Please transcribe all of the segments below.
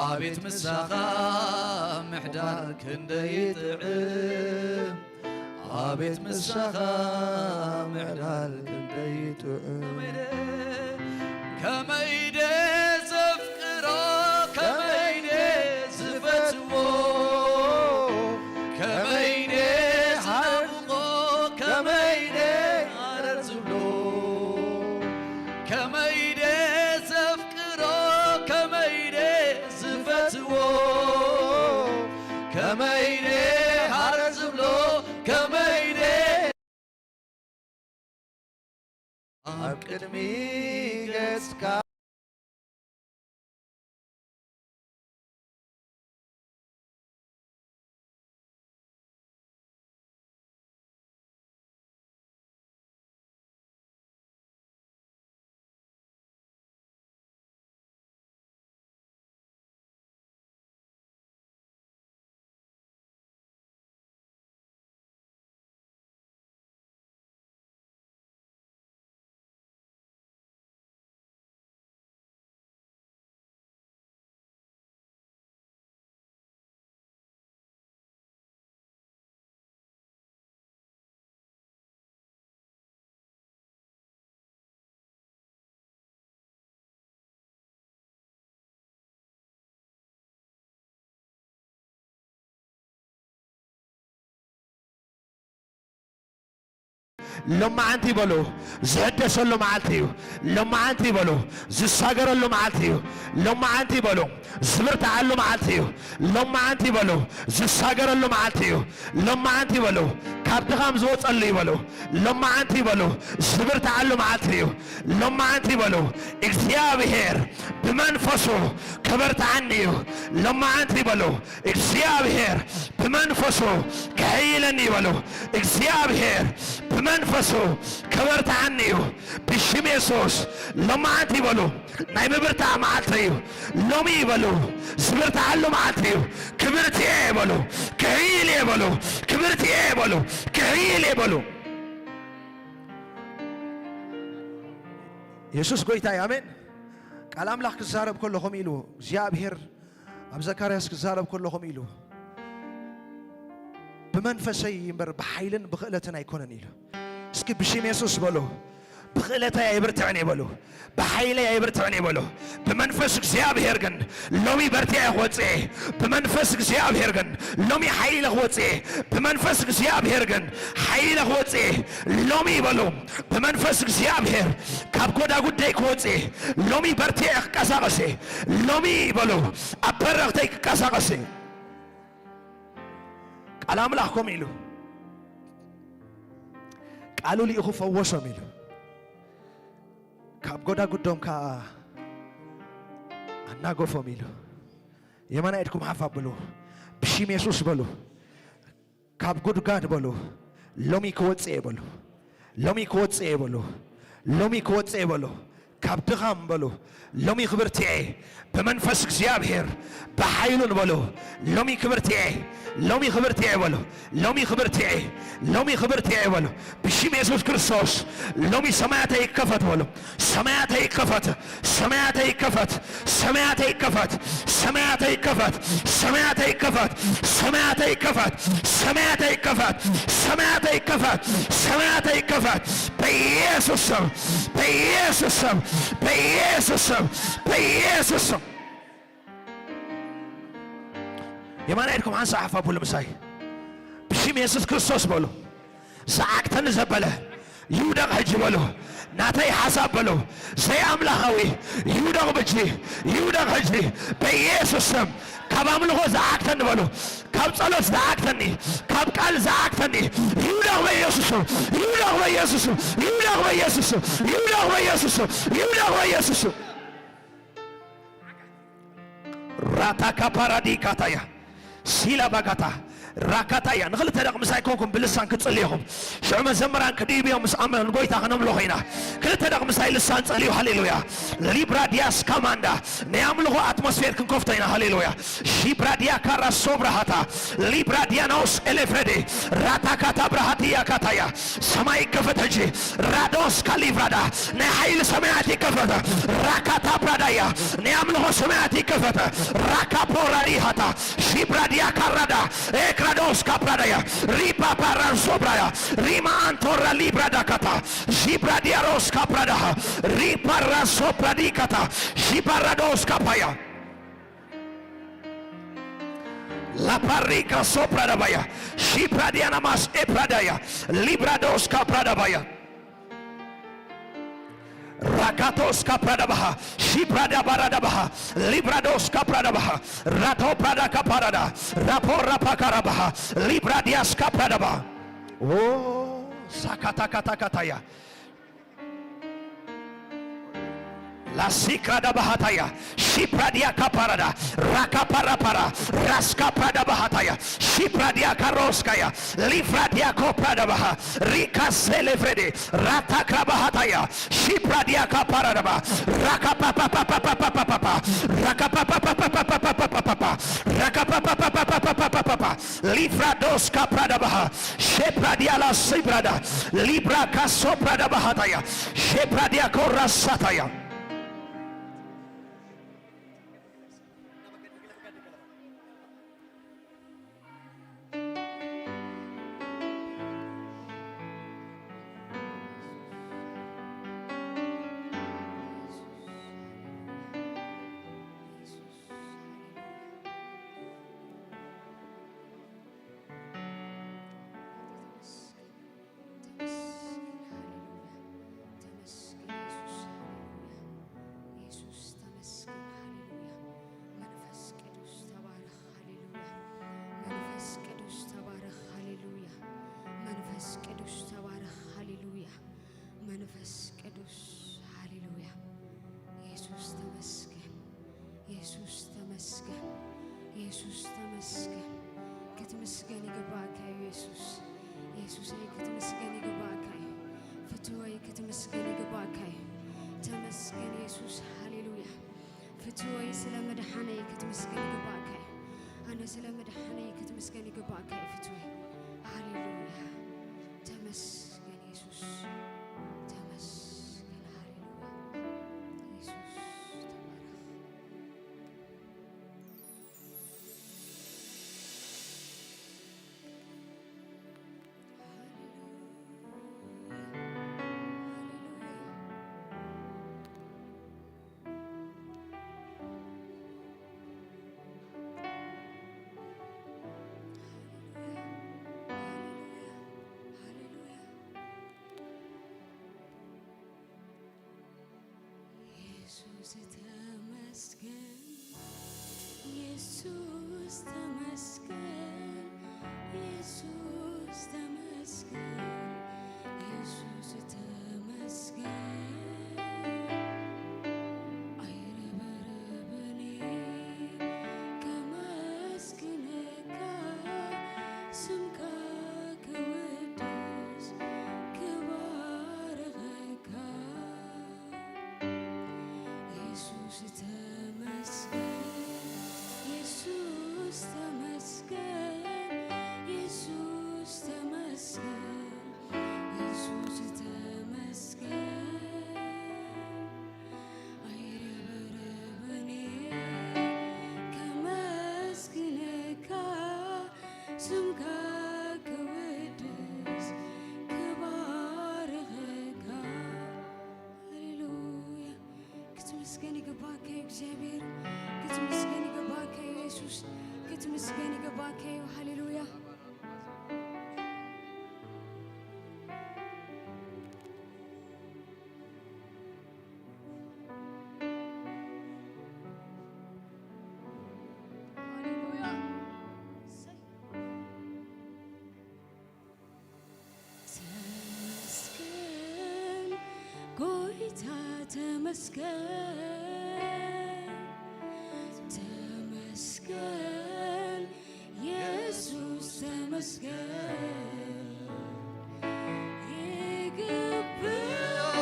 ኣቤት ምሳኻ ምሕዳር ክንደይ ይጥዕም፣ ኣቤት ምሳኻ ምሕዳር ክንደይ ይጥዕም። ከመይ ደ ዘፍቅሮ፣ ከመይ ደ ዝፈትዎ፣ ከመይ ደ ዝናፍቆ፣ ከመይ ደ ሃረር ዝብሎ፣ ከመይ ደ ዘፍቅሮ፣ ከመይ ደ ዝፈትዎ፣ ከመይ ደ ሃረር ዝብሎ፣ ከመይ ደ ኣብ ቅድሚ ገጽካ ሎማዓንቲ በሉ፣ ዝሕደሰሉ መዓልቲ እዩ። ሎማዓንቲ በሉ፣ ዝሳገረሉ መዓልቲ እዩ። ሎማዓንቲ በሉ፣ ዝብርትዓሉ መዓልቲ እዩ። ሎማዓንቲ በሉ፣ ዝሳገረሉ መዓልቲ እዩ። ሎማዓንቲ በሉ፣ ካብ ድኻም ዝወፀሉ እዩ በሉ። ሎማዓንቲ በሉ፣ ዝብርትዓሉ መዓልቲ እዩ። ሎማዓንቲ በሉ፣ እግዚኣብሔር ብመንፈሱ ከበርትዓኒ እዩ። ሎማዓንቲ በሉ፣ እግዚኣብሔር ብመንፈሱ ከሕይለኒ እዩ በሉ። እግዚኣብሔር ብመንፈሱ ከበርትዓኒ እዩ። ብሽም የሱስ ሎማዓንቲ በሉ፣ ናይ ምብርታዕ መዓልቲ እዩ። ሎሚ በሉ፣ ዝብርትዓሉ መዓልቲ እዩ። ክብርቲ እየ በሉ፣ ክሕይል እየ በሉ፣ ክብርቲ እየ በሉ፣ ክሕይል እየ በሉ። የሱስ ጎይታ እዩ። ኣሜን። ቃል ኣምላኽ ክዛረብ ከሎ ከምኡ ኢሉ እግዚኣብሔር ኣብ ዘካርያስ ክዛረብ ከሎ ከምኡ ኢሉ፣ "ብመንፈሰይ እምበር ብሓይልን ብኽእለትን ኣይኮነን" ኢሉ። እስኪ ብሽም የሱስ በሉ፣ "ብኽእለተይ ኣይብርትዕን" እየ በሉ፣ "ብሓይለይ ኣይብርትዕን" እየ በሉ። ብመንፈስ እግዚኣብሔር ግን ሎሚ በርቲዐ ክወፅእ እየ። ብመንፈስ እግዚኣብሔር ግን ሎሚ ሓይለ ክወፅእ እየ። ብመንፈስ እግዚኣብሔር ግን ሓይለ ክወፅእ እየ። ሎሚ በሉ፣ ብመንፈስ እግዚኣብሔር ካብ ጎዳጉደይ ክወፅእ እየ። ሎሚ በርቲዐ ክቀሳቐስ እየ። ሎሚ በሉ፣ ኣብ በረኽተይ ክቀሳቐስ እየ። ቃል ኣምላኽ ከምኡ ኢሉ፣ ቃሉ ልኢኹ ፈወሶም ኢሉ፣ ካብ ጎዳጉዶም ከኣ ኣናገፎም ኢሉ። የማናይ ኢድኩም ሓፍ ኣብሉ፣ ብሽም የሱስ በሉ። ካብ ጉድጋድ በሉ፣ ሎሚ ክወፅእ እየ በሉ። ሎሚ ክወፅእ እየ በሉ። ሎሚ ክወፅእ እየ በሉ። ካብ ድኻም በሉ፣ ሎሚ ክብርቲ እየ ብመንፈስ እግዚኣብሔር ብሓይሉን በሉ። ሎሚ ክብርቲ እየ፣ ሎሚ ክብርቲ እየ በሉ። ሎሚ ክብርቲ እየ፣ ሎሚ ክብርቲ እየ በሉ። ብሽም የሱስ ክርስቶስ ሎሚ ሰማያተይ ይከፈት በሉ። ሰማያተይ ይከፈት፣ ሰማያተይ ይከፈት፣ ሰማያተይ ይከፈት፣ ሰማያተይ ይከፈት፣ ሰማያተይ ይከፈት፣ ሰማያተይ ይከፈት፣ ሰማያተይ ይከፈት፣ ሰማያተይ ይከፈት፣ ሰማያተይ ይከፈት። በኢየሱስ ስም፣ በኢየሱስ ስም፣ በኢየሱስ ስም፣ በኢየሱስ ስም። የማናይ ኢድኩም ሓንሳእ ሓፍ ኣብሉ ምሳይ። ብሽም የሱስ ክርስቶስ በሉ። ዝዓግተኒ ዘበለ ይውደቕ ሕጂ በሉ። ናተይ ሓሳብ በሉ። ዘይኣምላኻዊ ይውደቕ ብጂ፣ ይውደቕ ሕጂ በኢየሱስ ስም። ካብ ኣምልኾ ዝዓግተኒ በሉ። ካብ ጸሎት ዝዓግተኒ፣ ካብ ቃል ዝዓግተኒ ይውደቕ በኢየሱስ ስም። ይውደቕ በኢየሱስ ስም። ይውደቕ በኢየሱስ ስም። ይውደቕ በኢየሱስ ስም። ይውደቕ በኢየሱስ ስም። ራታካ ፓራዲ ካታያ ሲላ ባጋታ ራካታያ ንክልተ ደቂ ምሳይ ኮንኩም ብልሳን ክትጽልዩ ኢኹም። ሽዑ መዘምራን ክድይብዮም ምስ ኣመኑ ንጎይታ ከነምልኾ ኢና። ክልተ ደቂ ምሳይ ልሳን ጸልዩ። ሃሌሉያ። ሊብራ ዲያስ ካማንዳ ናይ ኣምልኾ ኣትሞስፌር ክንከፍቶ ኢና። ሃሌሉያ። ሺብራ ዲያ ካራ ሶብራሃታ ሊብራ ዲያናውስ ኤሌፍሬዴ ራታካታ ብራሃትያ ካታያ ሰማይ ይከፈት ሕጂ። ራዶስ ካሊቭራዳ ናይ ሓይሊ ሰማያት ይከፈት። ራካታ ብራዳያ ናይ ኣምልኾ ሰማያት ይከፈት። ራካ ፖራዲሃታ ሺብራዲያ ካራዳ ኤክራዶስ ካፕራዳያ ሪባ ባራን ሶብራያ ሪማ ኣንቶራ ሊብራዳ ካታ ሺብራዲያ ሮስ ካፕራዳ ሪባ ራሶ ፕራዲካታ ሺባራዶስ ካፓያ ላፓሪካ ሶፕራዳባያ ሺፕራዲያና ማስ ኤፕራዳያ ሊብራዶስ ካፕራዳባያ ራካቶስ ካፕራዳባሃ ሺፕራዳ ባራዳባሃ ሊብራዶስ ካፕራዳባሃ ራቶ ፕራዳ ካፓራዳ ራፖ ራፓካራባሃ ሊብራዲያስ ካፕራዳባ ኦ ሳካታካታካታያ ላሲክራዳ ባሃታያ ሺፕራዲያ ካፓራዳ ራካፓራፓራ ራስካፕራዳ ባሃታያ ሺፕራዲያ ካሮስካያ ሊፍራዲያ ኮፕራዳ ባሃ ሪካ ሴሌፍሬዴ ራታክራ ባሃታያ ሺፕራዲያ ካፓራዳ ባ ራካፓፓፓፓፓፓፓፓ ራካፓፓፓፓፓፓፓፓ ራካፓፓፓፓፓፓፓፓ ሊፍራዶስ ካፕራዳ ባሃ ሼፕራዲያ ላሲብራዳ ሊብራ ካሶፕራዳ ባሃታያ ሼፕራዲያ ኮራሳታያ ተመስገን፣ ሃሌሉያ። ተመስገን ኢየሱስ፣ ሃሌሉያ። ኢየሱስ ተመስገን፣ ሃሌሉያ። መንፈስ ቅዱስ ተባረኽ፣ ሃሌሉያ። መንፈስ ቅዱስ ተባረኽ፣ ሃሌሉያ። መንፈስ ቅዱስ ተባረኽ፣ ሃሌሉያ። መንፈስ ቅዱስ፣ ሃሌሉያ። ኢየሱስ ተመስገን። ኢየሱስ ተመስገን፣ ኢየሱስ ተመስገን። ክትምስገን ይግባእካ እዩ ኢየሱስ። ኢየሱሰይ ክትምስገን ይግባእካ እዩ። ፍትወይ ክትምስገን ይግባእካ እዩ። ተመስገን ኢየሱስ፣ ሃሌሉያ። ፍትወይ ስለ መድሓነይ ክትምስገን ይግባእካ እዩ። ኣነ ስለ መድሓነይ ክትምስገን ይግባእካ እዩ ፍትወይ። ሃሌሉያ። ተመስገን ኢየሱስ፣ ተመስገን። ሃሌሉያ። ኢየሱስ ተባረኽ። ኢየሱስ ተመስገን፣ ኢየሱስ ተመስገን፣ ኢየሱስ ተመስገን፣ ኢየሱስ ተመስገን። ኣይረበረብኒ ከመስግነካ ስምካ ክውድስ ክባርኸካ። ኢየሱስ ተመስገን፣ ኢየሱስ ተመስገን፣ ኢየሱስ ተመስገን፣ ኢየሱስ ተመስገን። ኣይረብረብኒ ከመስግነካ ስምካ ክውድስ ክባርኸካ። ሃሌሉያ። ክትምስገን ይግባካ እዩ እግዚኣብሔር። ክትምስገን ይግባካ እዩ ኢየሱስ። ክትምስገን ይግባካ እዩ። ሃሌሉያ። ሃሌሉያ። እሰይ። ተመስገን ጎይታ ተመስገን፣ ተመስገን ኢየሱስ ተመስገን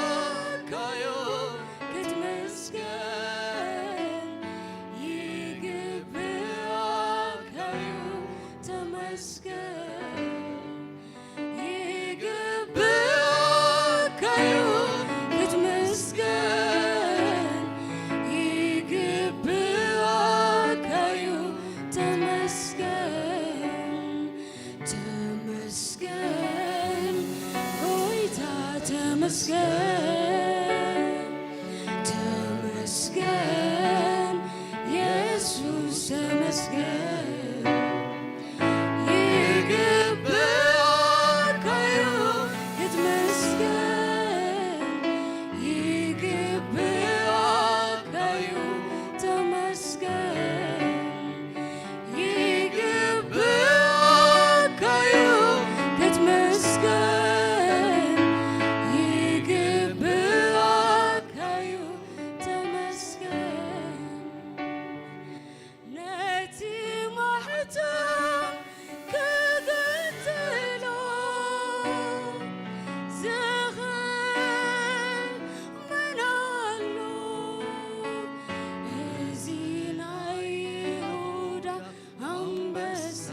ይግብኣካዮ ክትምስገን ይግብኣካዮ ተመስገን ይግብኣካዮ ክትምስገን ይግብኣካዮ ተመስገን ተመስገን ጎይታ ተመስገን ተመስገን የሱስ ተመስገን ይግብኣካዩ ክትምስገን ይግብኣካዩ ተመስገን ይግብኣካዩ ክትምስገን ይግብኣካዩ ተመስገን ነቲ ማሕተም ክግንጽሎ ዝኽእል መን ኣሎ እዚ ናይ ይሁዳ ኣንበሳ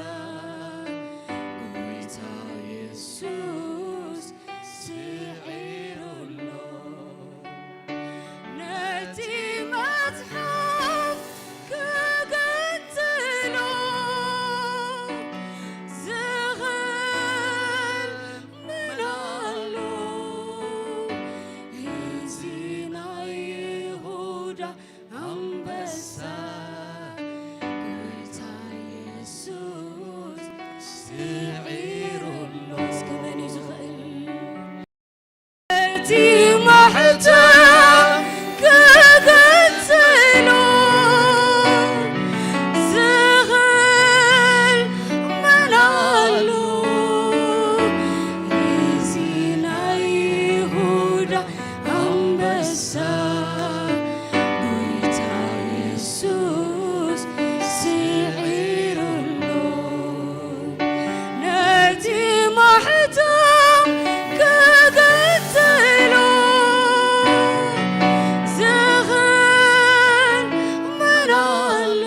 ጎይታ የሱስ ስዒሩ ኣሎ ነቲ መጽሓፍ ክግንጽሎ ዝኽእል መን ኣሎ እዚ ናይ ይሁዳ ኣንበሳ ጎይታ የሱስ ስዒሩ ኣሎ እስከ መን እዩ ዝኽእል እቲ ማሕተም ክግንጽሎ ዝኽእል መን ኣሎ እዚ ናይ ይሁዳ ኣንበሳ ጎይታ የሱስ ስዒሩ ኣሎ ነቲ ማሕተም ክግንጽሎ ዝኽእል መን ኣሎ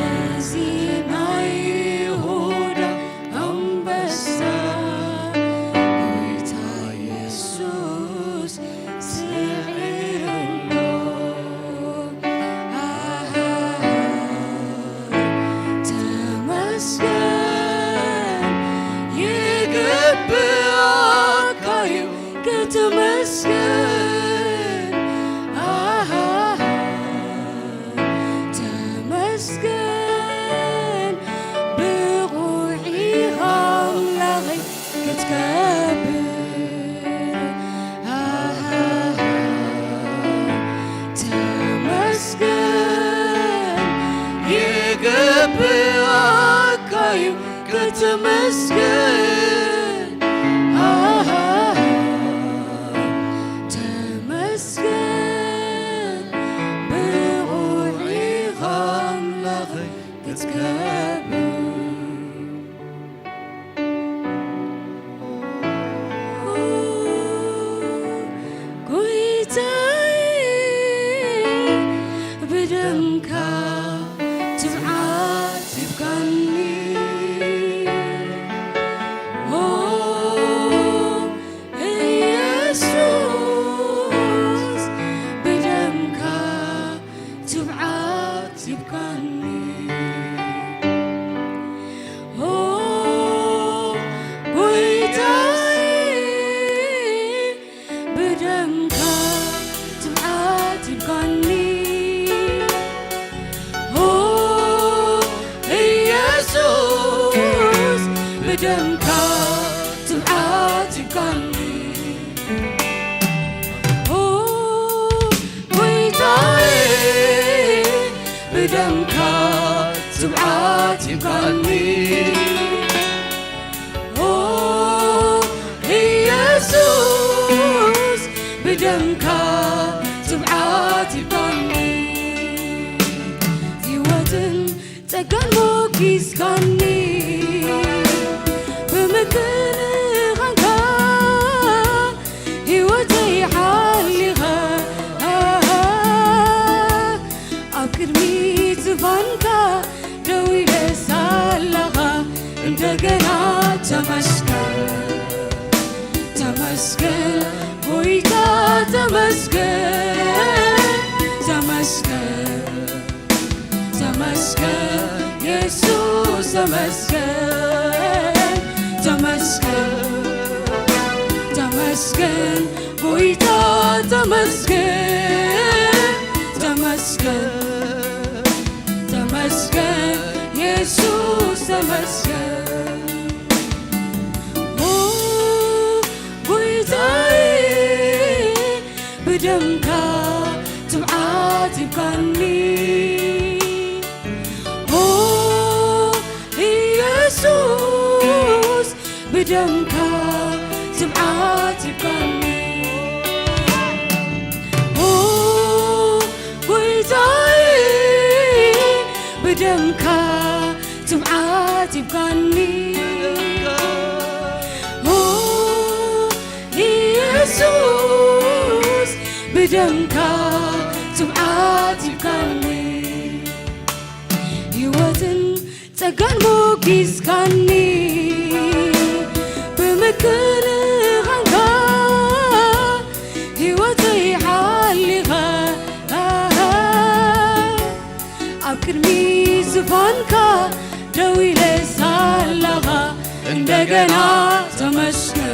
እዚ ናይ ይሁዳ ኣንበሳ ጎይታ የሱስ ስዒሩ ኣሎ ኣሃ ተመስገን ይግብኣካዩ ክትምስገን ኣሃ ተመስገን ብቑዕ ኢኻ ኣምላኸይ ክትከብር ኣሃ ተመስገን ይግብኣካዩ ክትምስገን ኣሃ ተመስገን ብቑዕ ኢኻ ኣምላኸይ ክትከብር ጎይታይ ብደምካ ትብዓት ሂብካኒ ኦ ኢየሱስ ብደምካ ትብዓት ሂብካኒ ኦ ጎይታይ ብደምካ ትብዓት ሂብካኒ ኦ ኢየሱስ ብደምካ ትብዓት ሂብካኒ ኦ ጎይታዬ ብደምካ ትብዓት ሂብካኒ ኦ ኢየሱስ ብደምካ ትብዓት ሂብካኒ ህይወትን ጸጋን ሞጊስካኒ ምክንኻንካ ህይወተይ ሓሊኻ ኣብ ቅድሚት ዝፋንካ ደው ኢለ ሳለኻ እንደገና ተመስገን፣ ተመስገን ጎይታ፣ ተመስገን፣ ተመስገን፣ ተመስገን የሱስ፣ ተመስገን፣ ተመስገን፣ ተመስገን ጎይታ፣ ተመስገን፣ ተመስገን፣ ተመስገን የሱስ፣ ተመስገን። ኦ ጎይታዬ፣ ብደምካ ትብዓት ይብካኒ። ኦ ኢየሱስ፣ ብደምካ ትብዓት ይብካኒ። ኦ ጎይታዬ፣ ብደምካ ትብዓት ይብካኒ። ኦ ኢየሱስ፣ ብደምካ ትብዓት ይብካኒ። ህይወትን ጸጋን ሞጊስካኒ፣ ብምክንኻንካ ህይወተይ ሓሊኻ፣ ኣብ ቅድሚ ዝፋንካ ደው ኢለ ሳለኻ እንደገና ተመስገን፣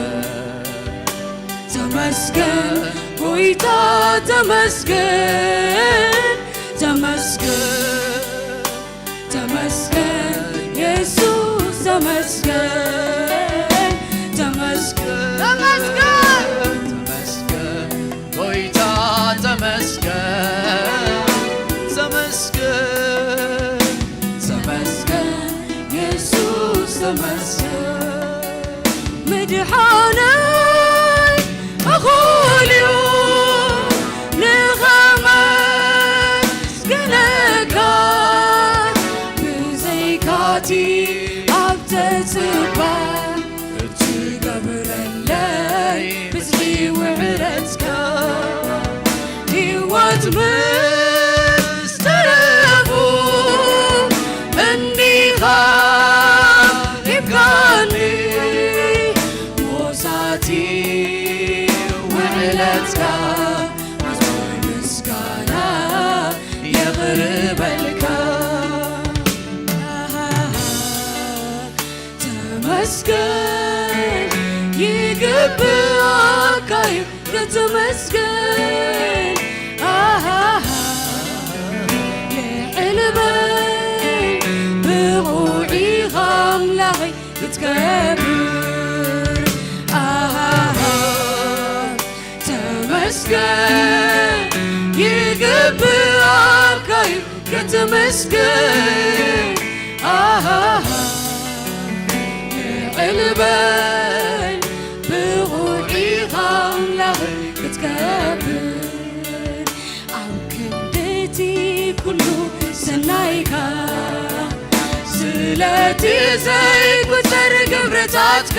ተመስገን ጎይታ፣ ተመስገን፣ ተመስገን፣ ተመስገን የሱስ፣ ተመስገን፣ ተመስገን፣ ተመስገን፣ ተመስገን ጎይታ፣ ተመስገን፣ ተመስገን፣ ተመስገን የሱስ፣ ተመስገን። ምድሓነይ እኹል እዩ ንኸመስግነካ፣ ብዘይካቲ ኣብ ተጽባ እትገብረለይ ብዝሒ ውዕለትካ፣ ህይወት ምስ ተረፉ እንዲኻ ሂብካኒ፣ ሞሳቲ ውዕለትካ መዝሙር ምስጋና የቕርበልካ። ተመስገን ይግብኣካ እዩ፣ ከተመስገን ኣሃሃ፣ ልዕል በል ብቑዕ ኢኻ ኣምላኸይ ክትከብር ኣሃሃ። ተመስገን ይግብኣካ እዩ፣ ከተመስገን ኣሃሃ፣ ልዕል በል ብቑዕ ኢኻ ኣምላኽ ክትከብር። ኣብ ክንድቲ ኩሉ ሰናይካ፣ ስለቲ ዘይቁጸር ግብርታትካ፣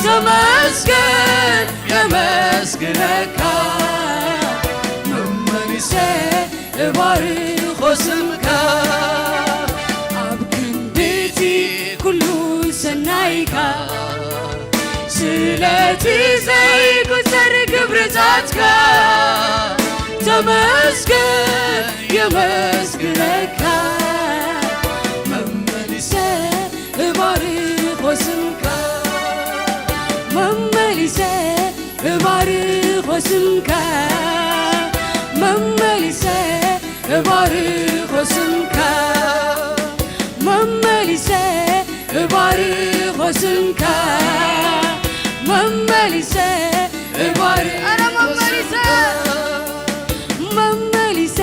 ተመስገን የመስግነካ፣ መመሊሰ እባርኾ ስምካ። ኣብ ክንድቲ ኩሉ ሰናይካ፣ ስለቲ ዘይቁጸር ግብርታትካ፣ ተመስገን የመስግነካ፣ መመሊሰ እባርኾ ስምካ፣ መመሊሰ እባርኾ ስምካ፣ መመሊሰ እባርኾ ስምካ፣ መመሊሰ እባርኾ ስምካ፣ መመሊሰ እባር-፣ ኧረ መመሊሰ፣ መመሊሰ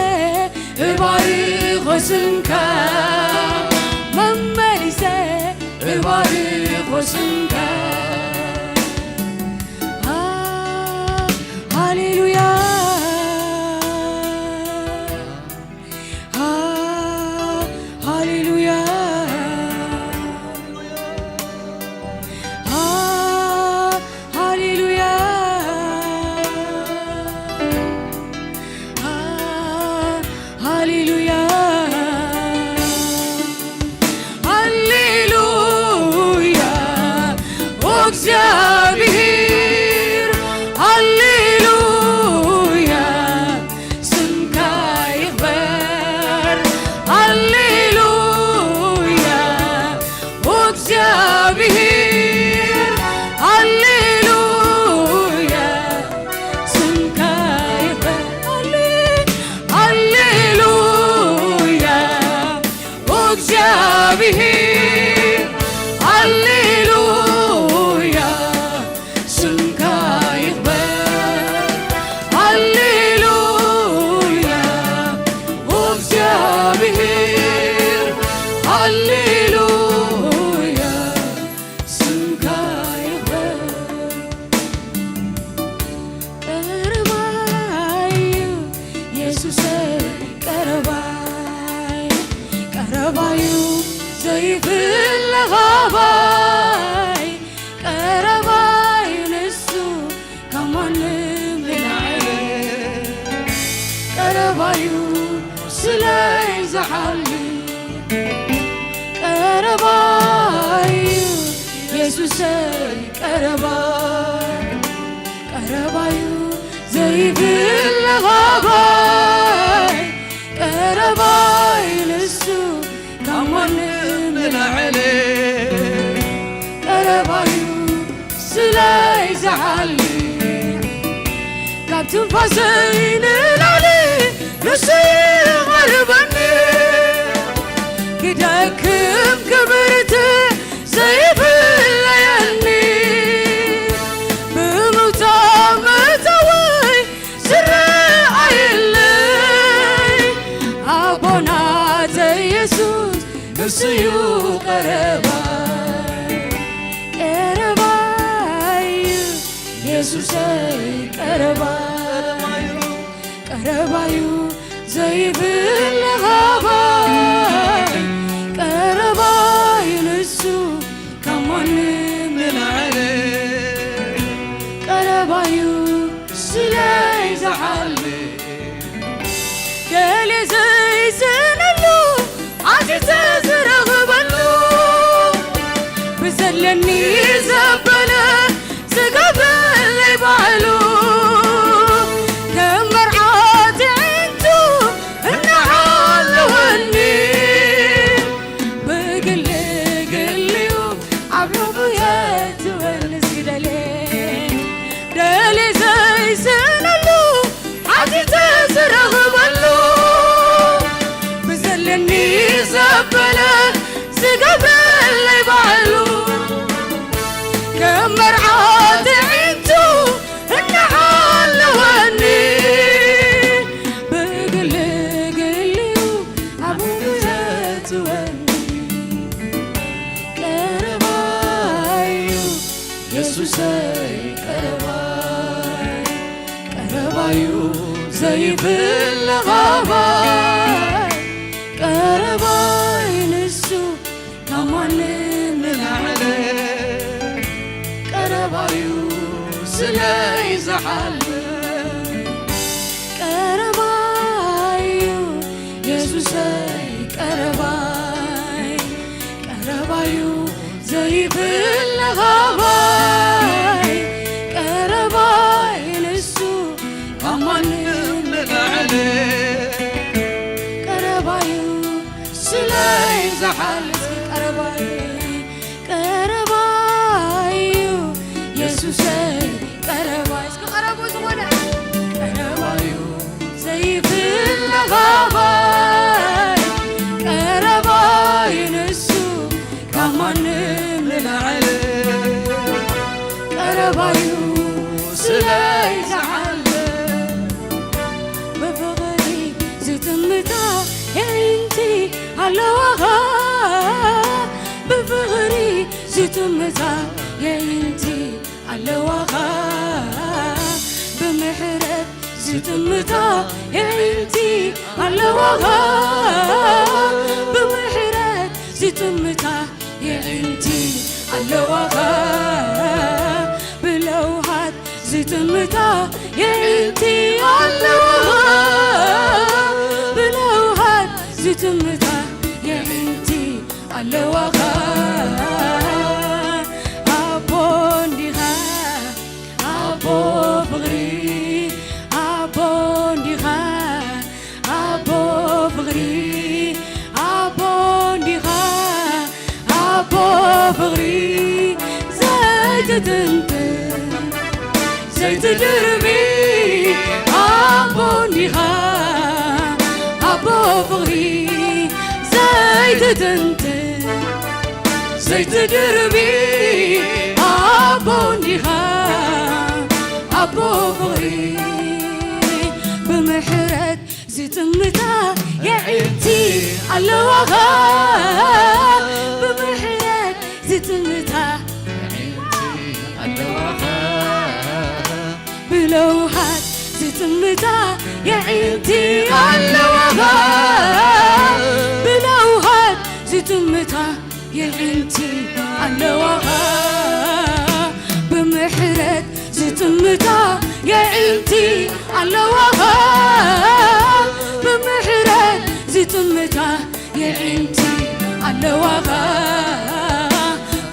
እባርኾ ስምካ፣ መመሊሰ እባርኾ ስምካ። ሃ-፣ ሃሌሉያ። ሃ-፣ ሃሌሉያ። እግዚኣብሔር፣ ሃሌሉያ፣ ስምካ ይኽበር። ሃሌሉያ፣ እግዚኣብሔር፣ ሃሌሉያ፣ ስምካ ይኽበር። ሃሌ-፣ ሃሌሉያ፣ እግዚኣብሔር፣ ሃሌሉያ፣ ስምካ ይኽበር። ሃሌሉያ፣ እግዚኣብሔር፣ ሃሌሉያ፣ ስምካ ይኽበር። ቀረባዩ የሱሰይ፣ ቀረባይ፣ ቀረባዩ ዘይፍለኻባይ፣ ቀረባይ ንሱ ካብ ማንም ንላዕሊ፣ ቀረባዩ ስለይ ዝሓሊ፣ ቀረባዩ የሱሰይ፣ ቀረባይ፣ ቀረባዩ ዘይፍለኻባይ፣ ቀረባይ ንሱ ካብ ማንም ንላዕሊ፣ ቀረባዩ ስለይ ዝሓሊ፣ ካብ ትንፋሰይ ንላዕሊ ንሱ ይቐርበኒ፣ ክደክም ክብርትዕ ዘይፍለየኒ፣ ብምውታ ምእታወይ ዝረኣየለይ፣ ኣቦና የሱስ ንሱዩ ቀረባይ፣ ቀረባይ የሱሰይ፣ ቀረባይ፣ ቀረባዩ ዘይፍለኻባይ፣ ቀረባይ ንሱ ካብ ማንም ንላዕሊ፣ ቀረባዩ ስለይ ዝሓሊ፣ ገለ ዘይስእነሉ ዓቲተ ዝረኽበሉ፣ ብዘለኒ ዘበለ ዝገብረለይ ባዕሉ፣ ከም መርዓት ኣዒንቱ እናሓለወኒ፣ ብግሊ ግሊኡ ኣብ ሕቑ የእትወኒ። እስኪ ደልየ ደልየ ዘይስእነሉ ዓቲተ ዝረኽበሉ፣ ብዘለኒ ዘበለ ዝገብረለይ ባዕሉ፣ ከም መርዓት ኣዒንቱ እናሓለወኒ፣ ብግሊ ግሊኡ ኣብ ሕቑ የእትወኒ። ቀረባዩ የሱሰይ፣ ቀረባይ፣ ቀረባዩ ዘይፍለኻባይ፣ ቀረባይ ንሱ ካብ ማንም ንላዕሊ፣ ቀረባዩ ስለይ ዝሓልፍ፣ ቀረባዩ የሱሰይ፣ ቀረባይ፣ ቀረባዩ ዘይፍለኻባይ፣ ቀረባይ ንሱ ካብ ማንም ንላዕሊ፣ ቀረባዩ ስለይ ዝሓልፍ፣ ቀረባይ፣ ቀረባዩ የሱሰይ፣ ቀረባይ። እስኪ ቀረቡ ዝኾነ፣ ቀረባዩ ዘይፍለኻባይ፣ ቀረባይ ንሱ ካብ ማንም ንላዕሊ፣ ቀረባዩ ስለይ ዝሓልፍ፣ ብፍቕሪ ዝጥምታ የዒንቲ ኣለዋኻ፣ ብፍቕሪ ዝጥምታ የዒንቲ ኣለዋኻ፣ ብምሕረት ዝጥምታ የዒንቲ ኣለዋኻ፣ ብምሕረት ዝጥምታ የዒንቲ ኣለዋኻ፣ ብለውሃት ዝጥምታ የዒንቲ ኣለዋኻ፣ ብለውሃት ዝጥምታ የዒንቲ ኣለዋኻ፣ ኣቦን ትትንትን ዘይትድርቢ ኣቦ እንዲኻ፣ ኣቦ ፍቕሪ ዘይትትንትን ዘይትድርቢ ኣቦ እንዲኻ፣ ኣቦ ፍቕሪ ብምሕረት ዝጥምታ የዒንቲ ኣለዋኻ፣ ብምሕረት ዝጥምታ የዒንቲ ኣለዋኻ፣ ብለውሃት ዝጥምታ የዒንቲ ኣለዋኻ፣ ብለውሃት ዝጥምታ የዒንቲ ኣለዋኻ፣ ብምሕረት ዝጥምታ የዒንቲ ኣለዋኻ፣ ብምሕረት ዝጥምታ የዒንቲ ኣለዋኻ፣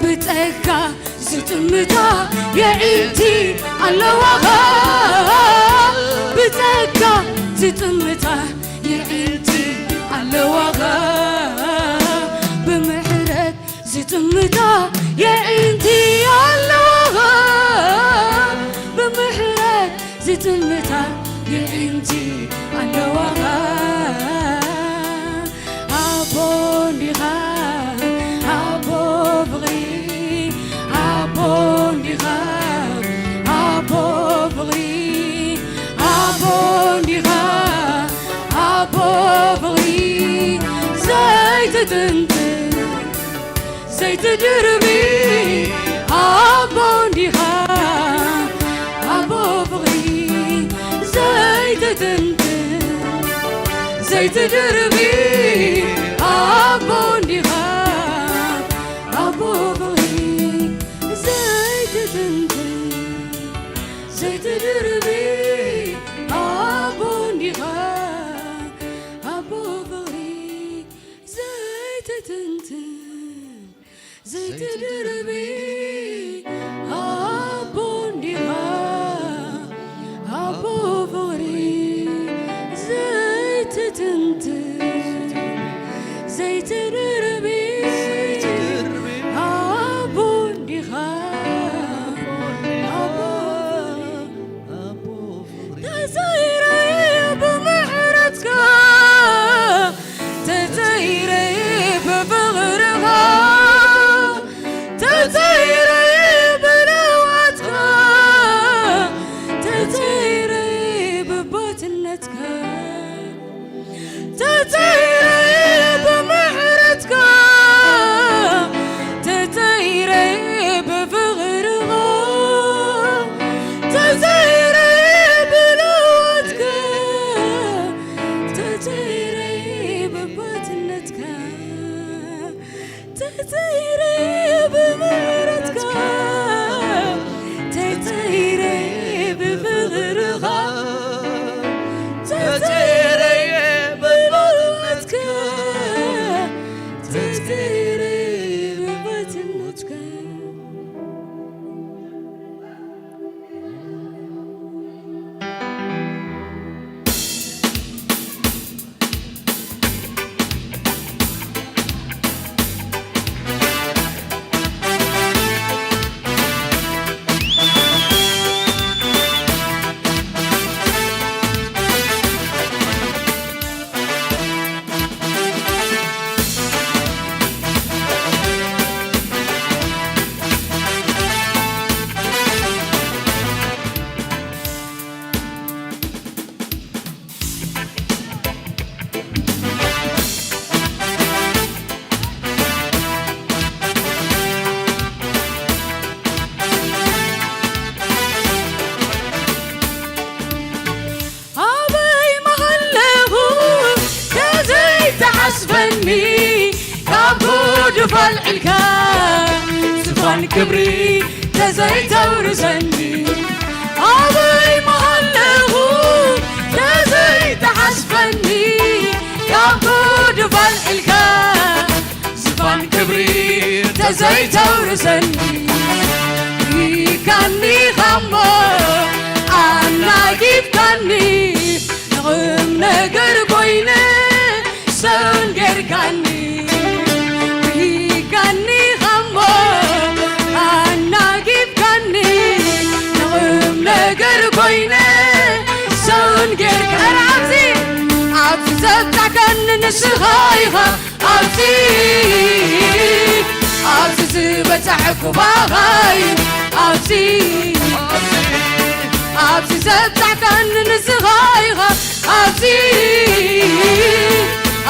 ብጸጋ ዝጥምታ የዒንቲ ኣለዋኻ፣ ብጸጋ ዝጥምታ የዒንቲ ኣለዋኻ፣ ብምሕረት ዝጥምታ የዒንቲ ኣለዋኻ፣ ብምሕረት ዝጥምታ የዒንቲ ኣለዋኻ። ኣቦ እንዲኻ፣ ኣቦ ፍቕሪ፣ ኣቦ እንዲኻ፣ ኣቦ ፍቕሪ፣ ኣቦ እንዲኻ፣ ኣቦ ፍቕሪ ዘይትጥንትን ዘይትድርቢ ኣቦ እንዲኻ፣ ኣቦ ፍቕሪ ዘይትጥንትን ዘይትድርቢ ኣቦ እንዲኻ፣ ኣቦ ፍቕሪ ዘይትጥንትን ዘይትድርቢ ኣቦ እንዲኻ፣ ኣቦ ፍቕሪ ዘይትትንትን ዘይትድርቢ ኣቦ እንዲኻ፣ ኣቦ ፍቕሪ ዘይትትንትን ዘይትድርቢ ኣቦ እንዲኻ፣ ኣቦ ተጸይረ ብምሕረትካ፣ ተጸይረ ብፍቕርኻ፣ ተጸይረ ብለውሃትካ፣ ተጸይረ ብኣቦነትካ። ተጸይረ ብምሕረትካ፣ ተጸይረ ብፍቕርኻ፣ ተጸይረ ብለውሃትካ፣ ተጸይረ ብኣቦነትካ። ተጸይረ ብምሕረትካ፣ ተጸይረ ብፍቕርኻ፣ ተጸይረ ብለውሃትካ፣ ተጸይረ ብኣቦነትካ። ኣበይ ምሃለኹ ተዘይትሓስበኒ፣ ካብ ጉድፍ ኣልዒልካ ዝፋን ክብሪ ተዘይተውርሰኒ። ኣበይ ምሃለኹ ተዘይትሓስበኒ፣ ካብ ጉድፍ ኣልዒልካ ዝፋን ክብሪ ተዘይተውርሰኒ። ሪኢካኒ ኻሞ ኣናጊፍካኒ፣ ንቑም ነገር ኮይነ ሰው ጌርካኒ። ሪኢካኒ ኻሞ ኣናጊፍካኒ፣ ንስኻ ኢኻ ኣብዚ፣ ኣብዚ ዝበጻሕኩ ባኻ እዩ። ኣብዚ፣ ኣብዚ ዘብጻሕካኒ ንስኻ ኢኻ። ኣብዚ፣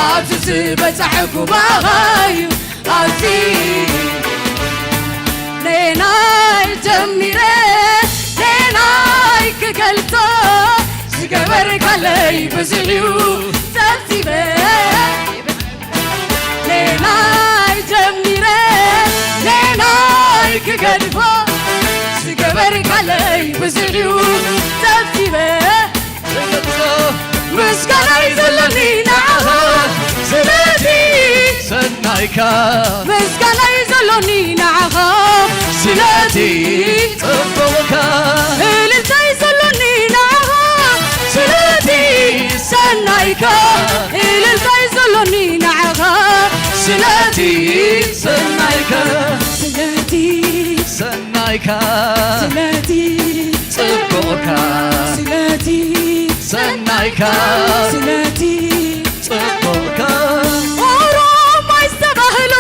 ኣብዚ ዝበጻሕኩ ባኻ እዩ። ኣብዚ ኔናይ ጀሚረ ኔናይ ክገልጾ ዝገበርካለይ ብዙሕ እዩ ጸብጺበ። ኔናይ ጀሚረ ኔናይ ክገድፎ ዝገበርካለይ ብዙሕ እዩ ጸብጺበ። ምስጋናይ ዘለኒ ንዓኻ ስለቲ ሰናይካ። ምስጋናይ ዘለኒ ንዓኻ ስለቲ ጽቡቕካ። እልልታይ ዘለኒ ንዓኻ ስለቲ ሰናይካ። እልልታይ ዘለኒ ንዓኻ ስለቲ ሰናይካ። ስለቲ ሰናይካ። ስለቲ ጽቡቕካ። ስለቲ ሰናይካ። ስለቲ ጽቡቕካ። ኦሮማይ ዝተባህሉ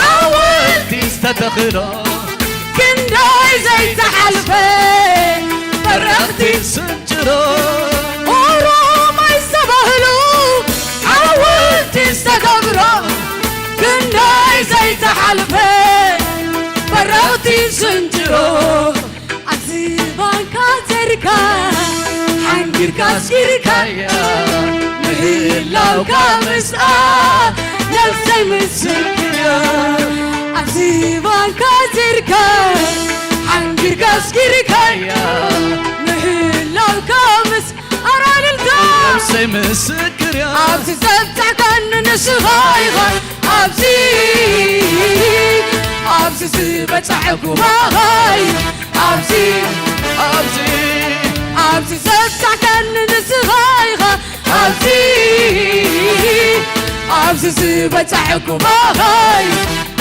ሓወልቲ ዝተተኽሎ ክንዳይ ዘይተሓልፈ በረኽቲ ስንጭሮ። ኦሮማይ ዝተባህሉ ሓወልቲ ዝተገብሮ ክንዳይ ዘይተሓልፈ በረኽቲ ስንጭሮ። ኣብዚ ባንካ ተርካ ሓንጊርካ ኣስጊርካያ ምህላውካ ምስኣ ነፍሰይ ምስክርያ። ኣብዚ ባንካ ተርካ ሓንጊርካ ኣስጊርካያ ምህላውካ ምስ ኣራልልታ ነፍሰይ ምስክርያ። ኣብዚ ዘብጻሕካኒ ንስኻ ኢኻ። ኣብዚ፣ ኣብዚ ዝበጻሕኩ ባኻ እዩ። ኣብዚ፣ ኣብዚ፣ ኣብዚ ዘብጻሕካኒ ንስኻ ኢኻ። ኣብዚ፣ ኣብዚ ዝበጻሕኩ ባኻ እዩ።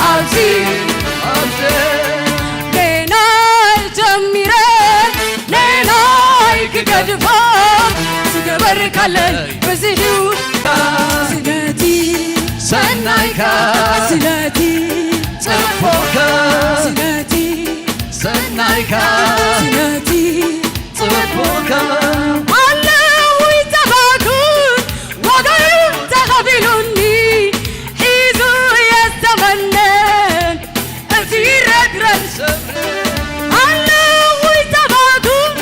ኣብዚ፣ ኣብዚ ኔናይ ጀሚረ ኔናይ ክገድፎ ዝገበርካለይ ብዙሕ እዩ። ስለቲ ሰናይካ። ስለቲ ጽቡቕካ። ስለቲ ሰናይካ። ስለቲ ጽቡቕካ። ኣለዊ ተባኩን ዋጋዩ ተኸፊሉኒ ሒዙ የስተመነን እቲ ረግረግ ሰብሪ። ኣለዊ ተባኩን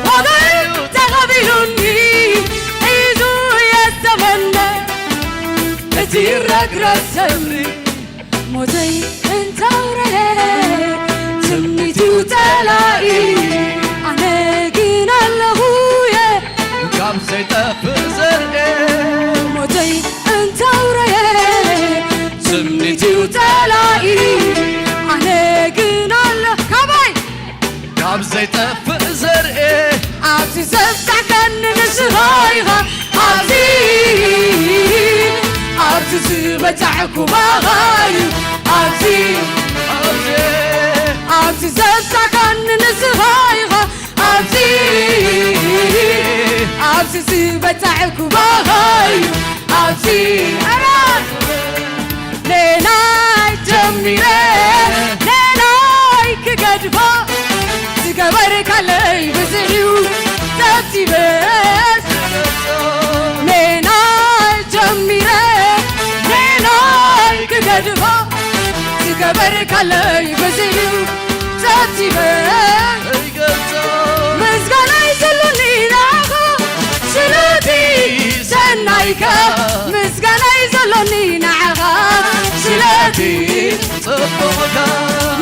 ዋጋዩ ተኸፊሉኒ ሒዙ የስተመነን እቲ ረግረግ ሰብሪ። ሞተይ እንተውረደ ትምኒቱ ጸላኢ ኣነ ግን ኣለኹየ ካብ ዘይጠፍእ ዘርኤ። ሞተይ እንተውረደ ትምኒቱ ጸላኢ ኣነ ግን ኣለ ካባይ ካብ ዘይጠፍእ ዘርኤ ኣብዚ ዘብጻሕካኒ ንስኻ ኢኻ። ኣብዚ፣ ኣብዚ ዝበጻሕኩ ባኻ እዩ። ኣብዚ፣ ኣብዚ፣ ኣብዚ ዘብጻሕካኒ ንስኻ ኢኻ። ኣብዚ፣ ኣብዚ ዝበጻሕኩ ባኻ እዩ። ኣብዚ፣ ኣራት ሌናይ ጀሚረ ሌናይ ክገድፎ ዝገበርካለይ ብዙሕ እዩ ጸብጺበ። ሌናይ ጀሚረ ሌናይ ክገድፎ ዝገበርካለይ ብዙሕ እዩ ጸብጺበ። ምስጋናይ ዘሎኒ ንዓኻ ስለቲ ሰናይካ። ምስጋናይ ዘሎኒ ንዓኻ ስለቲ ጽቡቕካ።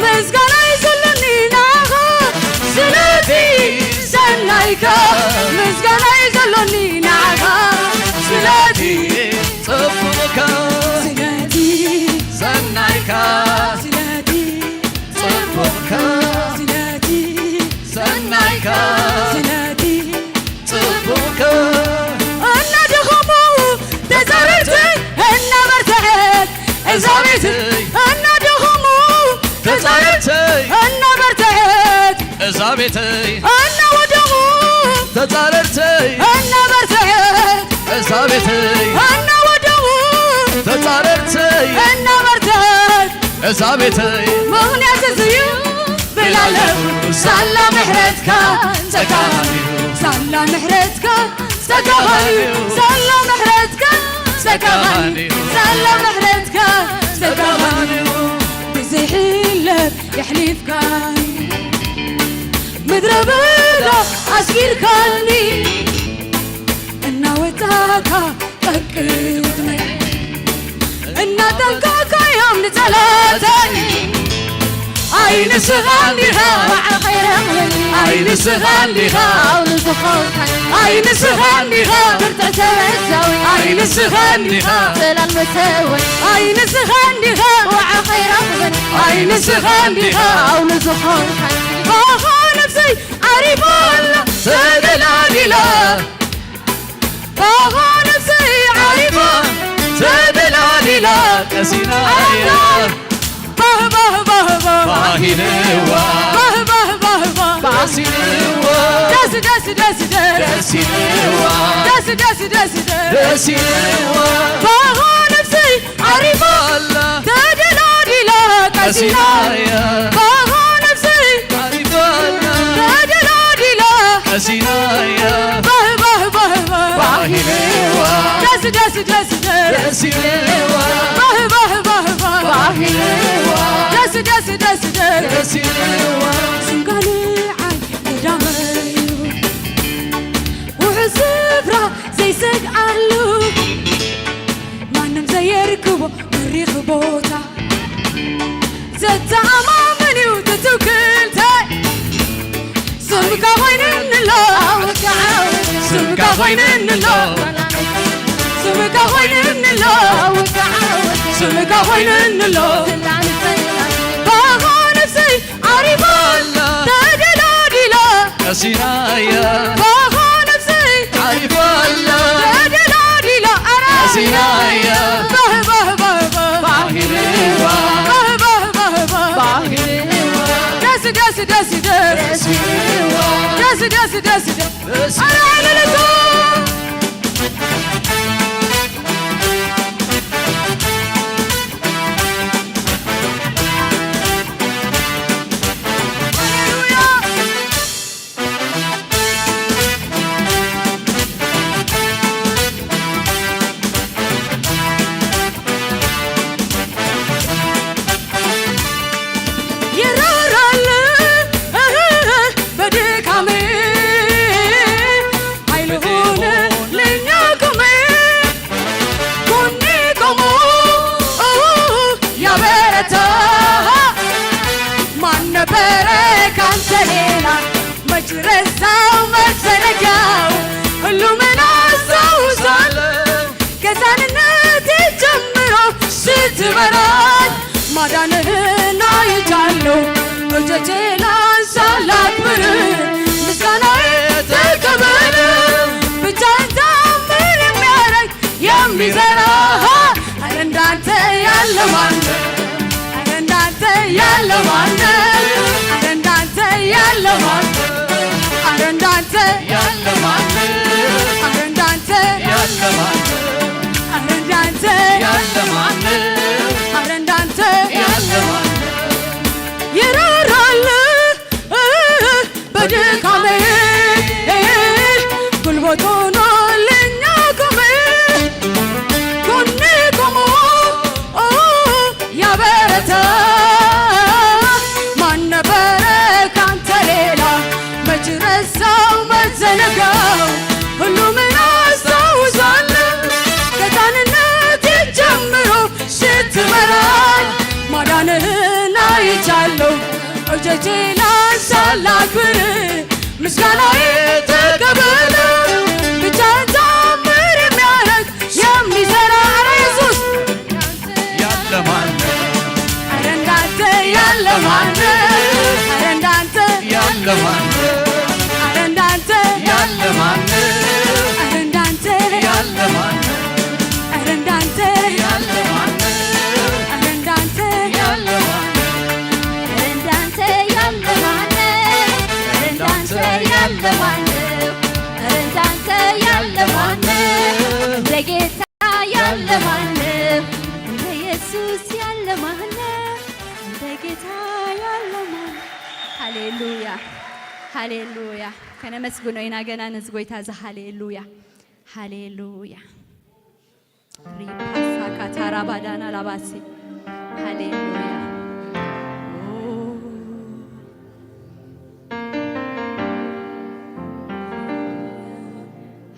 ምስጋናይ ዘሎኒ ንዓኻ ስለቲ ሰናይካ። ምስጋናይ ዘሎኒ ንዓኻ ስለቲ ጽቡቕካ። ስለቲ ሰናይካ። ስለቲ ጽቡቕካ። ስለቲ ሰናይካ። ስለቲ ጽቡቕካ። እናደኸሙ ተጻረርተይ እናበርትዐት እዛ ቤት። እናደኸሙ ተጻረርተይ እናበርትዐት እዛ ቤተይ። እናወደሙ ተጻረርተይ እናበርትዐት እዛ ቤተይ። እናወደሙ እዛ ቤተይ ምኽንያት እዚ እዩ ብላለኹ። ሳላ ምሕረትካ ጸጋኻን እዩ። ሳላ ምሕረትካ ጸጋኻን እዩ። ሳላ ምሕረትካ ጸጋኻን እዩ። ሳላ ምሕረትካ ጸጋኻን እዩ። ብዘይሕለፍ የሕሊፍካኒ ምድረ በዳ ኣስጊርካኒ እናወጣካ ቀቅድመ እናጠንቀቅካ እዮም ንጸላእተይ ኣይንስኻ እንዲኻ ዋዕሮ ከይረኽበኒ ኣይንስኻ እንዲኻ ኣውሎ ዝኾንካኒ ኣይንስኻ እንዲኻ ብርቱዕ ተመዛዊ ኣይንስኻ እንዲኻ ጽላል መሰወኒ ኣይንስኻ እንዲኻ ዋዕሮ ከይረኽበኒ ኣይንስኻ እንዲኻ ኣውሎ ዝኾንካኒ ባኻ ነፍሰይ ዓሪፋ ኣላ ተደላዲላ ባኻ ነፍሰይ ዓሪፋ ተደላዲላ ቀሲናያ ባህ ባህ ባህ ባህ ባሂልዋ ባህ ባህ ባህ ባህ ቀሲንዋ ደስ ደስ ደስ ደስ ቀሲንዋ ደስ ደስ ደስ ደስ ቀሲንዋ ባኻ ነፍሰይ ዓሪፋ ኣላ ተደላዲላ ቀሲናያ ቀሲናያ ባኻ ነፍሰይ ዓሪፋ ኣላ ተደላዲላ ቀሲናያ ባህ ባህ ባህ ባህ ባሂልዋ ደስ ደስ ደስ ደስ ቀሲንዋ ባህ ባህ ባህ ባህ ባሂልዋ ደስ ደስ ደስ ደስ ቀሲንዋ ስንጋሊ ዓይ ገዳመዩ ውሕዝ ስፍራ ዘይሰግኣሉ ማንም ዘየርክቦ በሪኽ ቦታ ዘተኣማምን እዩ ትትውክልተይ ስምካ ኮይንንሎ ስምካ ኮይንንሎ ስምካ ኮይንንሎ ስምካ ኮይንንሎ ባኻ ነፍሰይ ዓሪፋ ተደላዲላ ቀሲናያ ባኻ ነፍሰይ ዓሪፋ ኣላ ተደላዲላ ኣረ ቀሲናያ ባህ ባህ ባህ ባህ ባሂልዋ ባህ ባህ ባህ ባህ ባህ ደስ ደስ ደስ ደስ ቀሲንዋ ደስ ደስ ደስ ደስ ኣረ እልልታ ይራራል በድካሜ ኃይል ሆነልኛ ቁሜ ጎኔ ቆሞ ያበረታ ማን ነበረ ካንተ ሌላ መች ረሳው መች ዘነጋው ሁሉምን አስታውሳለሁ ከሕፃንነቴ ጀምሮ ስትመራኝ ማዳንህን አይቻለሁ እጆቼ ላንሳ ላክብር ምስጋናዬ ተቀበል ብቻህን ታምር የሚያረግ የሚዘራ ኧረ እንዳንተ ያለ ማን ኧረ እንዳንተ ያለ ማን ኧረ እንዳንተ ያለ ማን ኧረ እንዳንተ ያለ ማን ኧረ እንዳንተ ያለ ማን ኧረ እንዳንተ ያለ ማን ኧረ እንዳንተ ያለ ማን ይራራል በድካሜ ጉልበት ሆኖልኛ ቆሜ ጎኔ ቆሞ ያበረታ ማን ነበረ ካንተ ሌላ መች ረሳው መች ዘነጋው ሁሉምን አስታውሳለሁ ከሕፃንነቴ ጀምሮ ስትመራኝ ማዳንህን አይቻለሁ እጆቼ ላንሳ ላክብር ምስጋናዬ ተቀበል ብቻህን ታምር የሚያረግ የሚሰራ ኧረ ኢየሱስ ያለ ማን ኧረ እንዳንተ ያለ ማን ኧረ እንዳንተ ያለ ማን ኧረ እንዳንተ ያለ ማን ኧረ እንዳንተ ያለ ማን ኧረ እንዳንተ ያለ ማን ኧረ እንዳንተ ያለ ማን ኧረ እንዳንተ ያለ ማን ኧረ እንዳንተ ያለ ማን ኧረ እንዳንተ ያለ ማን እንደ ጌታ ያለ ማን እንደ ኢየሱስ ያለ ማን ታያለማ። ሃሌሉያ፣ ሃሌሉያ። ከነመስግኖ ኢና ገና ነዚ ጎይታ እዚ። ሃሌሉያ፣ ሃሌሉያ። ሪፓሳ ካታራ ባዳና ላባሲ። ሃሌሉያ።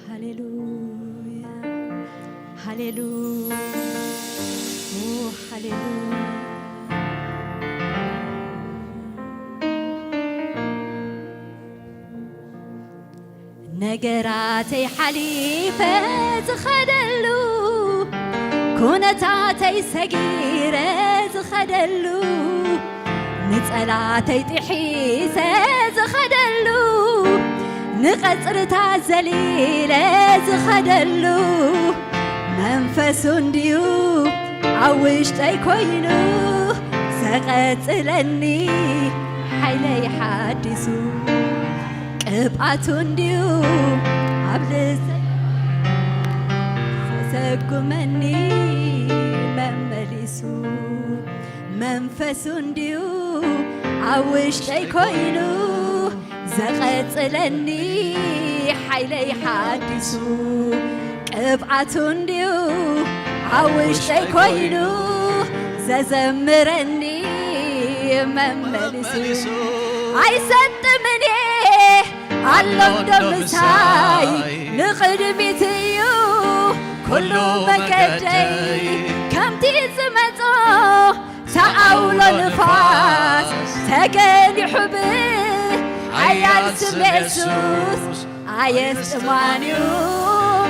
ሃሌሉያ፣ ሃሌሉያ፣ ኦ፣ ሃሌሉያ። ነገራተይ ሓሊፈ ዝኸደሉ፣ ኩነታተይ ሰጊረ ዝኸደሉ፣ ንጸላተይ ጥሒሰ ዝኸደሉ፣ ንቐጽርታት ዘሊለ ዝኸደሉ፣ መንፈሱ እንድዩ ኣብ ውሽጠይ ኮይኑ ዘቐጽለኒ፣ ሓይለይ ሓዲሱ። ቅብኣቱ እንድዩ ኣብ ልሰ ዘሰጉመኒ መመሊሱ። መንፈሱ እንድዩ ኣብ ውሽጠይ ኮይኑ ዘቐጽለኒ፣ ሓይለይ ሓዲሱ። ቅብኣቱ እንድዩ ኣብ ውሽጠይ ኮይኑ ዘዘምረኒ መመሊሱ። ኣይሰጥምን እየ ኣሎ እንዶ ምሳይ፣ ንቕድሚት እዩ ኩሉ መገደይ። ከምቲ ዝመጾ ተኣውሎ ንፋስ ተገኒሑ ብሓያል ስም የሱስ ኣየስጥማን እዩ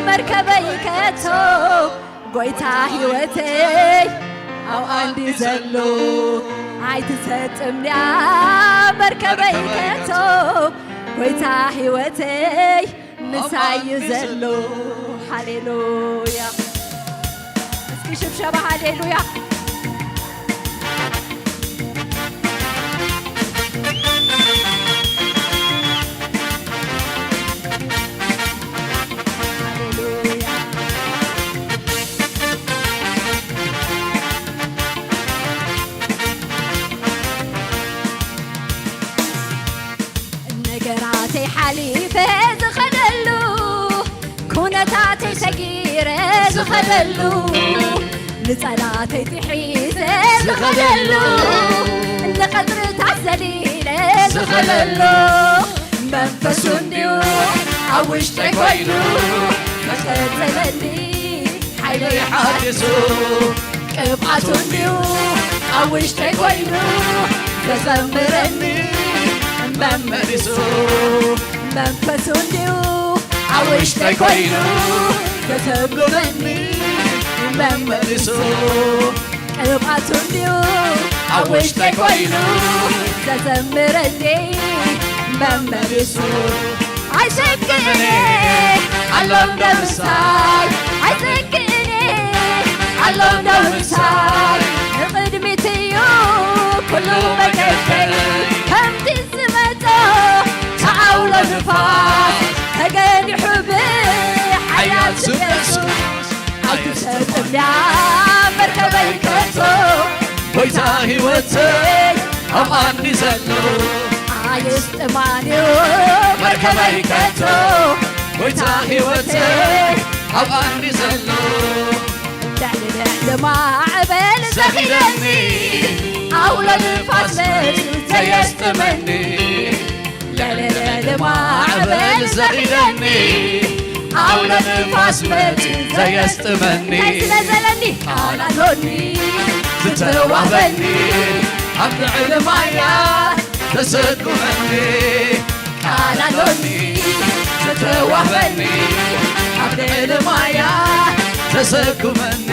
መርከበይ ከቶ። ጎይታ ህይወተይ ኣብኣ እንዲ ዘሎ ኣይትሰጥም ድያ መርከበይ ከቶ። ጎይታ ህይወተይ ምሳይ እዩ ዘሎ። ሃሌሉያ። እስኪ ሽብሸባ ሃሌሉያ። ሃሌሉያ። ነገራተይ ሓሊፈ ዝኸደሉ፣ ኩነታተይ ሰጊረ ዝኸደሉ፣ ንጸላተይ ጥሒሰ ዝኸደሉ፣ ንቐጽርታት ዘሊለ ዝኸደሉ፣ መንፈሱ እንድዩ ኣብ ውሽጠይ ኮይኑ ዘጸለኒ፣ ሓይለይ ሓዲሱ። ቅብኣቱ እንድዩ ኣብ ውሽጠይ ኮይኑ ዘዘምረኒ መመሊሱ። መንፈሱ እንድዩ ኣብ ውሽጠይ ኮይኑ ዘሰጉመኒ መመሊሱ። ቅብኣቱ እንድዩ ኣብ ውሽጠይ ኮይኑ ዘዘምረኒ መመሊሱ። ኣይሰግእን እየ ኣሎ እንዶ ምሳይ፣ ኣይሰግእን እየ ኣሎ እንዶ ምሳይ። ንቕድሚት እዩ ኩሉ መገደይ፣ ከምቲ ዝመጾ ተኣውሎ ንፋስ ተገኒሑ ብሓያል ስም የሱስ። ኣይትሰጥም ድያ መርከበይ ከቶ፣ ጎይታ ህይወተይ ኣብኣ እንዲ ዘሎ። ኣየስጥማን እዩ መርከበይ ከቶ፣ ጎይታ ህይወተይ ኣብኣ እንዲ ዘሎ። ልዕሊ ልዕሊ ማዕበል ዘኺረኒ፣ ኣውሎ ንፋስ መጺኡ ዘየስጥመኒ። ልዕሊ ልዕሊ ማዕበል ዘኺረኒ፣ ኣውሎ ንፋስ መጺኡ ዘየስጥመኒ። እንታይ ስለ ዘለኒ? ቃል ኣሎኒ ዝተዋህበኒ፣ ኣብ ልዕሊ ማያት ዘሰጉመኒ። ቃል ኣሎኒ ዝተዋህበኒ፣ ኣብ ልዕሊ ማያት ዘሰጉመኒ።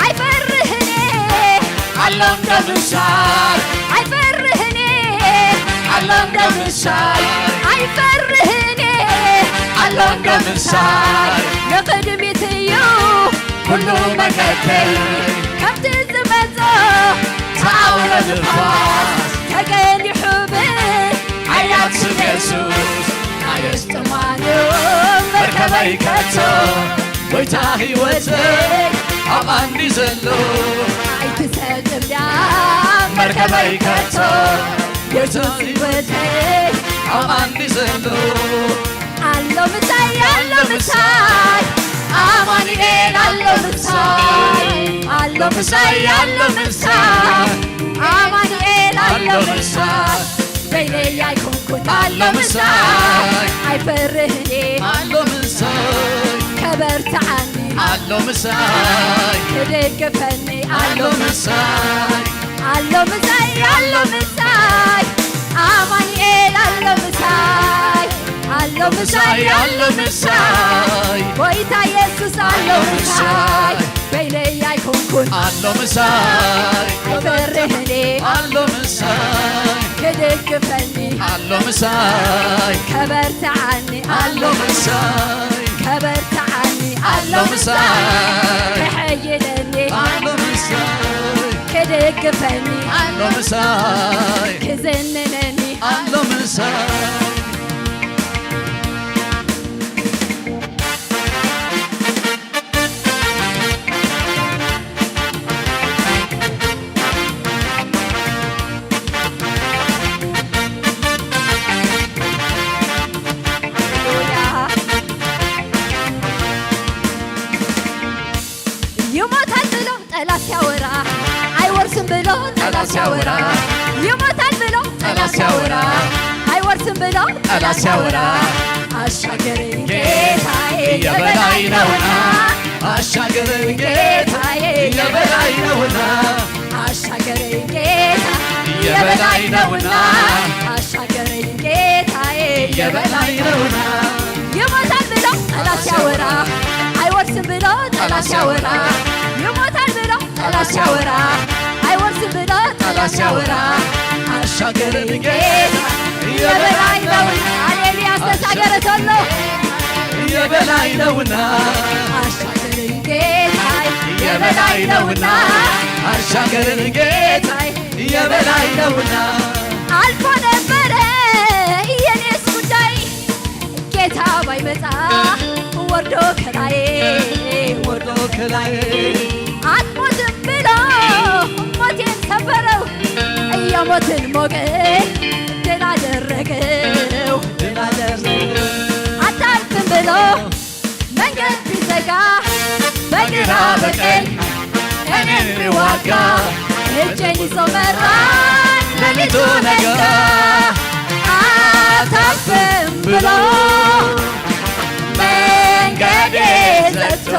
ኣይፈርህን እየ ኣሎ እንዶ ምሳይ፣ ኣይፈርህን እየ ኣሎ እንዶ ምሳይ፣ ኣይፈርህን እየ ኣሎ እንዶ ምሳይ። ንቕድሚት እዩ ኩሉ መገደይ፣ ከምቲ ዝመጾ ተኣውሎ ንፋስ ተገኒሑ ብሓያል ስም የሱስ። ኣየስጥማን እዩ መርከበይ ከቶ፣ ጎይታ ህይወተይ ኣብኣ እንዲ ዘሎ። ኣይትሰጥም ድያ መርከበይ ኣበይ ከቶ የሱስ ህይወተይ ኣማን ዘሎ ኣሎ ምሳይ፣ ኣሎ ምሳይ፣ ኣማኑኤል ኣሎ ምሳይ፣ ኣሎ ምሳይ፣ ኣሎ ምሳይ፣ ኣማኑኤል ኣሎ ምሳይ። በይነይ ኣይኮንኩን ኣሎ ምሳይ፣ ኣይፈርህን እየ ኣሎ ምሳይ፣ ከበርትዓኒ ኣሎ ምሳይ፣ ክድግፈኒ ኣሎ ኣሎ ምሳይ፣ ኣሎ ምሳይ፣ ኣሎ ምሳይ፣ ኣማኑኤል ኣሎ ምሳይ፣ ኣሎ ምሳይ፣ ኣሎ ምሳይ፣ ጎይታ የሱስ ኣሎ ምሳይ። በይነይ ኣይኮንኩን ኣሎ ምሳይ፣ ኣይፈርህን እየ ኣሎ ምሳይ፣ ክድግፈኒ ኣሎ ምሳይ፣ ከበርትዓኒ ኣሎ ኣሎ ምሳይ፣ ከበርትዓኒ ኣሎ ኣሎ ምሳይ፣ ምሳይ፣ ክሕይለኒ ኣሎ ምሳይ፣ ክድግፈኒ ኣሎ ምሳይ፣ ክዝንነኒ ኣሎ ምሳይ። ይሞታል ብሎ ጠላት ሲያወራ፣ ኣይወርስም ብሎ ጠላት ሲያወራ፣ ይሞታል ብሎ ጠላት ሲያወራ፣ ኣይወርስም ብሎ ጠላት ሲያወራ፣ አሻገረኝ ጌታዬ የበላይ ነውና፣ አሻገረኝ ጌታዬ የበላይ ነውና፣ አሻገረኝ ጌታ የበላይ ነውና፣ አሻገረኝ ጌታዬ የበላይ ነውና። ይሞታል ብሎ ጠላት ሲያወራ፣ አይወርስም ብሎ ጠላት ሲያወራ፣ ይሞታል ብሎ ጠላት ሲያወራ፣ አይወርስም ብሎ ጠላት ሲያወራ፣ አሻገረኝ ጌታ የበላይ ነውና። ሃሌሉያ፣ አስተሳገረ ዘሎ የበላይ ነውና፣ አሻገረኝ ጌታ የበላይ ነውና፣ አሻገረኝ ጌታ የበላይ ነውና። አልፎ ነበረ የኔስ ጉዳይ ጌታ ባይመጣ ወርዶ ከላይ ወርዶ ከላይ አትሞትም ብሎ ሞቴን ሰበረው። የሞትን ሞገድ ድል አደረገው። ድል አደረገው። አታልፍም ብሎ መንገድ ቢዘጋ በግራ በቀኝ እኔን ሊዋጋ እጄን ይዞ መራኝ ሌሊቱ ነጋ። አታልፍም ብሎ መንገዴ ዘግቶ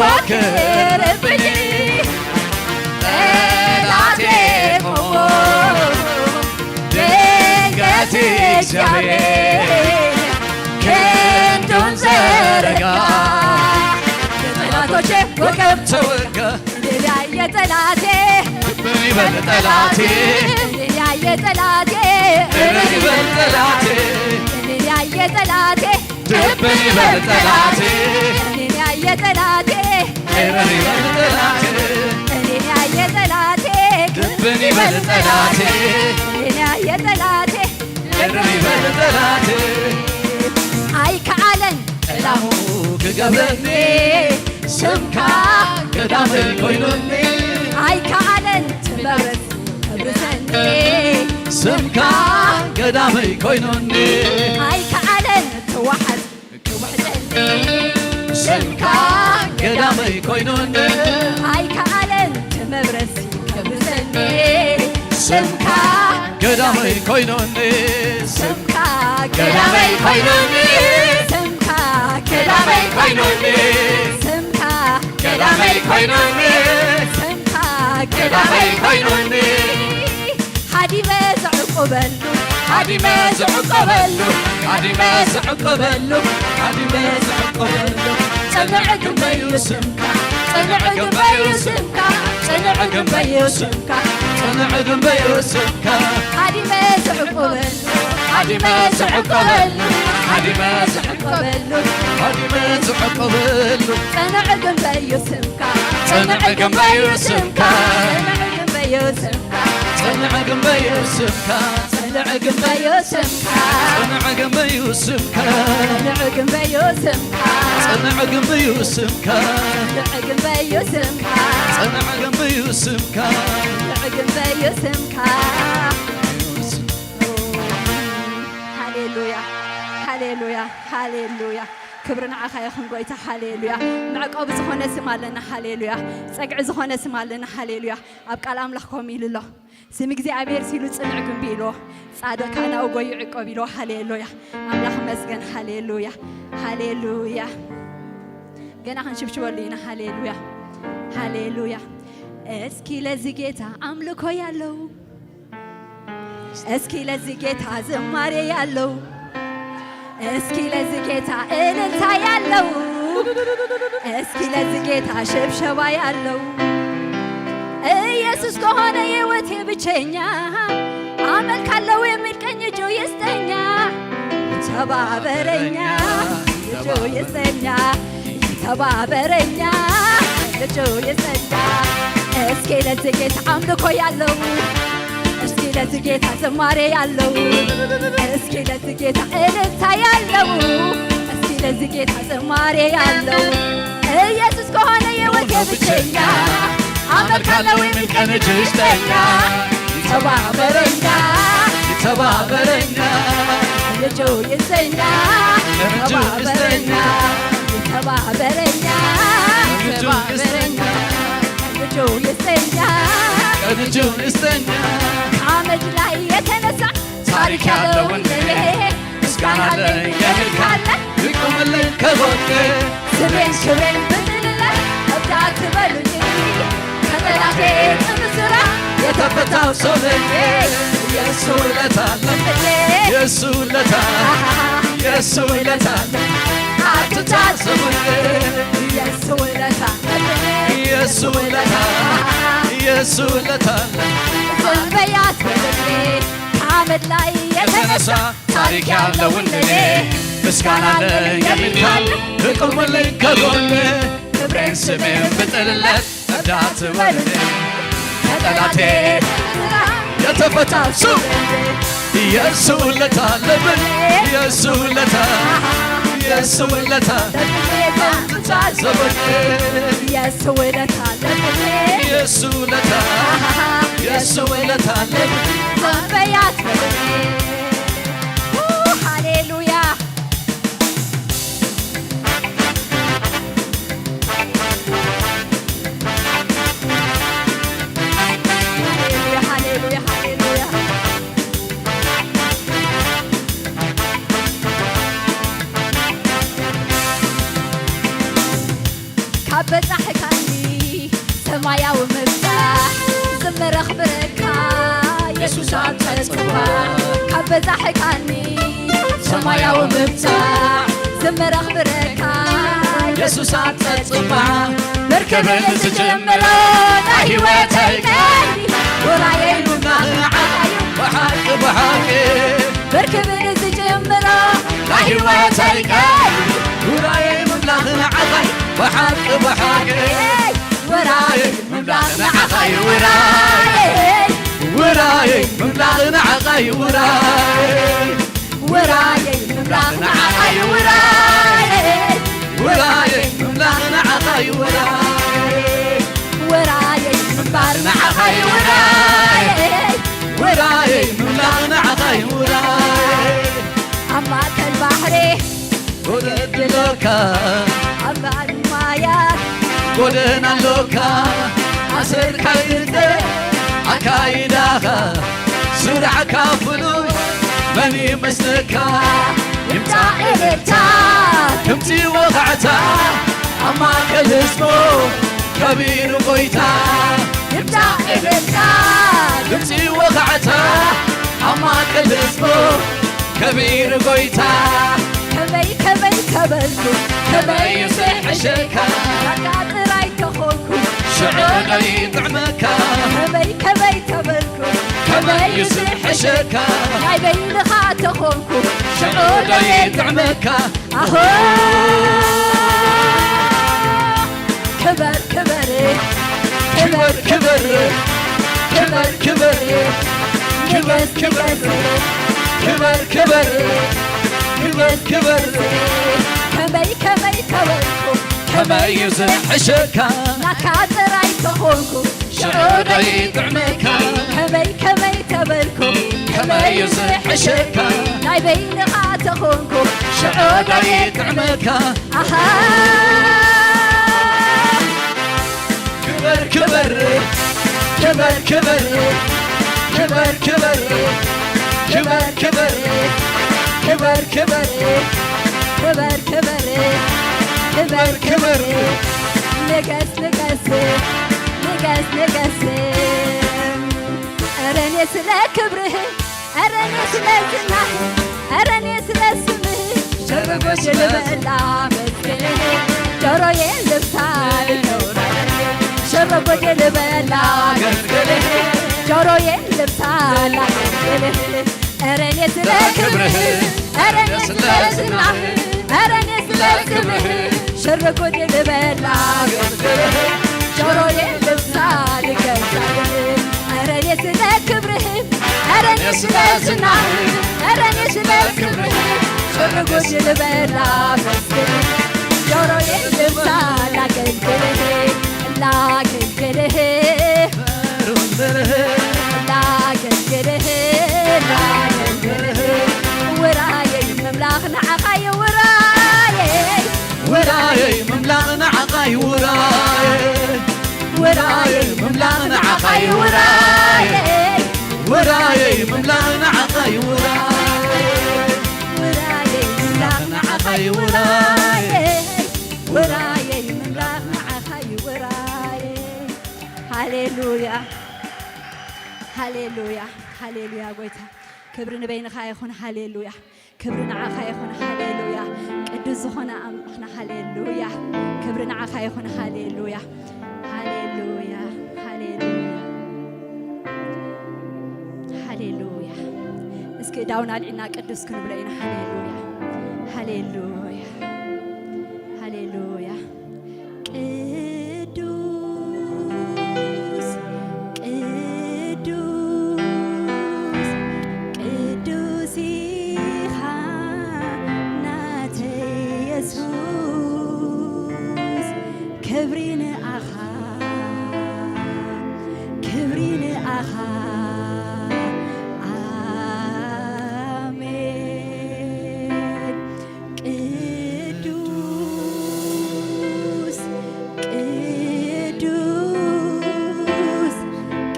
ሲፎክርብኝ ጠላቴ ቆሞ ድንገት እግዚአብሔር ክንዱን ዘረጋ። የጠላቶቼ ወገብ ተወጋ። ድል ያየ ጠላቴ ድል ይበል ጠላቴ። ድል ያየ ጠላቴ ድል ይበል ጠላቴ። ድል ያየ ጠላቴ ድል ይበል ጠላቴ። ድል ያየ ጠላቴ ድል ይበል ጠላቴ። ድል ያየ ጠላቴ ድል ይበል ጠላቴ። ድል ያየ ጠላቴ ድል ይበል ጠላቴ። ኣይከኣለን ጠላሙ ክገብረኒ ስምካ ቀዳመይ ኮይኑኒ። ኣይከኣለን ትመብረስ ከብሰኒ ስምካ ቀዳመይ ኮይኑኒ። ኣይከኣለን ትዋሓዝ ክውሕጠኒ ስምካ ቀዳመይ ኮይኑኒ። ኣይከኣለን ትመብረስ ከብሰኒ ስምካ ቀዳመይ ኮይኑኒ። ስምካ ቀዳመይ ኮይኑኒ። ስምካ ቀዳመይ ኮይኑኒ። ስምካ ቀዳመይ ኮይኑኒ። ስምካ ቀዳመይ ኮይኑኒ። ሃዲመ ዝዕቁበሉ ሃዲመ ዝዕቆበሉ ሃዲመ ዝዕቆበሉ ሃዲመ ዝዕቆበሉ ጽንዕ ግንበዩ ስምካ ጽንዕ ግንበዩ ስምካ ጽንዕ ግንበዩ ስምካ ጽንዕ ግንበዩ ስምካ ሃዲመ ዝዕቆበሉ ሃዲመ ዝዕቆበሉ ሃዲመ ዝዕቆበሉ ሃዲመ ዝዕቆበሉ ጽንዕ ግንበዩ ስምካ ጽንዕ ግንበዩ ስምካ ጽንዕ ግንበዩ ስምካ ጽንዕ ግንበዩ ስምካ ጽንዕ ግንበዩ ስምካ ጽንዕ ግንበዩ ስምካ ጽንዕ ግንበዩ ስምካ ጽንዕ ግንብ እዩ ስምካ፣ ጽንዕ ግንብ እዩ ስምካ፣ ጽንዕ ግንብ እዩ ስምካ። ጽንዕ ግንብ እዩ ስምካ። ሃሌሉያ፣ ሃሌሉያ፣ ሃሌሉያ። ክብሪ ንዓኻ ይኹን ጎይታ፣ ሃሌሉያ። መዕቆቢ ዝኾነ ስም ኣለና፣ ሃሌሉያ። ጸግዒ ዝኾነ ስም ኣለና፣ ሃሌሉያ። ኣብ ቃል ኣምላኽ ከምኡ ኢሉ ኣሎ፣ ስም እግዚኣብሔር ሲሉ ጽንዕ ግንቢ ኢልዎ፣ ጻድቕ ከኣ ናብኡ ጎዩ ይዕቆብ ኢልዎ። ሃሌሉያ፣ ኣምላኽ መስገን። ሃሌሉያ፣ ሃሌሉያ። ገና ክንሽብሽበሉ ኢና። ሃሌሉያ፣ ሃሌሉያ። እስኪ ለዚ ጌታ ኣምልኮ ያለው፣ እስኪ ለዚ ጌታ ዝማሬ ያለው፣ እስኪ ለዚ ጌታ እልልታ ያለው፣ እስኪ ለዚ ጌታ ሽብሸባ ያለው። ኢየሱስ ከሆነ የህይወቴ ብቸኛ፣ አመልካለው የሚል ቀኝ እጁ ይስጠኛ። ተባበረኛ፣ እጁ ይስጠኛ፣ ተባበረኛ፣ እጁ ይስጠኛ። እስኪ ለዚህ ጌታ አምልኮ ያለው፣ እስኪ ለዚህ ጌታ ዝማሬ ያለው፣ እስኪ ለዚህ ጌታ እልልታ ያለው፣ እስኪ ለዚህ ጌታ ዝማሬ ያለው። ኢየሱስ ከሆነ የህይወቴ ብቸኛ፣ አመልካለው የሚል ቀኝ እጁ ይስጠኛ። ተባበረኛ፣ ተባበረኛ፣ እጁ ይስጠኛ። ተባበረኛ፣ ተባበረኛ፣ እጁ ይስጠኛ። እጁ ይስጠኛ። እጁ ይስጠኛ። ከአመድ ላይ የተነሳ ታሪክ ያለው እንደኔ ምስጋና አለኝ የሚል ካለ ይቁምልኝ ከጎኔ። ስሜን ክብሬን ብጥልለት እብዳ አትበሉኝ፣ ከጠላቴ ጥም ስራ የተፈታው ሰው ነኝ። የእሱ ውለታ አለብኝ፣ የእሱ ውለታ፣ የእሱ ውለታ አለብኝ። አትታዘቡኝ፣ የእሱ ውለታ አለብኝ፣ የእሱ ውለታ፣ የእሱ ውለታ አለብኝ። ዝም በይ አትበሉኝ፣ ከአመድ ላይ የተነሳ ታሪክ ያለው እንደኔ ምስጋና አለኝ የሚል ካለ ይቁምልኝ ከጎኔ። ክብሬን ስሜን ብጥልለት እብዳ አትበሉኝ፣ ከጠላቴ የተፈታ እሱ። የእሱ ውለታ አለብኝ፣ የእሱ ውለታ፣ የእሱ ውለታ አትታዘቡኝ። የእሱ ውለታ አለብኝ፣ የእሱ ውለታ፣ የእሱ ውለታ አለብኝ። ዝም በይ አትበሉኝ። ሃሌሉያ፣ ሃሌሉያ፣ ሃሌሉያ፣ ሃሌሉያ። ካብ በጻሕካኒ ሰማያዊ ምብጻሕ ዝመረኽብረካ የሱስ ኣንተ ጽባሕ። ካብ በጻሕካኒ ሰማያዊ ምብጻሕ ዝመረኽብረካ የሱስ ኣንተ ጽባሕ። መርከብን ዝጅምሮ ናይ ህይወተይ ቀንዲ ውራየይ ምምላኽ ንዓኻ እዩ ብሓቂ ብሓቂ። መርከብን ዝጅምሮ ናይ ህይወተይ ቀንዲ ውራየይ ምምላኽ ንዓኻ እዩ ብሓቂ ብሓቂ። ውራየይ ምምላኽ ንዓኻ እዩ ውራየይ። ውራየይ ምምላኽ ንዓኻ እዩ ውራየይ። ውራየይ ምምላኽ ንዓኻ እዩ ውራየይ። ውራየይ ምምላኽ ንዓኻ እዩ ውራየይ። ውራየይ ምንባር ንዓኻ እዩ ውራየይ። ውራየይ ምምላኽ ንዓኻ እዩ ውራየይ። ኣብ ማእከል ባሕሪ ጎደድ ኣሎካ። ኣብ ባሕሪ ማያት ጎደና ኣሎካ። ኣሰርካ ይርደ ኣካይዳኻ ስራዕካ ፍሉይ መን ይመስለካ? ይምጻእ እልልታ ድምጺ ወኻዕታ ኣብ ማእከል ህዝቡ ከቢሩ ጎይታ። ይምጻእ እልልታ ድምጺ ወኻዕታ ኣብ ማእከል ህዝቡ ከቢሩ ጎይታ። ከመይ ከመይ ተበልኩ ከመይ እዩ ዝሕሸካ? ናትካ ጥራይ ተኾንኩ ሽዑ ዶ ይጥዕመካ? ከመይ ከመይ ተበልኩ ከመይ እዩ ዝሕሸካ? ናይ በይንኻ ተኾንኩ ሽዑ ዶ ይጥዕመካ? ኣሆ ክበር ክበር ክበር ክበር ክበር ክበር ክበር ክበር ክበር ክበር ክበር ክበር ክበር ከመይ ከመይ ተበልኩ፣ ከመይ እዩ ዝሕሸካ? ናትካ ጥራይ ተኾንኩ፣ ሽዑ ዶ ይጥዕመካ? ከመይ ከመይ ተበልኩ፣ ከመይ እዩ ዝሕሸካ? ናይ በይንኻ ተኾንኩ፣ ሽዑ ዶ ይጥዕመካ? ኣሃ። ክበር ክበር ክበር ክበር ክበር ክበር ክበር ክበር ክበር ክበር ክበር ክበር ክበር ክበር ክበር ንገስ ንገስ ንገስ ንገስ። ኧረ እኔ ስለ ክብርህ፣ ኧረ እኔ ስለ ዝናህ፣ ኧረ እኔ ስለ ስምህ ሸረጎች ልበላ መስገንህ ጆሮዬን ልብሳ ልከውታለህ። ሸረጎች ልበላ መስገንህ ጆሮዬን ልብሳ ላመስገንህ። ኧረ እኔ ስለ ክብርህ፣ ኧረ እኔ ስለ ዝናህ፣ ኧረ እኔ ስለ ስምህ ሸረጎች ልበላ መስገንህ ጆሮዬን ልብሳ ልከውታለህ። ኧረ እኔ ስለ ክብርህ፣ ኧረ እኔ ስለ ዝናህ፣ ኧረ እኔ ስለ ክብርህ ሸረጎች ልበላ መስገንህ ጆሮዬን ልብሳ ላገልግልህ፣ ላገልግልህ ላገልግልህ ላገልግልህ ውራየይ ምምላኽ ንዓኻ እዩ ውራየይ ውራየይ ምምላኽ ንዓኻ እዩ ውራየይ ውራየይ ምምላኽ ንዓኻ እዩ ውራየይ ውራየይ ምምላኽ ንዓኻ እዩ ውራየይ ውራየይ ምምላኽ ንዓኻ እዩ ውራየይ ውራየይ ምምላኽ ንዓኻ እዩ ውራየይ። ሃሌሉያ ሃሌሉያ ሃሌሉያ። ጎይታ ክብሪ ንበይንኻ ይኹን። ሃሌሉያ ክብሪ ንዓኻ ይኹን። ሃሌሉያ ቅዱስ ዝኾነ ኣምላኽና። ሃሌሉያ ክብሪ ንዓኻ ይኹን። ሃሌሉያ ሃሌሉያ ሃሌሉያ ሃሌሉያ። እስኪ እዳውና ኣልዒልና ቅዱስ ክንብሎ ኢና። ሃሌሉያ ሃሌሉያ ሃሌሉያ። ቅዱስ ቅዱስ ቅዱስ ኢኻ ናተይ የሱስ፣ ክብሪ ንኣኻ ክብሪ ንኣኻ። ኣሜን። ቅዱስ ቅዱስ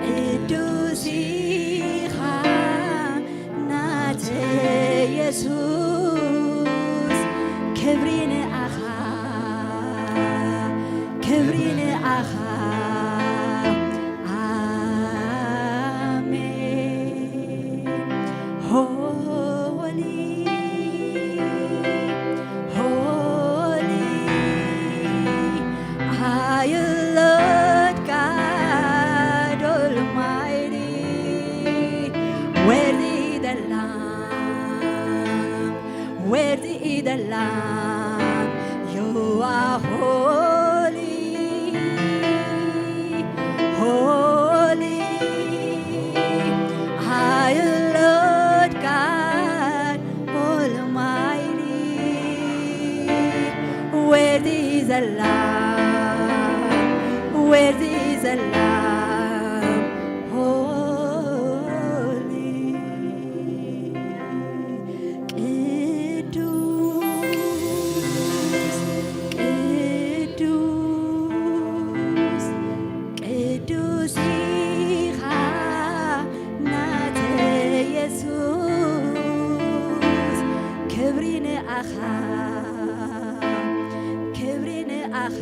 ቅዱስ ኢኻ ናተይ የሱስ፣ ክብሪ ንኣኻ ክብሪ ንኣኻ። ኣሜን። ሆሊ ሆሊ ኣዩ ሎርድ ጋድ ኦልማይቲ፣ ወርዚ ደ ላም ወርዚ ደ ላም ዩ ኣር ሆሊ ሆሊ ኣዩ ሎርድ ጋድ ኦልማይቲ፣ ወርዚ ደ ላም ወርዚ ደ ላም ሆሊ። ቅዱስ ቅዱስ ቅዱስ ኢኻ ናተይ የሱስ፣ ክብሪ ንኣኻ ክብሪ ንኣኻ።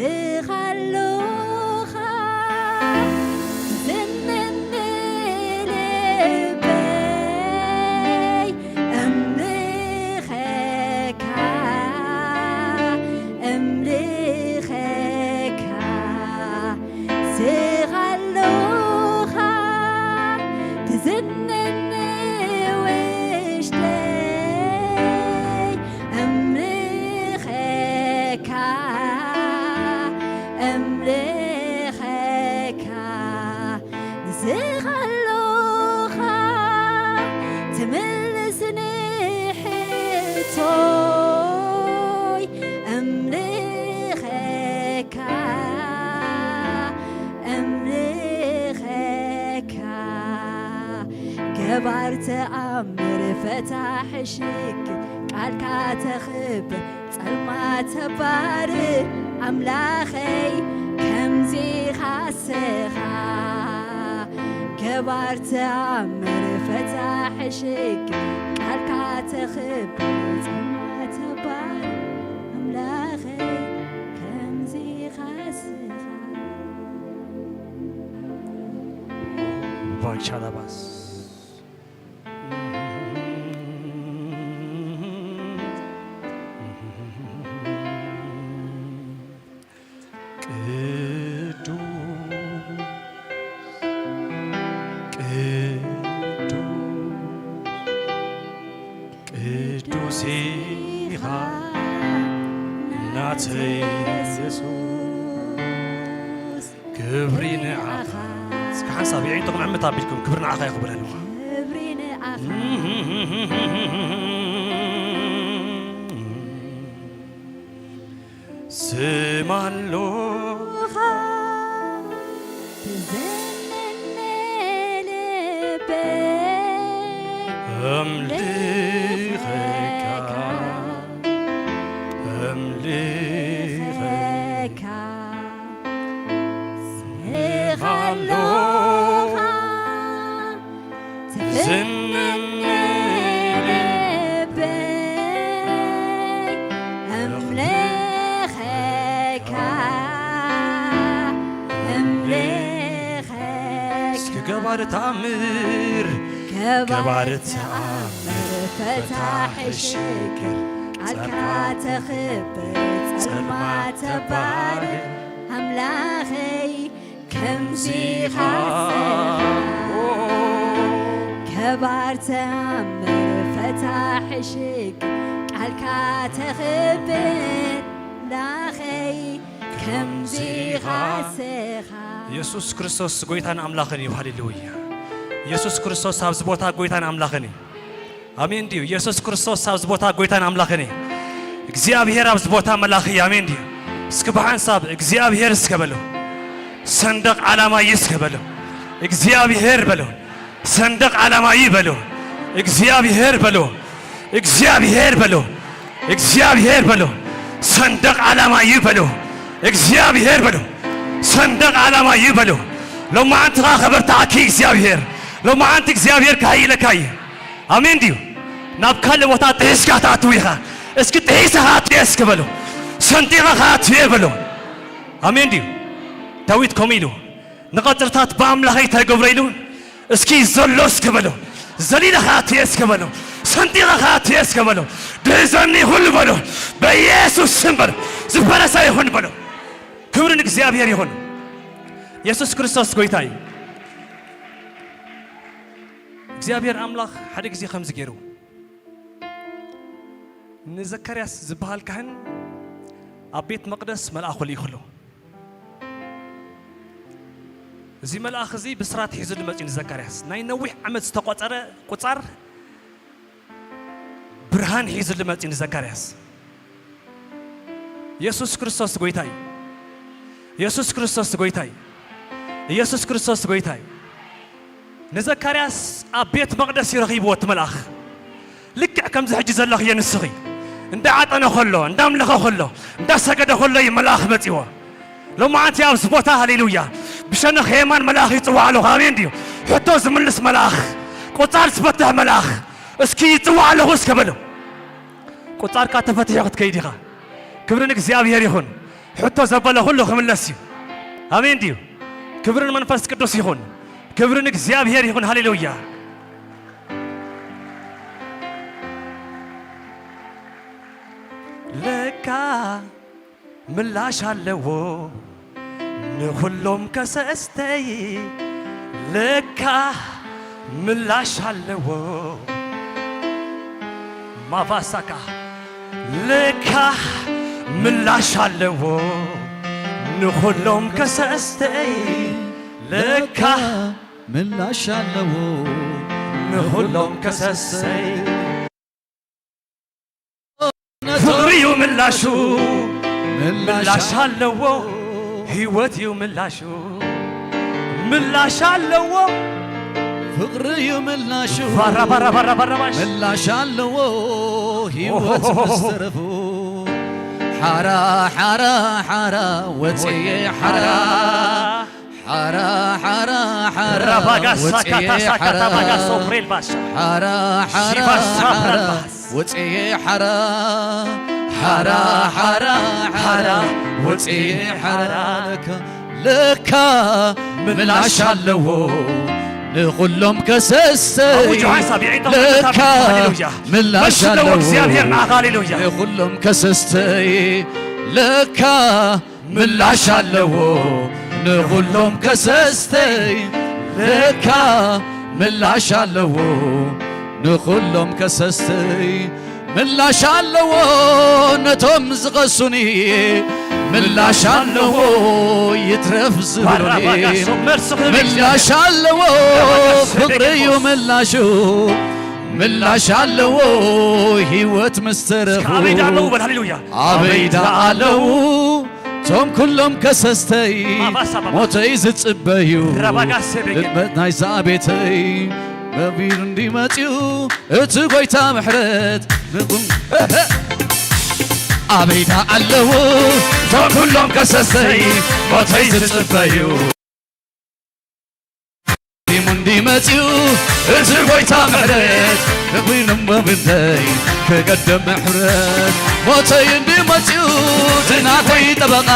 ኢኻ ኣሎኻ ዝንኒ ልበይ እምልኸካ እምልኸካ ስኻ ኣሎኻ ትዝንኒ ውሽጠይ እምልኸካ እምልኸካ ንስኻ ኣሎኻ ትምልስኒ ሕቶይ እምልኸካ እምልኸካ ገባር ተኣምር ፈታሒ ሽግር ቃልካ ተኽብር ጸልማት ተባርር ኣምላኸይ ከምዚኻ ስኻ ገባር ተኣምር ፈታሒ ሽግር ቃልካ ተኽብር ጸልማት ተባርር ኣምላኸይ ከምዚኻ ስኻ ባይቻላባስ ቅዱስ ቅዱስ ቅዱስ ኢኻ ናተይ የሱስ ክብሪ ንዓኻ። እስኪ ሓንሳብ የዒንትኹም ዕምት ኣቢልኩም ክብሪ ንዓኻ እዩ ክብል ኣለኹ። ክብሪ ንዓኻ። ስም ኣሎኻ ትዘነነ ልበይ እምልኸካ እምልኸካ ስኻ ኣሎኻ ትዝንኒ ልበይ እምልኸካ እምልኸካ እስኪ ገባር ተኣምር ገባር ተኣምር ፈታሒ ሽግር ቃልካ ተኽብር ጸልማት ተባርር ኣምላኸይ ከምዚኻ ገባር ተኣምር ፈታሒ ሽግር ቃልካ ተኽብር ላኸይ ከምዚኻ ስኻ የሱስ ክርስቶስ ጎይታን ኣምላኽን እዩ። ሃሌሉያ። የሱስ ክርስቶስ ኣብዚ ቦታ ጎይታን ኣምላኽን እዩ። ኣሜን ድዩ? የሱስ ክርስቶስ ኣብዚ ቦታ ጎይታን ኣምላኽን እዩ። እግዚኣብሔር ኣብዚ ቦታ መላኺ እዩ። ኣሜን ድዩ? እስኪ ብሓንሳብ እግዚኣብሔር እስከ በሉ። ሰንደቕ ዓላማ እዩ እስከ በሉ። እግዚኣብሔር በሉ። ሰንደቕ ዓላማ እዩ በሉ። እግዚኣብሔር በሉ። እግዚኣብሔር በሉ። እግዚኣብሔር በሉ። ሰንደቕ ዓላማ እዩ በሉ። እግዚኣብሔር በሉ። ሰንደቕ ዓላማ እዩ በሉ። ሎማዓንቲ ኸዓ ከበርትዓኪ እግዚኣብሔር። ሎማዓንቲ እግዚኣብሔር ከሃይለካ እዩ። ኣሜን ድዩ? ናብ ካልእ ቦታ ጥሒስካ ትኣትው ኢኻ። እስኪ ጥሒሰ ኸኣትየ እስኪ በሉ። ሰንጢቐ ኸኣትየ በሉ። ኣሜን ድዩ? ዳዊት ከምኡ ኢሉ፣ "ንቐጽርታት ብኣምላኸይ ተገብረ" ኢሉ፣ እስኪ ዘሎ እስኪ በሉ። ዘሊለ ኸኣትየ እስኪ በሉ። ሰንጢቐ ኸኣትየ እስኪ በሉ። ድህዘኒ ይኹን በሉ። በኢየሱስ ስም በሉ። ዝፈረሰ ይኹን በሉ። ክብሪ ንእግዚኣብሔር ይኹን። የሱስ ክርስቶስ ጎይታ እዩ። እግዚኣብሔር ኣምላኽ ሓደ ግዜ ከምዚ ገይሩ፣ ንዘካርያስ ዝበሃል ካህን ኣብ ቤት መቕደስ መልኣኹ ልኢኹሉ። እዚ መልኣኽ እዚ ብስራት ሒዙ ልመጽ እዩ ንዘካርያስ። ናይ ነዊሕ ዓመት ዝተቖጸረ ቁጻር ብርሃን ሒዙ ልመጽ እዩ ንዘካርያስ። የሱስ ክርስቶስ ጎይታ እዩ። የሱስ ክርስቶስ ጎይታ እዩ። የሱስ ክርስቶስ ጎይታ እዩ። ንዘካርያስ ኣብ ቤት መቕደስ እዩ ረኺብዎ እቲ መልኣኽ። ልክዕ ከምዚ ሕጂ ዘለኽዮ ንስኺ። እንዳ ዓጠነ ከሎ፣ እንዳ ኣምለኸ ከሎ፣ እንዳ ሰገደ ከሎ እዩ መልኣኽ መጺዎ። ሎማዓንቲ ኣብዚ ቦታ፣ ሃሌሉያ፣ ብሸነኽ የማን መልኣኽ ይጽዋዕ ኣለኹ። ኣሜን ድዩ? ሕቶ ዝምልስ መልኣኽ፣ ቁጻር ዝፈትሕ መልኣኽ፣ እስኪ ይጽዋዕ ኣለኹ እስከ በሉ። ቁጻርካ ተፈቲሑ ክትከይድ ኢኻ። ክብሪ ንእግዚኣብሔር ይኹን። ሕቶ ዘበለ ኩሉ ክምለስ እዩ። ኣሜን ድዩ? ክብሪ ንመንፈስ ቅዱስ ይኹን። ክብሪ ንእግዚኣብሔር ይኹን። ሃሌሉያ። ለካ ምላሽ ኣለዎ ንኹሎም ከሰስተይ፣ ለካ ምላሽ ኣለዎ። ማፋሳካ ለካ ምላሽ ኣለዎ ንኹሎም ከሰስተይ፣ ለካ ምላሽ ኣለዎ ንኹሎም ከሰስተይ። ፍቕሪ እዩ ምላሹ፣ ምላሽ ኣለዎ፣ ህይወት እዩ ምላሹ። ምላሽ ኣለዎ፣ ፍቕሪ እዩ ምላሹ። ባራ፣ ባራ፣ ባራ፣ ባራ፣ ባሽ። ምላሽ ኣለዎ፣ ህይወት ኦሆሆሆ። መስተረፉ። ሓራ፣ ሓራ፣ ሓራ፣ ወፅየ ሓራ። ሓራ፣ ሓራ፣ ሓራ፣ ራባጋ ወፅየ ሳካታ ሳካታ ሓራ። ባጋ ሶፍሬል ባሻ። ሓራ፣ ሓራ፣ ሺቫ ሳብራል ሓራ፣ ባስ። ወፅየ ሓራ። ሓራ፣ ሓራ፣ ሓራ፣ ወፅየ ሓራ። ለካ፣ ለካ ምላሽ ኣለዎ ንኹሎም ከሰስተይ። ኣውጅ ሓሳብ ይዒንቶ ለካ ሃሌሉያ። ምላሽ መልስ ኣለዎ ኣለዎ እግዚኣብሔር ንዓኻ ሃሌሉያ። ንኹሎም ከሰስተይ። ለካ ምላሽ ኣለዎ ንኹሎም ከሰስተይ። ለካ ምላሽ ኣለዎ ንኹሎም ከሰስተይ። ምላሽ ኣለዎ ነቶም ዝኸሱኒ። ምላሽ ኣለዎ ይትረፍ ዝብሉኒ። ዋራ ባጋሶ መልሲ ክህብ ምላሽ ኣለዎ ባጋሶ ፍቕሪ እዩ በገርሞስ። ምላሹ። ምላሽ ኣለዎ ህይወት ምስ ተረፉ። እስከ ኣበይ ደኣ ኣለዉ በል፣ ሃሌሉያ። ኣበይ ደኣ ኣለዉ ቶም ኩሎም ከሰስተይ። ማባሳ ባባ። ሞተይ ዝጽበዩ። ረባጋሴ በገ። ህልመት ናይዛ ቤተይ መቢር እንዲመጽኡ እቲ ጐይታ ምሕረት ንኹም። ኣበይ ደኣ ኣለዉ ቶም ኩሎም ከሰስተይ ሞተይ ዝጽበዩ። ዲሙ እንዲመጽኡ እቲ ጐይታ ምሕረት ንኹይኖም በብንተይ ክገድም ምሕረት ሞተይ እንዲመጽኡ እቲ ናተይ ጠበቓ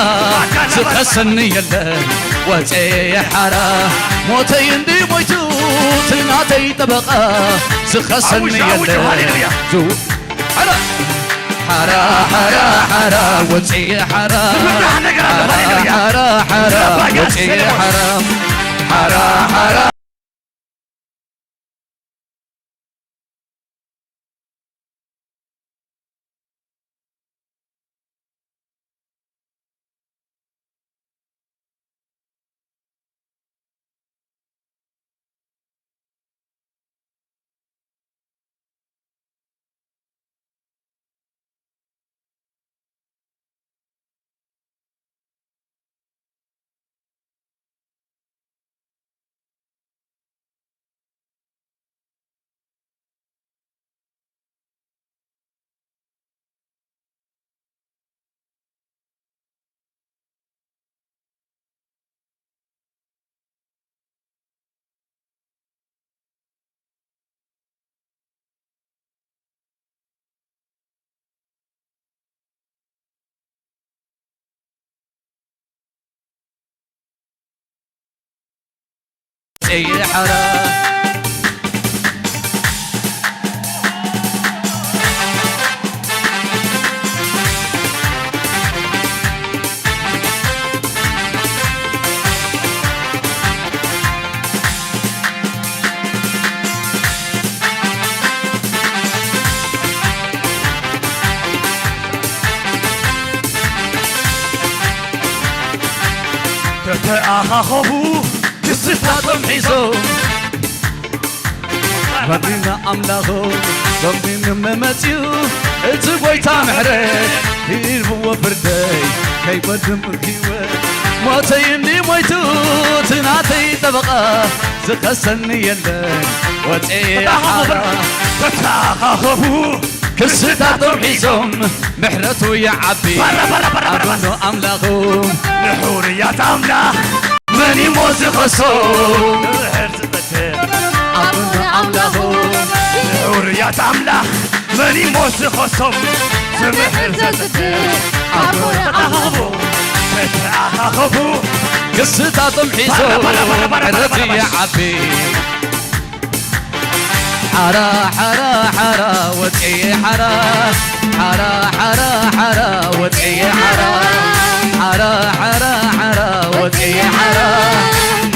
ዝኸሰኒ የለን ወፀየ ሓራ ሞተይ እንዲሞይቱ እቲ ናተይ ጠበቓ ዝኸሰኒ ኣውጅ፣ ኣውጅ፣ የለን ሃሌሉያ። ዙ- ሓራ ሓራ ሓራ ሓራ ወፅየ ሓራ ዝብራህ ነገር ኣሎ። ሃሌሉያ። ሓራ ሓራ ሓራ ረባጋ ወፅየ ሰለሞን። ሓራ ሓራ ሓራ ተተኣኻኸቡ ክስታቶም ሒዞም በምድሪ ንኣምላኹ በምድሪ ንመመጽኡ እቲ ጐይታ ምሕረት ሂብዎ ፍርደይ ከይወድም ህይወት ሞተይ እንዲ ሞይቱ እቲ ናተይ ጠበቓ ዝኸሰኒ የለን ወፀየ ሓራ ተተኣኻኸቡ ክስታቶም ሒዞም ምሕረቱ ይዓቢ ኣቦኖ ኣምላኹ ንሕውርያት ኣምላኽ መን እሞ ዝኸሶ ምሕር ዝፈትሕ ኣቦኖ ኣምላኹ ንሕውርያት ኣምላኽ መን እሞ ዝኸሶም ዝምሕር ዘዝክር ኣቦኖ ኣምላኹ ተተኣኻኸቡ። ክስታቶም ሒዞም ባራ፣ ባራ፣ ባራ፣ ባራ፣ ባራ፣ ምሕረት ባራ፣ ባራ። ይዓቢ። ሓራ፣ ሓራ፣ ሓራ፣ ወፅየ ሓራ። ሓራ፣ ሓራ፣ ሓራ፣ ወፅየ ሓራ። ሓራ፣ ሓራ፣ ሓራ፣ ወፅየ ሓራ።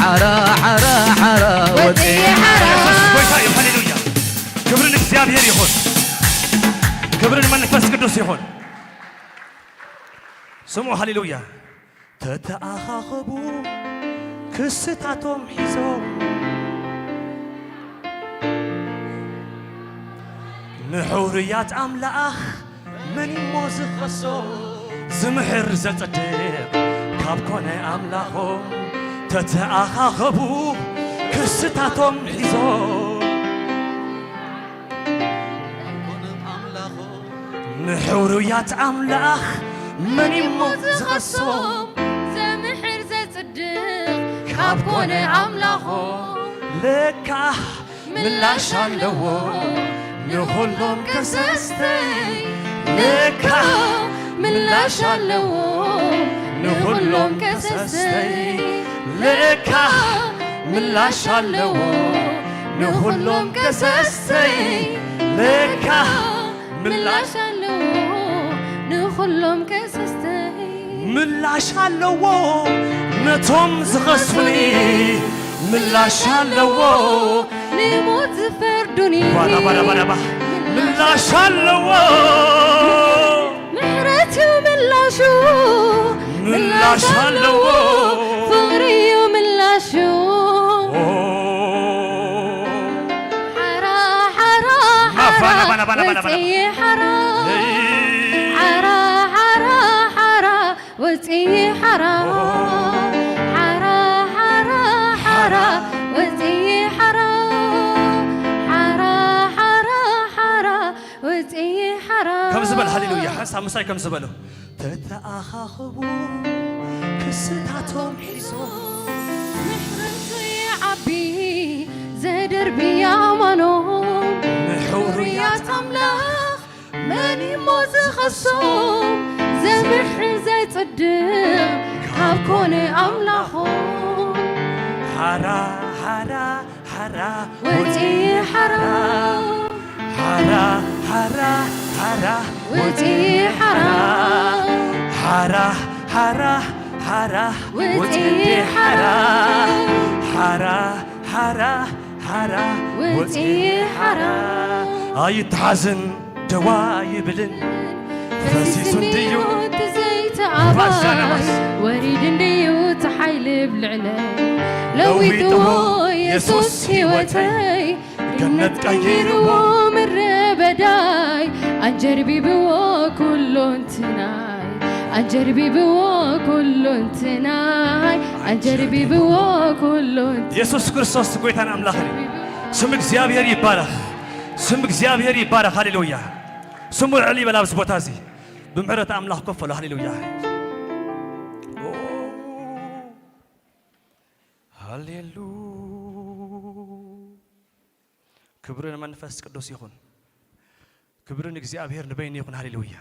ሓራ፣ ሓራ፣ ሓራ፣ ወፅየ ሓራ። ኢየሱስ ጎይታ እዩ። ሃሌሉያ። ክብሪ ንእግዚኣብሔር ይኹን። ክብሪ ንመንፈስ ቅዱስ ይኹን። ስሙ ሃሌሉያ። ተተኣኻኸቡ ክስታቶም ሒዞም፣ ንሕሩያት ኣምላኽ መን እሞ ዝኸሶ? ዝምሕር ዘጽድቕ ካብ ኮነ ኣምላኾም። ተተኣኻኸቡ ክስታቶም ሒዞም፣ ንሕሩያት ኣምላኽ መን እሞ ዝኸሶም? ዘምሕር ዘጽድቕ ካብ ኮነ ኣምላኾም። ለካ ምላሽ ኣለዎ ንኹሎም ከሰስተይ። ለካ ምላሽ ኣለዎ ንኹሎም ከሰስተይ። ለካ ምላሽ ኣለዎ ንኹሎም ከሰስተይ። ለካ ምላሽ ኣለዎ ንኹሎም ከሰስተይ። ምላሽ ኣለዎ ነቶም ዝኸሱኒ። ምላሽ ኣለዎ ንሞት ዝፈርዱኒ። ባራ፣ ባራ፣ ባራ፣ ባራ። ምላሽ ኣለዎ። ምሕረት እዩ ምላሹ። ምላሽ ኣለዎ። ፍቕሪ እዩ ምላሹ። ኦ። ሓራ፣ ሓራ፣ ሓራ፣ ባና፣ ባና፣ ባና፣ ባና፣ ባና። ወፅየ ሓራ። ሄይ። ሓራ፣ ሓራ፣ ሓራ፣ ወፅየ ሓራ። ኦ። ሓራ፣ ሓራ፣ ሓራ፣ ወፅየ ሓራ። ሓራ፣ ሓራ፣ ሓራ፣ ወፅየ ሓራ። ከምዚ በል፣ ሃሌሉያ። ሓንሳብ ምሳይ ከምዚ በሉ። ተተኣኻኽቡ ክስታቶም ሒዞም። ምሕረቱ ይዓቢ ዘደርቢ ኣማኖም። ንሕሩያት ኣምላኽ መን እሞ ዝኸሶም? ዘምሕር ዘጽድቕ ካብ ኮነ ኣምላኾም። ሓራ፣ ሓራ፣ ሓራ፣ ወፂ ሓራ። ሓራ፣ ሓራ፣ ሓራ፣ ወፂ ሓራ። ሓራ፣ ሓራ፣ ሓራ፣ ወፂ ወፂ ሓራ። ሓራ። ሓራ፣ ሓራ፣ ሓራ፣ ወፂ ወፂ ሓራ። ሓራ። ኣይተሓዝን ደዋ ይብልን ፈሲሱ ፈሲሱ እንድዩ እንድዩ እቲ ዘይተኣባይ። ባሻናባስ። ወሪድ እንድዩ እቲ ሓይሊ ብልዕለይ። ለዊጥዎ ለዊጥዎ የሱስ የሱስ ህይወተይ። ህይወተይ። ገነት ገነት ቀይርዎ። ቀይርዎ ምድረ በዳይ። ኣንጀርቢብዎ ኩሉ እንትናይ። ኣንጀርቢብዎ ኩሉ እንትናይ። ኣንጀርቢብዎ ኩሉ እንት- የሱስ ክርስቶስ ጎይታን ኣምላኽን እዩ። ስም እግዚኣብሔር ይባረኽ። ስም እግዚኣብሔር ይባረኽ። ሃሌሉያ። ስሙ ልዕል ይበል ኣብዚ ቦታ እዚ። ብምሕረት ኣምላኽ ኮፍ በሉ። ሃሌሉያ። ኦ። ሃሌሉ። ክብሪ ንመንፈስ ቅዱስ ይኹን። ክብሪ ንእግዚኣብሔር ንበይኑ ይኹን። ሃሌሉያ።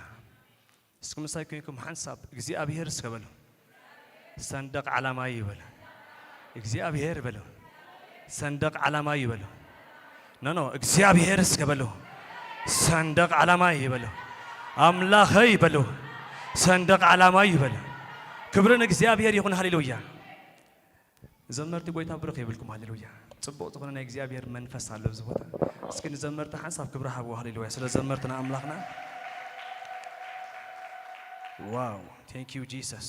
እስኪ ምሳይ ኮይንኩም ሓንሳብ እግዚኣብሔር እስከ በሉ። ሰንደቕ ዓላማይ ይበሉ። እግዚኣብሔር በሉ። ሰንደቕ ዓላማይ ይበሉ። ኖ፣ ኖ፣ እግዚኣብሔር እስከ በሉ። ሰንደቕ ዓላማይ ይበሉ። ኣምላኸይ በሉ። ሰንደቕ ዓላማይ ይበሉ። ክብሪ ንእግዚኣብሔር ይኹን። ሃሌሉያ። ዘመርቲ ጎይታ ብሩኽ የብልኩም። ሃሌሉያ። ጽቡቕ ዝኾነ ናይ እግዚኣብሔር መንፈስ ኣሎ ኣብዚ ቦታ። እስኪ ንዘመርቲ ሓንሳብ ክብሪ ሃብዎ። ሃሌሉያ። ስለ ዘመርትና ኣምላኽና። ዋው። Thank you Jesus።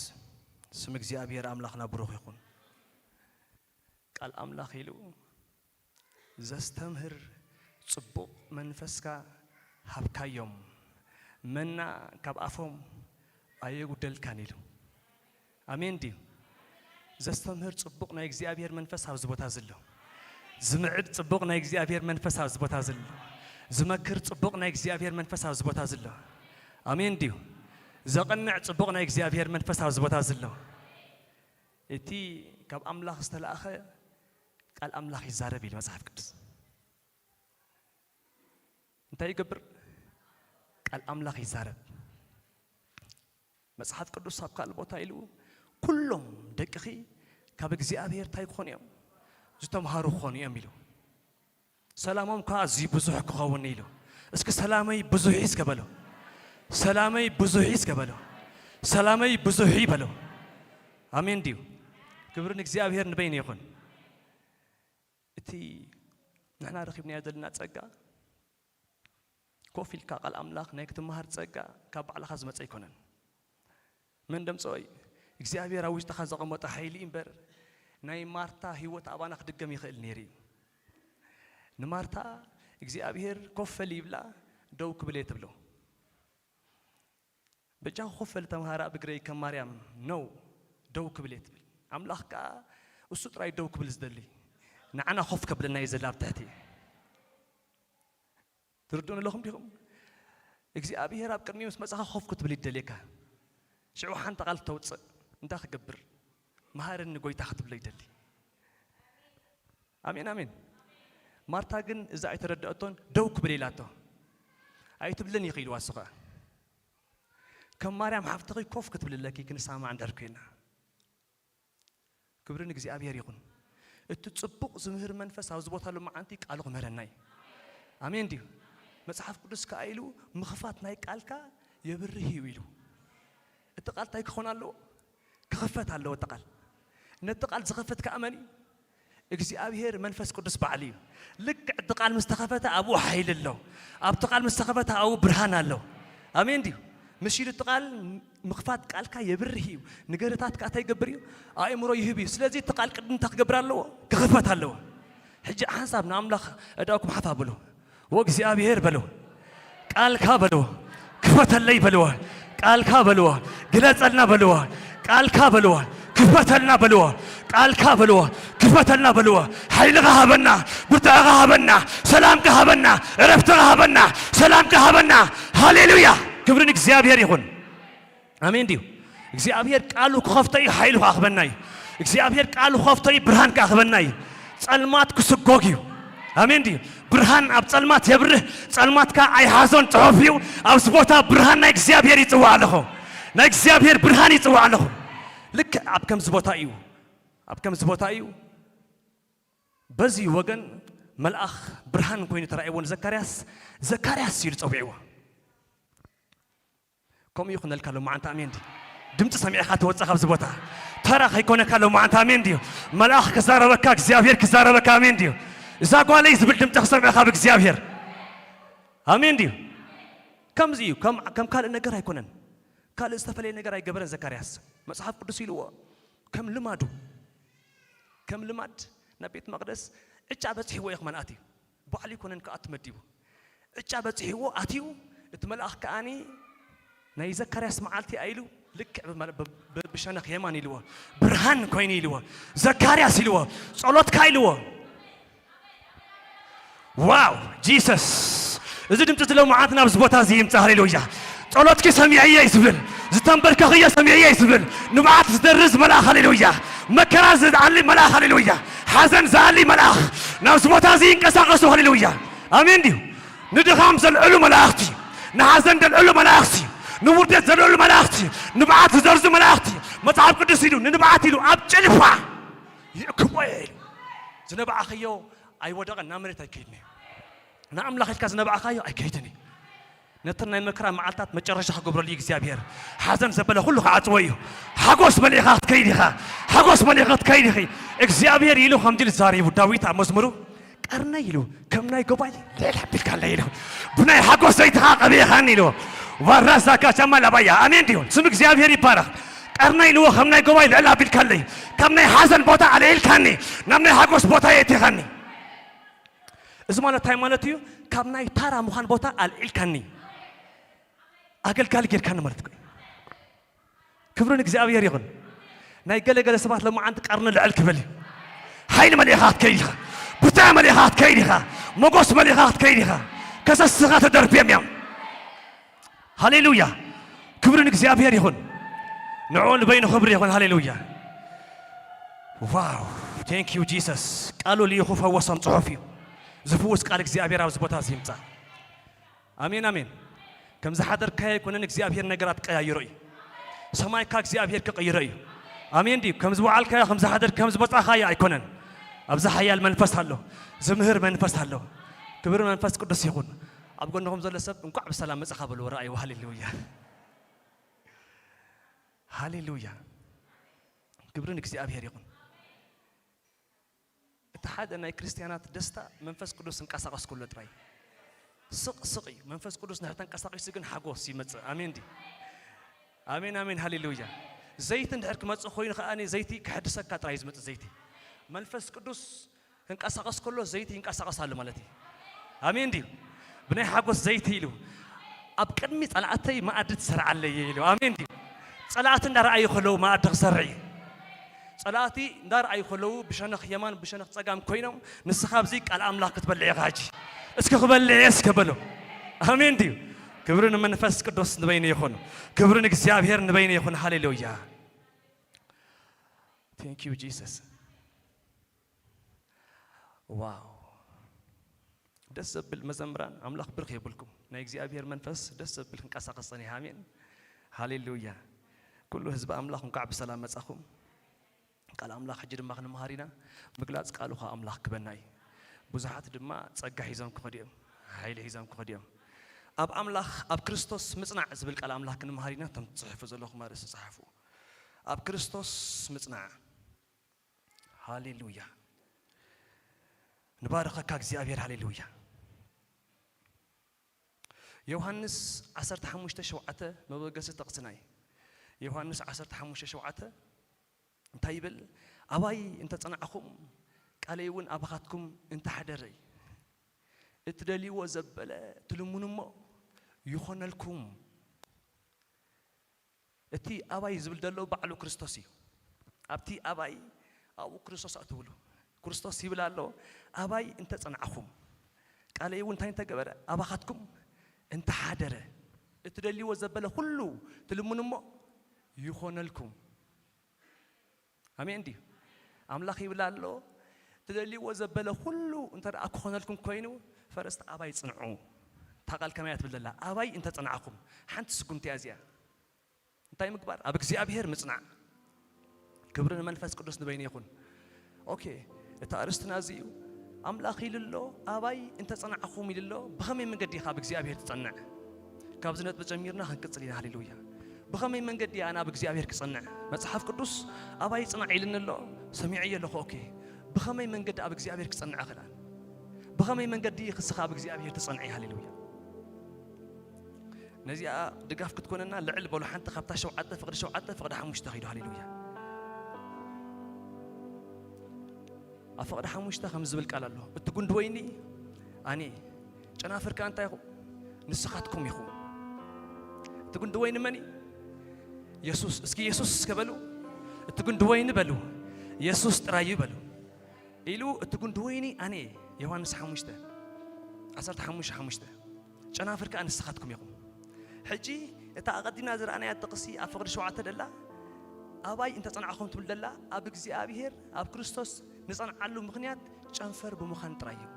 ስም እግዚኣብሔር ኣምላኽና ብሩኽ ይኹን። ቃል ኣምላኽ ኢሉ ዘስተምህር ጽቡቕ መንፈስካ ሃብካዮም፣ መና ካብ ኣፎም ኣየጉደልካን ኢሉ። ኣሜን ድዩ? ዘስተምህር ጽቡቕ ናይ እግዚኣብሔር መንፈስ ኣብዚ ቦታ ዘሎ። ዝምዕድ ጽቡቕ ናይ እግዚኣብሔር መንፈስ ኣብዚ ቦታ ዘሎ። ዝመክር ጽቡቕ ናይ እግዚኣብሔር መንፈስ ኣብዚ ቦታ ዘሎ። ኣሜን ድዩ? ዘቕንዕ ጽቡቕ ናይ እግዚኣብሔር መንፈስ ኣብዚ ቦታ ዘሎ። እቲ ካብ ኣምላኽ ዝተላእኸ ቃል ኣምላኽ ይዛረብ ኢሉ መጽሓፍ ቅዱስ። እንታይ ይገብር? ቃል ኣምላኽ ይዛረብ። መጽሓፍ ቅዱስ ኣብ ካልእ ቦታ ኢሉ ኩሎም ደቅኺ ካብ እግዚኣብሔር እንታይ ክኾኑ እዮም? ዝተምሃሩ ክኾኑ እዮም ኢሉ። ሰላሞም ከኣ ኣዝዩ ብዙሕ ክኸውን ኢሉ። እስኪ ሰላመይ ብዙሕ እዩ እስከ በሎ። ሰላመይ ብዙሕ እዩ እስከ በሎ። ሰላመይ ብዙሕ እዩ በሎ። ኣሜን ድዩ? ክብሪ ንእግዚኣብሔር ንበይኑ ይኹን። እቲ ንሕና ረኺብናዮ ዘለና ጸጋ፣ ኮፍ ኢልካ ቃል ኣምላኽ ናይ ክትመሃር ጸጋ ካብ ባዕልኻ ዝመጸ ኣይኮነን። መን ደምጽኦ እዩ? እግዚኣብሔር ኣብ ውሽጥኻ ዘቐመጦ ሓይሊ እዩ እምበር፣ ናይ ማርታ ህይወት ኣባና ክድገም ይኽእል ነይሩ እዩ። ንማርታ እግዚኣብሔር ኮፍ በሊ ይብላ፣ ደው ክብል እየ ትብሎ። በጃኹ ኮፍ በሊ ተምሃራ ብግረይ ከም ማርያም ነው ደው ክብል እየ ትብል። ኣምላኽ ከኣ እሱ ጥራይ ደው ክብል ዝደሊ፣ ንዓና ኮፍ ከብለና እዩ ዘላ ኣብ ትሕቲ። ትርድኡኒ ኣለኹም ዲኹም? እግዚኣብሔር ኣብ ቅድሚኡ ምስ መጻኻ ኮፍ ክትብል ይደልየካ። ሽዑ ሓንቲ ቃል ተውጽእ፣ እንታይ ክገብር? መሃረኒ ጎይታ ክትብሎ ይደሊ። ኣሜን፣ ኣሜን። ማርታ ግን እዛ ኣይተረድኣቶን፣ ደው ክብል ኢላቶ። ኣይትብልን ኢኺ ኢልዋ እሱ ኸኣ። ከም ማርያም ሓፍትኺ ኮፍ ክትብል ኣለኪ፣ ክንሰማማዕ እንድሕር ኮይና። ክብሪ ንእግዚኣብሔር ይኹን። እቲ ጽቡቕ ዝምህር መንፈስ ኣብዚ ቦታ ሎማዓንቲ ቃሉ ክምህረና እዩ። ኣሜን ድዩ? መጽሓፍ ቅዱስ ከኣ ኢሉ፣ "ምኽፋት ናይ ቃልካ የብርህ እዩ" ኢሉ። እቲ ቃል እንታይ ክኾን ኣለዎ? ክኽፈት ኣለዎ እቲ ቃል። ነቲ ቃል ዝኸፍት ከኣ መን እዩ? እግዚኣብሔር መንፈስ ቅዱስ ባዕሉ እዩ። ልክዕ እቲ ቃል ምስ ተኸፈተ ኣብኡ ሓይሊ ኣሎ። ኣብቲ ቃል ምስ ተኸፈተ ኣብኡ ብርሃን ኣሎ። ኣሜን ድዩ? ምሽ ኢሉ እቲ ቃል ምኽፋት ቃልካ የብርህ እዩ። ንገርታት ከኣ እንታይ ይገብር እዩ? ኣእምሮ ይህብ እዩ። ስለዚ እቲ ቃል ቅድም እንታይ ክገብር ኣለዎ? ክኽፈት ኣለዎ። ሕጂ ሓንሳብ ንኣምላኽ ኣእዳውኩም ሓፍ ኣብሉ። "ወእግዚኣብሔር" በሉ። "ቃልካ" በልዎ። "ክፈተለይ" በልዎ። "ቃልካ" በልዎ። "ግለጸልና" በልዎ። "ቃልካ" በልዎ። "ክፈተልና" በልዎ። "ቃልካ" በልዎ። "ክፈተልና" በልዎ። ሓይልኻ ሃበና፣ ብርትዕኻ ሃበና፣ ሰላምካ ሃበና፣ ዕረፍትኻ ሃበና፣ ሰላምካ ሃበና። ሃሌሉያ! ክብሪ ንእግዚኣብሔር ይኹን። ኣሜን ድዩ? እግዚኣብሔር ቃሉ ክኸፍቶ እዩ፣ ሓይሉ ከኣ ክበና እዩ። እግዚኣብሔር ቃሉ ክኸፍቶ እዩ፣ ብርሃን ከኣ ክበና እዩ። ጸልማት ክስጎግ እዩ። ኣሜን ድዩ? ብርሃን ኣብ ጸልማት የብርህ፣ ጸልማት ከኣ ኣይሓዞን ጽሑፍ እዩ። ኣብዚ ቦታ ብርሃን ናይ እግዚኣብሔር ይጽዋዕ ኣለኹ። ናይ እግዚኣብሔር ብርሃን ይጽዋዕ ኣለኹ። ልክዕ ኣብ ከምዚ ቦታ እዩ። ኣብ ከምዚ ቦታ እዩ። በዚ ወገን መልኣኽ ብርሃን ኮይኑ ተራእይዎ ንዘካርያስ፣ ዘካርያስ ኢሉ ጸዊዕዎ። ከምኡ ይኹነልካ ሎማዓንቲ፣ ኣሜን ድዩ? ድምፂ ሰሚዕኻ ትወፅእ ካብዚ ቦታ። ተራ ከይኮነካ ሎማዓንቲ፣ ኣሜን ድዩ? መልኣኽ ክዛረበካ፣ እግዚኣብሔር ክዛረበካ፣ ኣሜን ድዩ? እዛ ጓለይ ዝብል ድምፂ ክሰምዕ ካብ እግዚኣብሔር፣ ኣሜን ድዩ? ከምዚ እዩ፣ ከም፣ ከም ካልእ ነገር ኣይኮነን። ካልእ ዝተፈለየ ነገር ኣይገበረን ዘካርያስ። መጽሓፍ ቅዱስ ኢልዎ፣ ከም ልማዱ፣ ከም ልማድ ናብ ቤት መቕደስ ዕጫ በጺሕዎ እዩ ከማን ኣትዩ። ባዕሉ ኣይኮነን ክኣቱ መዲቡ። ዕጫ በጺሕዎ ኣትዩ፣ እቲ መልኣኽ ከኣኒ ናይ ዘካርያስ መዓልቲ እያ ኢሉ፣ ልክዕ ብመ-፣ ብ-፣ ብ-፣ ብሸነኽ የማን ኢልዎ፣ ብርሃን ኮይኑ ኢልዎ፣ ዘካርያስ ኢልዎ፣ ጸሎትካ ኢልዎ። ዋው ጂሰስ! እዚ ድምፂ እዚ ሎማዓንቲ ናብዚ ቦታ እዚ ይምፃ። ሃሌሉያ! ጸሎትኪ ሰሚዐዮ እዩ ዝብል፣ ዝተንበርከኽዮ ሰሚዐዮ እዩ ዝብል፣ ንብዓት ዝደርዝ መልኣኽ፣ ሃሌሉያ! መከራ ዝኣሊ መልኣኽ፣ ሃሌሉያ! ሓዘን ዝኣሊ መልኣኽ ናብዚ ቦታ እዚ ይንቀሳቐሱ፣ ሃሌሉያ! ኣሜን ድዩ? ንድኻም ዘልዕሉ መላእኽቲ፣ ንሓዘን ዘልዕሉ መላእኽቲ፣ ንውርደት ዘልዕሉ መላእኽቲ፣ ንብዓት ዝደርዙ መላእኽቲ፣ መጽሓፍ ቅዱስ ኢሉ ንንብዓት ኢሉ ኣብ ጭልፋ ይእክቦ እየ ኢሉ። ዝነባዕኽዮ ኣይወደቐን፣ ናብ መሬት ኣይከይድን እዩ። ንኣምላኽ ኢልካ ዝነባዕኻዮ ኣይከይድን እዩ። ነተን ናይ መከራ መዓልታት መጨረሻ ክገብረሉ እዩ እግዚኣብሔር። ሓዘን ዘበለ ኩሉ ክዓጽዎ እዩ። ሓጎስ መሊእኻ ክትከይድ ኢኻ። ሓጎስ መሊእኻ ክትከይድ ኢኺ። እግዚኣብሔር ኢሉ ከምዚ ኢሉ ዛሪቡ ዳዊት ኣብ መዝሙሩ፣ "ቀርነይ" ኢሉ፣ "ከም ናይ ጎባይ ልዕል ኣቢልካለይ" ኢሉ። "ብናይ ሓጎስ ዘይትኻ ቀቢእኻኒ" ኢሉ። ዋራዛ ጋቻማ ላባያ። ኣሜን ድዩ? ስም እግዚኣብሔር ይባረኽ። ቀርነይ ኢልዎ፣ "ከም ናይ ጎባይ ልዕል ኣቢልካለይ፣ ካብ ናይ ሓዘን ቦታ ኣልዒልካኒ፣ ናብ ናይ ሓጎስ ቦታ የእቲኻኒ።" እዚ ማለት እንታይ ማለት እዩ? ካብ ናይ ታራ ምዃን ቦታ ኣልዒልካኒ፣ ኣገልጋሊ ጌርካኒ ማለት እዩ። ክብሪ ንእግዚኣብሔር ይኹን። ናይ ገለ ገለ ሰባት ሎማዓንቲ ቀርኒ ልዕል ክብል እዩ። ሓይሊ መሊእኻ ክትከይድ ኢኻ። ብርታዐ መሊእኻ ክትከይድ ኢኻ። ሞጎስ መሊእኻ ክትከይድ ኢኻ። ከሰስኻ ተደርብዮም እዮም። ሃሌሉያ! ክብሪ ንእግዚኣብሔር ይኹን። ንዕኡ ንበይኑ ክብሪ ይኹን። ሃሌሉያ! ዋው! Thank you Jesus። ቃሉ ልኢኹ ፈወሶም ጽሑፍ እዩ። ዝፍውስ ቃል እግዚኣብሔር ኣብዚ ቦታ እዚ ይምጻእ። ኣሜን፣ ኣሜን። ከም ዝሓደርካዮ ኣይኮነን፣ እግዚኣብሔር ነገራት ክቀያይሮ እዩ። ሰማይካ እግዚኣብሔር ክቕይሮ እዩ። ኣሜን ድዩ? ከም ዝወዓልካዮ፣ ከም ዝሓደር፣ ከም ዝመጻኻዮ ኣይኮነን። ኣብዚ ሓያል መንፈስ ኣሎ፣ ዝምህር መንፈስ ኣሎ። ክብሪ መንፈስ ቅዱስ ይኹን። ኣብ ጎንኹም ዘሎ ሰብ እንኳዕ ብሰላም መጻኻ በልዎ። ረኣይዎ። ሃሌሉያ፣ ሃሌሉያ። ክብሪ ንእግዚኣብሔር ይኹን። እቲ ሓደ ናይ ክርስትያናት ደስታ መንፈስ ቅዱስ እንቀሳቐስ ከሎ ጥራይ። ስቕ ስቕ እዩ መንፈስ ቅዱስ እንድሕር ተንቀሳቒሱ ግን ሓጎስ ይመጽእ። ኣሜን ድዩ? ኣሜን፣ ኣሜን፣ ሃሌሉያ። ዘይቲ እንድሕር ክመጽእ ኮይኑ ከኣ ዘይቲ ክሕድሰካ ጥራይ እዩ ዝመጽእ ዘይቲ። መንፈስ ቅዱስ ክንቀሳቐስ ከሎ ዘይቲ ይንቀሳቐስ ኣሎ ማለት እዩ። ኣሜን ድዩ? ብናይ ሓጎስ ዘይቲ ኢሉ ኣብ ቅድሚ ጸላእተይ መኣዲ ትሰርዓለይ ኢሉ። ኣሜን ድዩ? ጸላእቲ እንዳረኣዩ ከለዉ መኣዲ ክሰርዕ እዩ። ጸላእቲ እንዳረኣዩ ከለዉ ብሸነኽ የማን ብሸነኽ ጸጋም ኮይኖም ንስኻ ኣብዚ ቃል ኣምላኽ ክትበልዕ ኢኻ ሕጂ። እስኪ ክበልዕ እየ እስከ በሎ። ኣሜን ድዩ? ክብሪ ንመንፈስ ቅዱስ ንበይኑ ይኹን። ክብሪ ንእግዚኣብሔር ንበይኑ ይኹን። ሃሌሉያ። Thank you Jesus። ዋው፣ ደስ ዘብል መዘምራን፣ ኣምላኽ ብርኽ የብልኩም። ናይ እግዚኣብሔር መንፈስ ደስ ዘብል ክንቀሳቐስ ጸኒሐ። ኣሜን፣ ሃሌሉያ። ኩሉ ህዝቢ ኣምላኽ እንኳዕ ብሰላም መጻኹም። ቃል ኣምላኽ ሕጂ ድማ ክንመሃር ኢና። ምግላጽ ቃሉ ኸኣ ኣምላኽ ክበና እዩ። ብዙሓት ድማ ጸጋ ሒዞም ክኸዱ እዮም፣ ሓይሊ ሒዞም ክኸዱ እዮም። ኣብ ኣምላኽ፣ ኣብ ክርስቶስ ምጽናዕ ዝብል ቃል ኣምላኽ ክንመሃር ኢና። እቶም ትጽሕፉ ዘለኹም ኣርእስቲ ጸሓፉ። ኣብ ክርስቶስ ምጽናዕ። ሃሌሉያ። ንባርኸካ እግዚኣብሔር። ሃሌሉያ። ዮሃንስ ዓሰርተ ሓሙሽተ ሸውዓተ መበገሲ ጥቕስና እዩ። ዮሃንስ ዓሰርተ ሓሙሽተ ሸውዓተ እንታይ ይብል? ኣባይ እንተ ጸናዕኹም፣ ቃለይ እውን ኣባኻትኩም እንተ ሓደረ እዩ። እትደልይዎ ዘበለ ትልምኑ እሞ ይኾነልኩም። እቲ ኣባይ ዝብል ዘሎ ባዕሉ ክርስቶስ እዩ። ኣብቲ ኣባይ ኣብኡ ክርስቶስ ኣእትውሉ። ክርስቶስ ይብል ኣሎ፣ ኣባይ እንተ ጸናዕኹም፣ ቃለይ እውን እንታይ እንተገበረ? ኣባኻትኩም እንተ ሓደረ፣ እትደልይዎ ዘበለ ኩሉ ትልምኑ እሞ ይኾነልኩም። ኣሜን ድዩ? ኣምላኽ ይብል ኣሎ፣ ትደልይዎ ዘበለ ኩሉ እንተ ደኣ ክኾነልኩም ኮይኑ፣ ፈረስቲ ኣባይ ጽንዑ። እታ ቃል ከመይ እያ ትብል ዘላ? ኣባይ እንተ ጸናዕኹም። ሓንቲ ስጉምቲ እያ እዚኣ። እንታይ ምግባር? ኣብ እግዚኣብሔር ምጽናዕ። ክብሪ ንመንፈስ ቅዱስ ንበይኑ ይኹን። ኦኬ፣ እቲ ኣርእስትና እዚ እዩ። ኣምላኽ ኢሉ ኣሎ፣ ኣባይ እንተ ጸናዕኹም ኢሉ ኣሎ። ብኸመይ መንገዲ ኢኻ ኣብ እግዚኣብሔር ትጸንዕ? ካብዚ ነጥቢ ጀሚርና ክንቅጽል ኢና። ሃሌሉያ። ብኸመይ መንገዲ ኣነ ኣብ እግዚኣብሔር ክጸንዕ? መጽሓፍ ቅዱስ ኣባይ ጽናዕ ኢሉኒ ኣሎ፣ ሰሚዐዮ ኣለኹ። ኦኬ፣ ብኸመይ መንገዲ ኣብ እግዚኣብሔር ክጸንዕ እኽእል? ብኸመይ መንገዲ ኢኺ ንስኻ ኣብ እግዚኣብሔር ትጸንዒ? ሃሌሉያ። ነዚኣ ድጋፍ ክትኮነና ልዕል በሉ። ሓንቲ ካብታ ሸውዓተ ፍቕዲ ሸውዓተ ፍቕዲ ሓሙሽተ ኺዱ። ሃሌሉያ። ኣብ ፍቕዲ ሓሙሽተ ከም ዝብል ቃል ኣሎ፣ እቲ ጉንዲ ወይኒ ኣነ፣ ጨናፍር ከኣ እንታይ ኢኹም? ንስኻትኩም ኢኹም። እቲ ጉንዲ ወይኒ መን እዩ? የሱስ። እስኪ የሱስ እስከ በሉ። እቲ ጉንዲ ወይኒ በሉ፣ የሱስ ጥራይ እዩ በሉ። ኢሉ እቲ ጉንዲ ወይኒ ኣነ እየ። ዮሃንስ ሓሙሽተ ዓሰርተ ሓሙሽተ ሓሙሽተ። ጨናፍር ከኣ ንስኻትኩም ኢኹም። ሕጂ እታ ኣቐዲምና ዝረኣናያ ጥቕሲ ኣብ ፍቕዲ ሸውዓተ ደላ፣ ኣባይ እንተ ጸናዕኹም ትብል ደላ፣ ኣብ እግዚኣብሔር፣ ኣብ ክርስቶስ ንጸንዓሉ ምኽንያት ጨንፈር ብምዃን ጥራይ እዩ።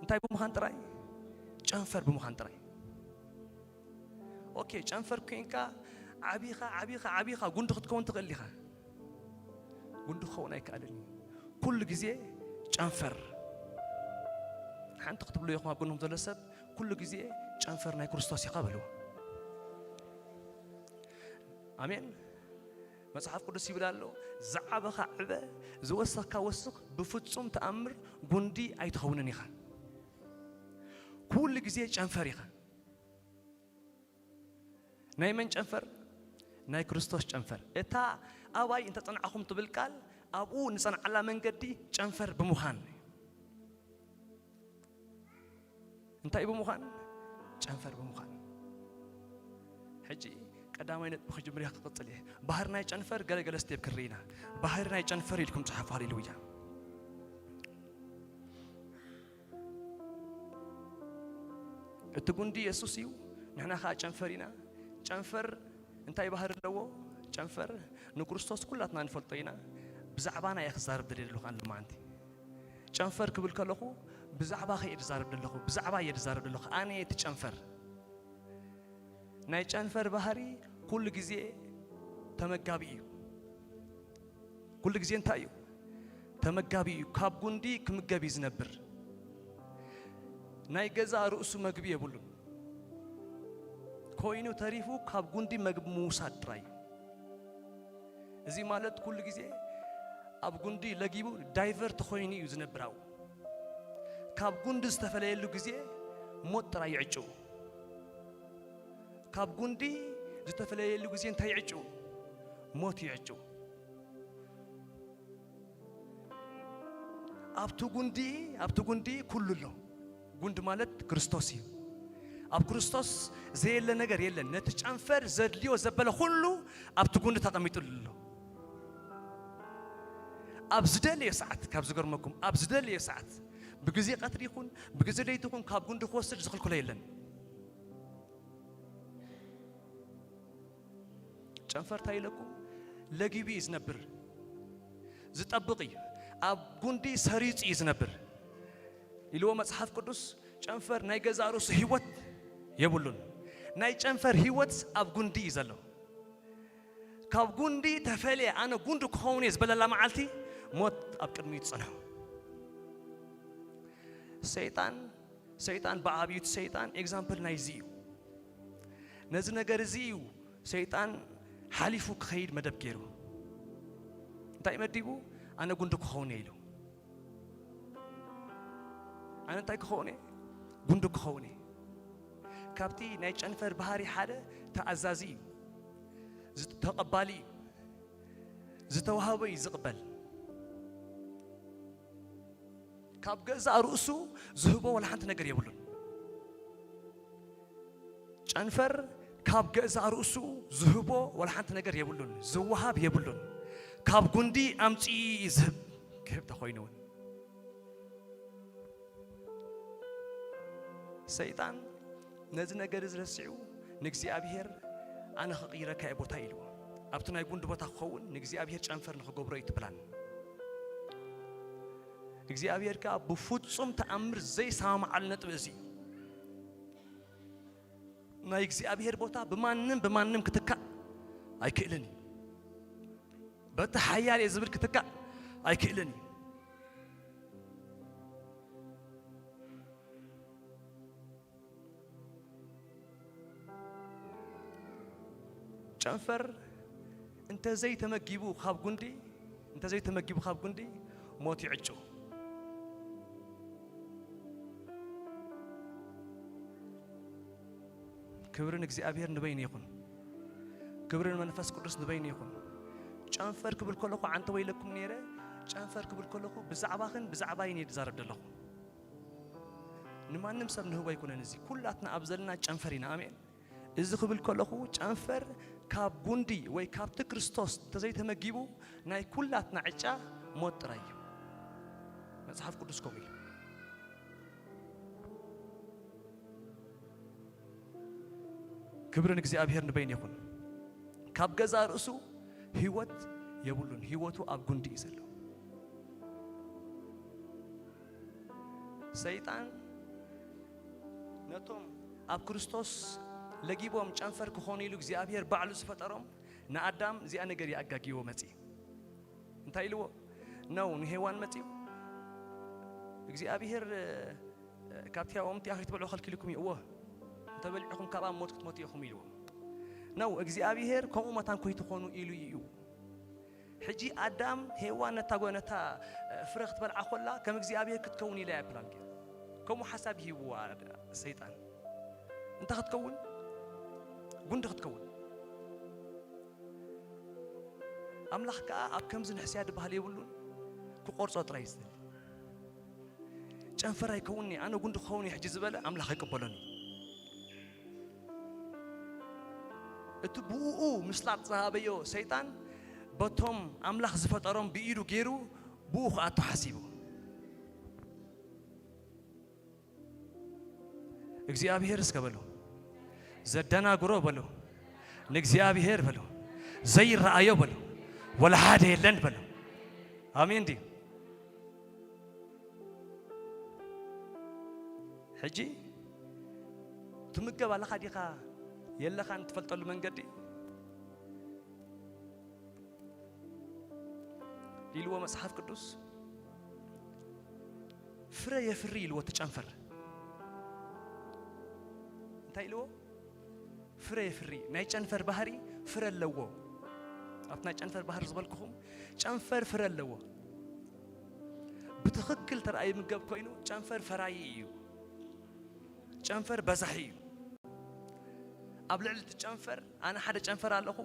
እንታይ ብምዃን ጥራይ? ጨንፈር ብምዃን ጥራይ። ኦኬ፣ ጨንፈር ኮይንካ ዓቢኻ፣ ዓቢኻ፣ ዓቢኻ ጉንዲ ክትከውን ትኽእል ኢኻ። ጉንዲ ክኸውን ኣይከኣልን እዩ። ኩሉ ግዜ ጨንፈር። ሓንቲ ክትብሉ ኢኹም ኣብ ጎንኹም ዘሎ ሰብ፣ ኩሉ ግዜ ጨንፈር ናይ ክርስቶስ ኢኻ በልዎ። ኣሜን። መጽሓፍ ቅዱስ ይብል ኣሎ፣ ዝዓበኻ ዕበ፣ ዝወሰኽካ ወስኽ፣ ብፍጹም ተኣምር ጉንዲ ኣይትኸውንን ኢኻ። ኩሉ ግዜ ጨንፈር ኢኻ። ናይ መን ጨንፈር? ናይ ክርስቶስ ጨንፈር። እታ ኣባይ እንተ ጸናዕኹም ትብል ቃል፣ ኣብኡ ንጸንዓላ መንገዲ ጨንፈር ብምዃን። እንታይ ብምዃን? ጨንፈር ብምዃን። ሕጂ ቀዳማይ ነጥቢ ክጅምር እየ፣ ክቕጽል እየ። ባህሪ ናይ ጨንፈር ገለ ገለ ስቴፕ ክርኢ ኢና። ባህሪ ናይ ጨንፈር ኢልኩም ጽሓፉ። ሃሌሉያ። እቲ ጉንዲ የሱስ እዩ፣ ንሕና ኸኣ ጨንፈር ኢና። ጨንፈር እንታይ ባህሪ ኣለዎ? ጨንፈር ንክርስቶስ ኩላትና ንፈልጦ ኢና። ብዛዕባና እየ ክዛረብ ደልየ ዘለኹ ኣነ ሎማዓንቲ። ጨንፈር ክብል ከለኹ ብዛዕባኺ እየ ዝዛረብ ዘለኹ፣ ብዛዕባ እየ ዝዛረብ ዘለኹ። ኣነ እየ እቲ ጨንፈር። ናይ ጨንፈር ባህሪ ኩሉ ግዜ ተመጋቢ እዩ። ኩሉ ግዜ እንታይ እዩ? ተመጋቢ እዩ። ካብ ጉንዲ ክምገብ እዩ ዝነብር። ናይ ገዛእ ርእሱ መግቢ የብሉን። ኮይኑ ተሪፉ ካብ ጉንዲ መግቢ ምውሳድ ጥራይ እዩ። እዚ ማለት ኩሉ ግዜ ኣብ ጉንዲ ለጊቡ ዳይቨርት ኮይኑ እዩ ዝነብር። ኣብኡ ካብ ጉንዲ ዝተፈለየሉ ግዜ ሞት ጥራይ ይዕጭው። ካብ ጉንዲ ዝተፈለየሉ ግዜ እንታይ ይዕጭው? ሞት ይዕጭው። ኣብቲ ጉንዲ ኣብቲ ጉንዲ ኩሉ ኣሎ። ጉንዲ ማለት ክርስቶስ እዩ። ኣብ ክርስቶስ ዘየለ ነገር የለን። ነቲ ጨንፈር ዘድልዮ ዘበለ ኩሉ ኣብቲ ጉንዲ ተቐሚጡሉ ኣሎ። ኣብ ዝደለየ ሰዓት፣ ካብ ዝገርመኩም፣ ኣብ ዝደለየ ሰዓት፣ ብግዜ ቀትሪ ይኹን ብግዜ ለይቲ ይኹን፣ ካብ ጉንዲ ክወስድ ዝኽልክሎ የለን። ጨንፈር እንታይ ኢለኩም? ለጊቡ እዩ ዝነብር፣ ዝጠብቕ እዩ። ኣብ ጉንዲ ሰሪጹ እዩ ዝነብር ኢልዎ መጽሓፍ ቅዱስ። ጨንፈር ናይ ገዛእ ርእሱ ህይወት የብሉን። ናይ ጨንፈር ህይወት ኣብ ጉንዲ እዩ ዘሎ። ካብ ጉንዲ ተፈልየ፣ ኣነ ጉንዲ ክኸውን እየ ዝበለላ መዓልቲ፣ ሞት ኣብ ቅድሚኡ ትጸንሖ። ሰይጣን፣ ሰይጣን ብዓብዩ፣ እቲ ሰይጣን ኤግዛምፕል ናይዚ እዩ። ነዚ ነገር እዚ እዩ ሰይጣን ሓሊፉ ክኸይድ መደብ ገይሩ። እንታይ መዲቡ? ኣነ ጉንዲ ክኸውን እየ ኢሉ። ኣነ እንታይ ክኸውን እየ? ጉንዲ ክኸውን እየ። ካብቲ ናይ ጨንፈር ባህሪ ሓደ ተኣዛዚ እዩ። ዝ-፣ ተቐባሊ እዩ። ዝተዋህቦ እዩ ዝቕበል። ካብ ገዛእ ርእሱ ዝህቦ ወላ ሓንቲ ነገር የብሉን። ጨንፈር ካብ ገዛእ ርእሱ ዝህቦ ወላ ሓንቲ ነገር የብሉን፣ ዝወሃብ የብሉን። ካብ ጉንዲ ኣምጺኡ እዩ ዝህብ፣ ክህብ ተኾይኑ እውን። ሰይጣን ነዚ ነገር እዚ ረሲዑ ንእግዚኣብሔር፣ "ኣነ ክቕይረካ እየ ቦታ" ኢልዎ። ኣብቲ ናይ ጉንዲ ቦታ ክኸውን ንእግዚኣብሔር ጨንፈር ንኽገብሮ እዩ እቲ ፕላን። እግዚኣብሔር ከኣ ብፍጹም ተኣምር ዘይሰማምዓሉ ነጥቢ እዚ እዩ። ናይ እግዚኣብሔር ቦታ ብማንም ብማንም ክትካእ ኣይክእልን እዩ። በቲ ሓያል እየ ዝብል ክትካእ ኣይክእልን እዩ። ጨንፈር እንተዘይተመጊቡ ካብ ጉንዲ፣ እንተዘይተመጊቡ ካብ ጉንዲ ሞት ይዕጩ። ክብሪ ንእግዚኣብሔር ንበይኑ ይኹን። ክብሪ ንመንፈስ ቅዱስ ንበይኑ ይኹን። ጨንፈር ክብል ከለኹ ዓንተ ወይለኩም ነይረ። ጨንፈር ክብል ከለኹ ብዛዕባኽን ብዛዕባይን እየ ዝዛረብ ዘለኹ። ንማንም ሰብ ንህቦ ኣይኮነን። እዚ ኩላትና ኣብ ዘለና ጨንፈር ኢና። ኣሜን። እዚ ክብል ከለኹ ጨንፈር ካብ ጉንዲ ወይ ካብቲ ክርስቶስ እንተዘይተመጊቡ ናይ ኩላትና ዕጫ ሞት ጥራይ እዩ። መጽሓፍ ቅዱስ ከምኡ ኢሉ። ክብሪ ንእግዚኣብሔር ንበይኑ ይኹን። ካብ ገዛእ ርእሱ ህይወት የብሉን። ህይወቱ ኣብ ጉንዲ እዩ ዘሎ። ሰይጣን ነቶም ኣብ ክርስቶስ ለጊቦም ጨንፈር ክኾኑ ኢሉ እግዚኣብሔር ባዕሉ ዝፈጠሮም ንኣዳም እዚኣ ነገር እዩ ኣጋጊዎ መጺ። እንታይ ኢልዎ? ነው ንሄዋን መጺኡ እግዚኣብሔር፣ "ካብቲ ኦም እቲኣ ከይትበልዑ ከልኪልኩም እዩ፣ እወ፣ እንተበሊዕኹም ካብኣ ሞት ክትሞቱ ኢኹም" ኢልዎ። ነው እግዚኣብሔር ከምኡ መታን ከይትኾኑ ኢሉ እዩ። ሕጂ ኣዳም ሄዋን ነታ ጓ-፣ ነታ ፍረ ክትበልዓ ኮላ ከም እግዚኣብሔር ክትከውን ኢላ እያ ፕላን ገይሩ። ከምኡ ሓሳብ ይህብዋ ሰይጣን። እንታይ ክትከውን? ጉንዲ ክትከውን። ኣምላኽ ከኣ ኣብ ከምዚ ንሕስያ ዝበሃል የብሉን፣ ክቆርጾ ጥራይ እዩ ዝደሊ። ጨንፈር ኣይከውንኒ፣ ኣነ ጉንዲ ክኸውን እየ ሕጂ ዝበለ ኣምላኽ ኣይቅበሎን እዩ። እቲ ብእኡ ምስላጥ ዝሃበዮ ሰይጣን በቶም ኣምላኽ ዝፈጠሮም ብኢዱ ገይሩ ብኡ ክኣቱ ሓሲቡ። እግዚኣብሔር እስከ በሉ። ዘደናግሮ በሉ። ንእግዚኣብሔር በሉ። ዘይረኣዮ በሉ። ወላ ሓደ የለን በሉ። ኣሜን ድዩ? ሕጂ ትምገብ ኣለኻ ዲኻ? የለኻን እትፈልጠሉ መንገዲ ኢልዎ መጽሓፍ ቅዱስ። ፍረ የፍሪ ኢልዎ እቲ ጨንፈር። እንታይ ኢልዎ? ፍረ የፍሪ። ናይ ጨንፈር ባህሪ ፍረ ኣለዎ። ኣብቲ ናይ ጨንፈር ባህሪ ዝበልኩኹም፣ ጨንፈር ፍረ ኣለዎ። ብትኽክል ተረኣ ይምገብ ኮይኑ፣ ጨንፈር ፈራዪ እዩ። ጨንፈር በዛሒ እዩ። ኣብ ልዕሊ እቲ ጨንፈር፣ ኣነ ሓደ ጨንፈር ኣለኹ፣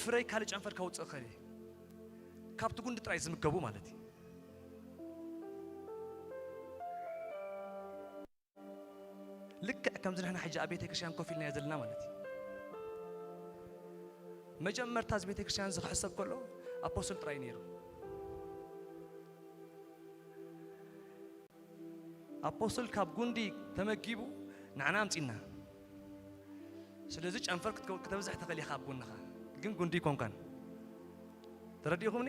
ፍረይ ካልእ ጨንፈር ከውፅእ እኽእል እየ። ካብቲ ጉንዲ ጥራይ ዝምገቡ ማለት እዩ። ልክዕ ከምዚ ንሕና ሕጂ ኣብ ቤተ ክርስቲያን ኮፍ ኢልና ዘለና ማለት እዩ። መጀመርታ እዚ ቤተ ክርስቲያን እዚ ክሕሰብ ከሎ ኣፖስትል ጥራይ ነይሩ። ኣፖስትል ካብ ጉንዲ ተመጊቡ ንዓና ኣምጺና። ስለዚ ጨንፈር ክትከው-፣ ክተብዝሕ ትኽእል ኢኻ ኣብ ጎንኻ፣ ግን ጉንዲ ኣይኮንካን። ተረዲእኹምኒ?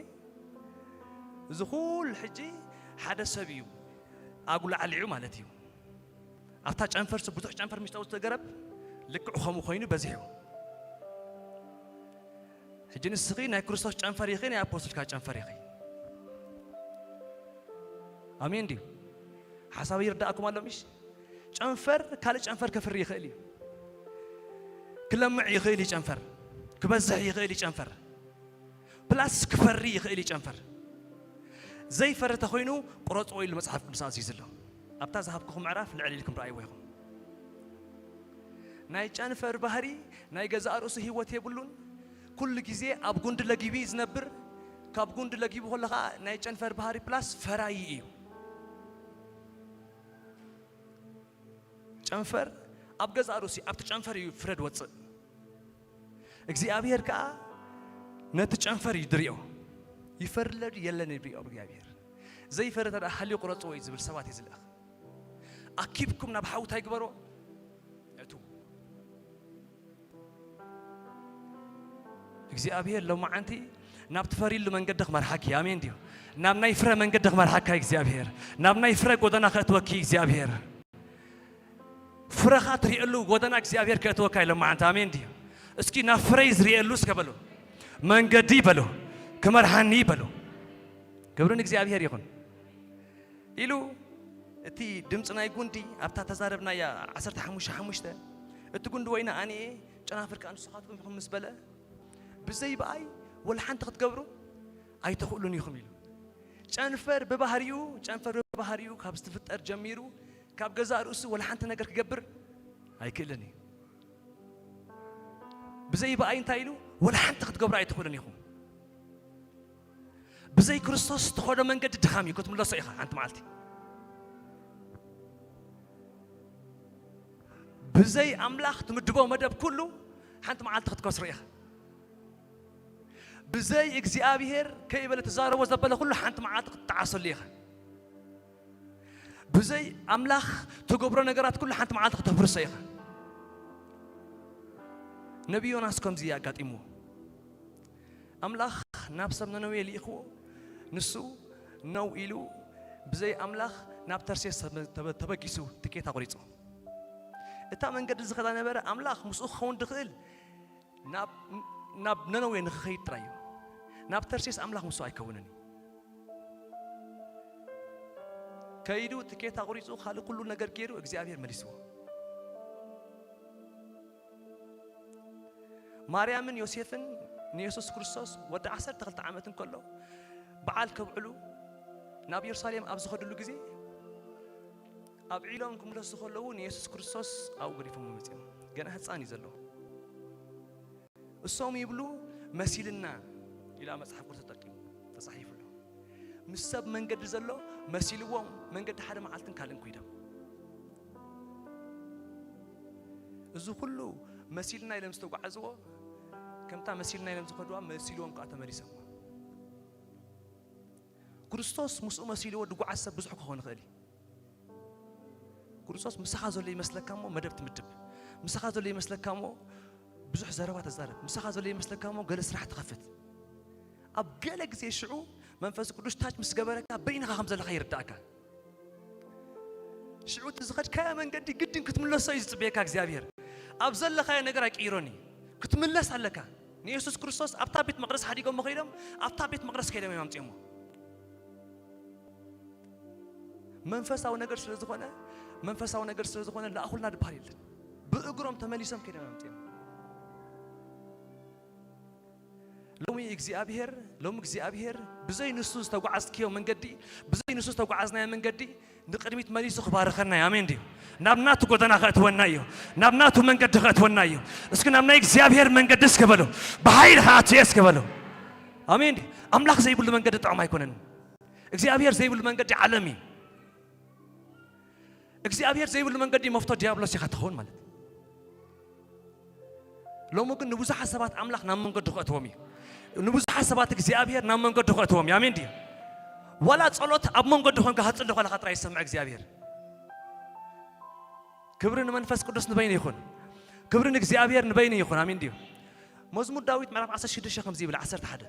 እዚ ኩሉ ሕጂ ሓደ ሰብ እዩ ኣጉላዕሊዑ ማለት እዩ። ኣብታ ጨንፈር፣ ብዙሕ ጨንፈር ምስ ተውፅእ ገረብ ልክዕ ከምኡ ኮይኑ በዚሑ። ሕጂ ንስኺ ናይ ክርስቶስ ጨንፈር ኢኺ፣ ናይ ኣፖስትልካ ጨንፈር ኢኺ። ኣሜን ድዩ? ሓሳብ ይርዳእኩም ኣሎ ምሽ? ጨንፈር ካልእ ጨንፈር ከፍሪ ይኽእል እዩ። ክለምዕ ይኽእል እዩ ጨንፈር። ክበዝሕ ይኽእል እዩ ጨንፈር። ፕላስ ክፈሪ ይኽእል እዩ ጨንፈር። ዘይፈሪ ተኾይኑ ቁረፅዎ ኢሉ መጽሓፍ ቅዱስ ኣዚዙ ኣሎ። ኣብታ ዝሃብኩኹም ምዕራፍ ልዕል ኢልኩም ረኣይዎ ኢኹም። ናይ ጨንፈር ባህሪ ናይ ገዛእ ርእሱ ህይወት የብሉን። ኩሉ ግዜ ኣብ ጉንዲ ለጊቡ እዩ ዝነብር። ካብ ጉንዲ ለጊቡ ከሎ ኸዓ ናይ ጨንፈር ባህሪ ፕላስ ፈራዪ እዩ። ጨንፈር ኣብ ገዛእ ርእሱ ኣብቲ ጨንፈር እዩ ፍረ ድወፅእ። እግዚኣብሔር ከዓ ነቲ ጨንፈር እዩ ድሪኦ። ይፈሪ ኣሎ ድዩ የለን ይብሪኦ እግዚኣብሔር። ዘይፈሪ ተደኣ ሃልዩ ቁረፅዎ እዩ ዝብል ሰባት እዩ ዝልእኽ። ኣኪብኩም ናብ ሓዊ እንታይ ግበርዎ? እትዉ። እግዚኣብሔር ሎማዓንቲ ናብ ትፈርይሉ መንገዲ ክመርሓኪ። ኣሜን ድዩ? ናብ ናይ ፍረ መንገዲ ክመርሓካ እግዚኣብሔር። ናብ ናይ ፍረ ጎደና ከእትወኪ እግዚኣብሔር። ፍረኻ ትሪእሉ ጎደና እግዚኣብሔር ከእትወካ እዩ ሎማዓንቲ። ኣሜን ድዩ? እስኪ ናብ ፍረይ ዝሪእሉ እስከ በሉ። መንገዲ በሉ። ክመርሓኒ በሉ። ክብሪ ንእግዚኣብሔር ይኹን። ኢሉ እቲ ድምፂ ናይ ጉንዲ ኣብታ ተዛረብናያ ዓሰርተ ሓሙሽተ ሓሙሽተ፣ እቲ ጉንዲ ወይኒ ኣነ እየ፣ ጨናፍር ከኣ ንስኻትኩም ኢኹም ምስ በለ፣ ብዘይ ብኣይ ወላ ሓንቲ ክትገብሩ ኣይትኽእሉን ኢኹም ኢሉ። ጨንፈር ብባህሪኡ፣ ጨንፈር ብባህሪኡ ካብ ዝትፍጠር ጀሚሩ ካብ ገዛእ ርእሱ ወላ ሓንቲ ነገር ክገብር ኣይክእልን እዩ። ብዘይ ብኣይ እንታይ ኢሉ? ወላ ሓንቲ ክትገብሩ ኣይትኽእሉን ኢኹም። ብዘይ ክርስቶስ ትኸዶ መንገዲ ድኻም እዩ፣ ክትምለሶ ኢኻ ሓንቲ መዓልቲ። ብዘይ ኣምላኽ ትምድቦ መደብ ኩሉ ሓንቲ መዓልቲ ክትከስሮ ኢኻ። ብዘይ እግዚኣብሔር ከይበለ ትዛረቦ ዘበለ ኩሉ ሓንቲ መዓልቲ ክትጠዓሰሉ ኢኻ። ብዘይ ኣምላኽ ትገብሮ ነገራት ኩሉ ሓንቲ መዓልቲ ክተፍርሶ ኢኻ። ነቢ ዮናስ ከምዚ ኣጋጢምዎ። ኣምላኽ ናብ ሰብ ነነዌ ልኢኽዎ፣ ንሱ ነው ኢሉ ብዘይ ኣምላኽ ናብ ተርሴስ ተበ-፣ ተበ-፣ ተበጊሱ ትኬት ኣቑሪጹ። እታ መንገዲ ዝኸዳ ነበረ ኣምላኽ ምስኡ ክኸውን ድኽእል ናብ፣ ናብ ነነዌ ንኽኸይድ ጥራይ እዩ። ናብ ተርሴስ ኣምላኽ ምስኡ ኣይከውንን እዩ። ከይዱ ትኬት ኣቑሪጹ ካልእ ኩሉ ነገር ገይሩ እግዚኣብሔር መሊስዎ። ማርያምን ዮሴፍን ንየሱስ ክርስቶስ ወዲ ዓሰርተ ክልተ ዓመት እንከሎ በዓል ከብዕሉ ናብ የሩሳሌም ኣብ ዝኸድሉ ግዜ ኣብዒሎም ክምለሱ ከለዉ ንየሱስ ክርስቶስ ኣብኡ ገዲፎምዎ መጺኦም። ገና ህጻን እዩ ዘሎ። እሶም ይብሉ መሲልና ኢላ መጽሓፍ ቅዱስ ተጠቂሙ ተጻሒፉ ኣሎ። ምስ ሰብ መንገዲ ዘሎ መሲልዎም መንገዲ ሓደ መዓልትን ካልእን ኮይዶም። እዚ ኩሉ መሲልና ኢሎም ዝተጓዓዝዎ ከምታ መሲልና ኢሎም ዝኸድዋ መሲልዎም ከዓ ተመሊሶም። ክርስቶስ ምስኡ መሲልዎ ድጓዓዝ ሰብ ብዙሕ ክኸውን ይኽእል እዩ። ክርስቶስ ምሳኻ ዘሎ ይመስለካ እሞ መደብ ትምድብ። ምሳኻ ዘሎ ይመስለካ እሞ ብዙሕ ዘረባ ተዛረብ። ምሳኻ ዘሎ ይመስለካ እሞ ገለ ስራሕ ትኸፍት። ኣብ ገለ ግዜ ሽዑ መንፈስ ቅዱስ ታች ምስ ገበረካ በይንኻ ከም ዘለኻ ይርዳእካ። ሽዑ እቲ ዝኸድካዮ መንገዲ ግድን ክትምለሶ እዩ ዝጽበየካ እግዚኣብሔር። ኣብ ዘለኻዮ ነገር ኣይቅይሮን እዩ። ክትምለስ ኣለካ። ንየሱስ ክርስቶስ ኣብታ ቤት መቕደስ ሓዲጎሞ ከይዶም፣ ኣብታ ቤት መቕደስ ከይዶም እዮም ኣምጺኦሞ። መንፈሳዊ ነገር ስለ ዝኾነ፣ መንፈሳዊ ነገር ስለ ዝኾነ ለኣኹልና ዝበሃል የለን። ብእግሮም ተመሊሶም ከይዶም እዮም ኣምጺኦሞ። ሎሚ እግዚኣብሔር፣ ሎሚ እግዚኣብሔር ብዘይ ንሱ ዝተጓዓዝክዮ መንገዲ፣ ብዘይ ንሱ ዝተጓዓዝናዮ መንገዲ ንቕድሚት መሊሱ ክባርኸና እዩ። ኣሜን ድዩ? ናብ ናቱ ጎደና ከእትወና እዩ። ናብ ናቱ መንገዲ ከእትወና እዩ። እስኪ ናብ ናይ እግዚኣብሔር መንገዲ እስከ በሉ። ብሓይሊ ከኣትየ እስከ በሉ። ኣሜን ድዩ? ኣምላኽ ዘይብሉ መንገዲ ጥዑም ኣይኮነን። እግዚኣብሔር ዘይብሉ መንገዲ ዓለም እዩ። እግዚኣብሔር ዘይብሉ መንገዲ መፍቶ ዲያብሎስ ኢኻ ትኸውን ማለት እዩ። ሎሚ ግን ንብዙሓት ሰባት ኣምላኽ ናብ መንገዱ ከእትዎም እዩ። ንብዙሓት ሰባት እግዚኣብሔር ናብ መንገዱ ከእትዎም እዩ። ኣሜን ድዩ? ዋላ ጸሎት ኣብ መንገዱ ኮንካ ክትጽሊ ከለኻ ጥራይ ይሰምዕ እግዚኣብሔር። ክብሪ ንመንፈስ ቅዱስ ንበይኑ ይኹን። ክብሪ ንእግዚኣብሔር ንበይኑ ይኹን። ኣሜን ድዩ? መዝሙር ዳዊት ምዕራፍ ዓሰርተ ሽዱሽተ ከምዚ ይብል፣ ዓሰርተ ሓደ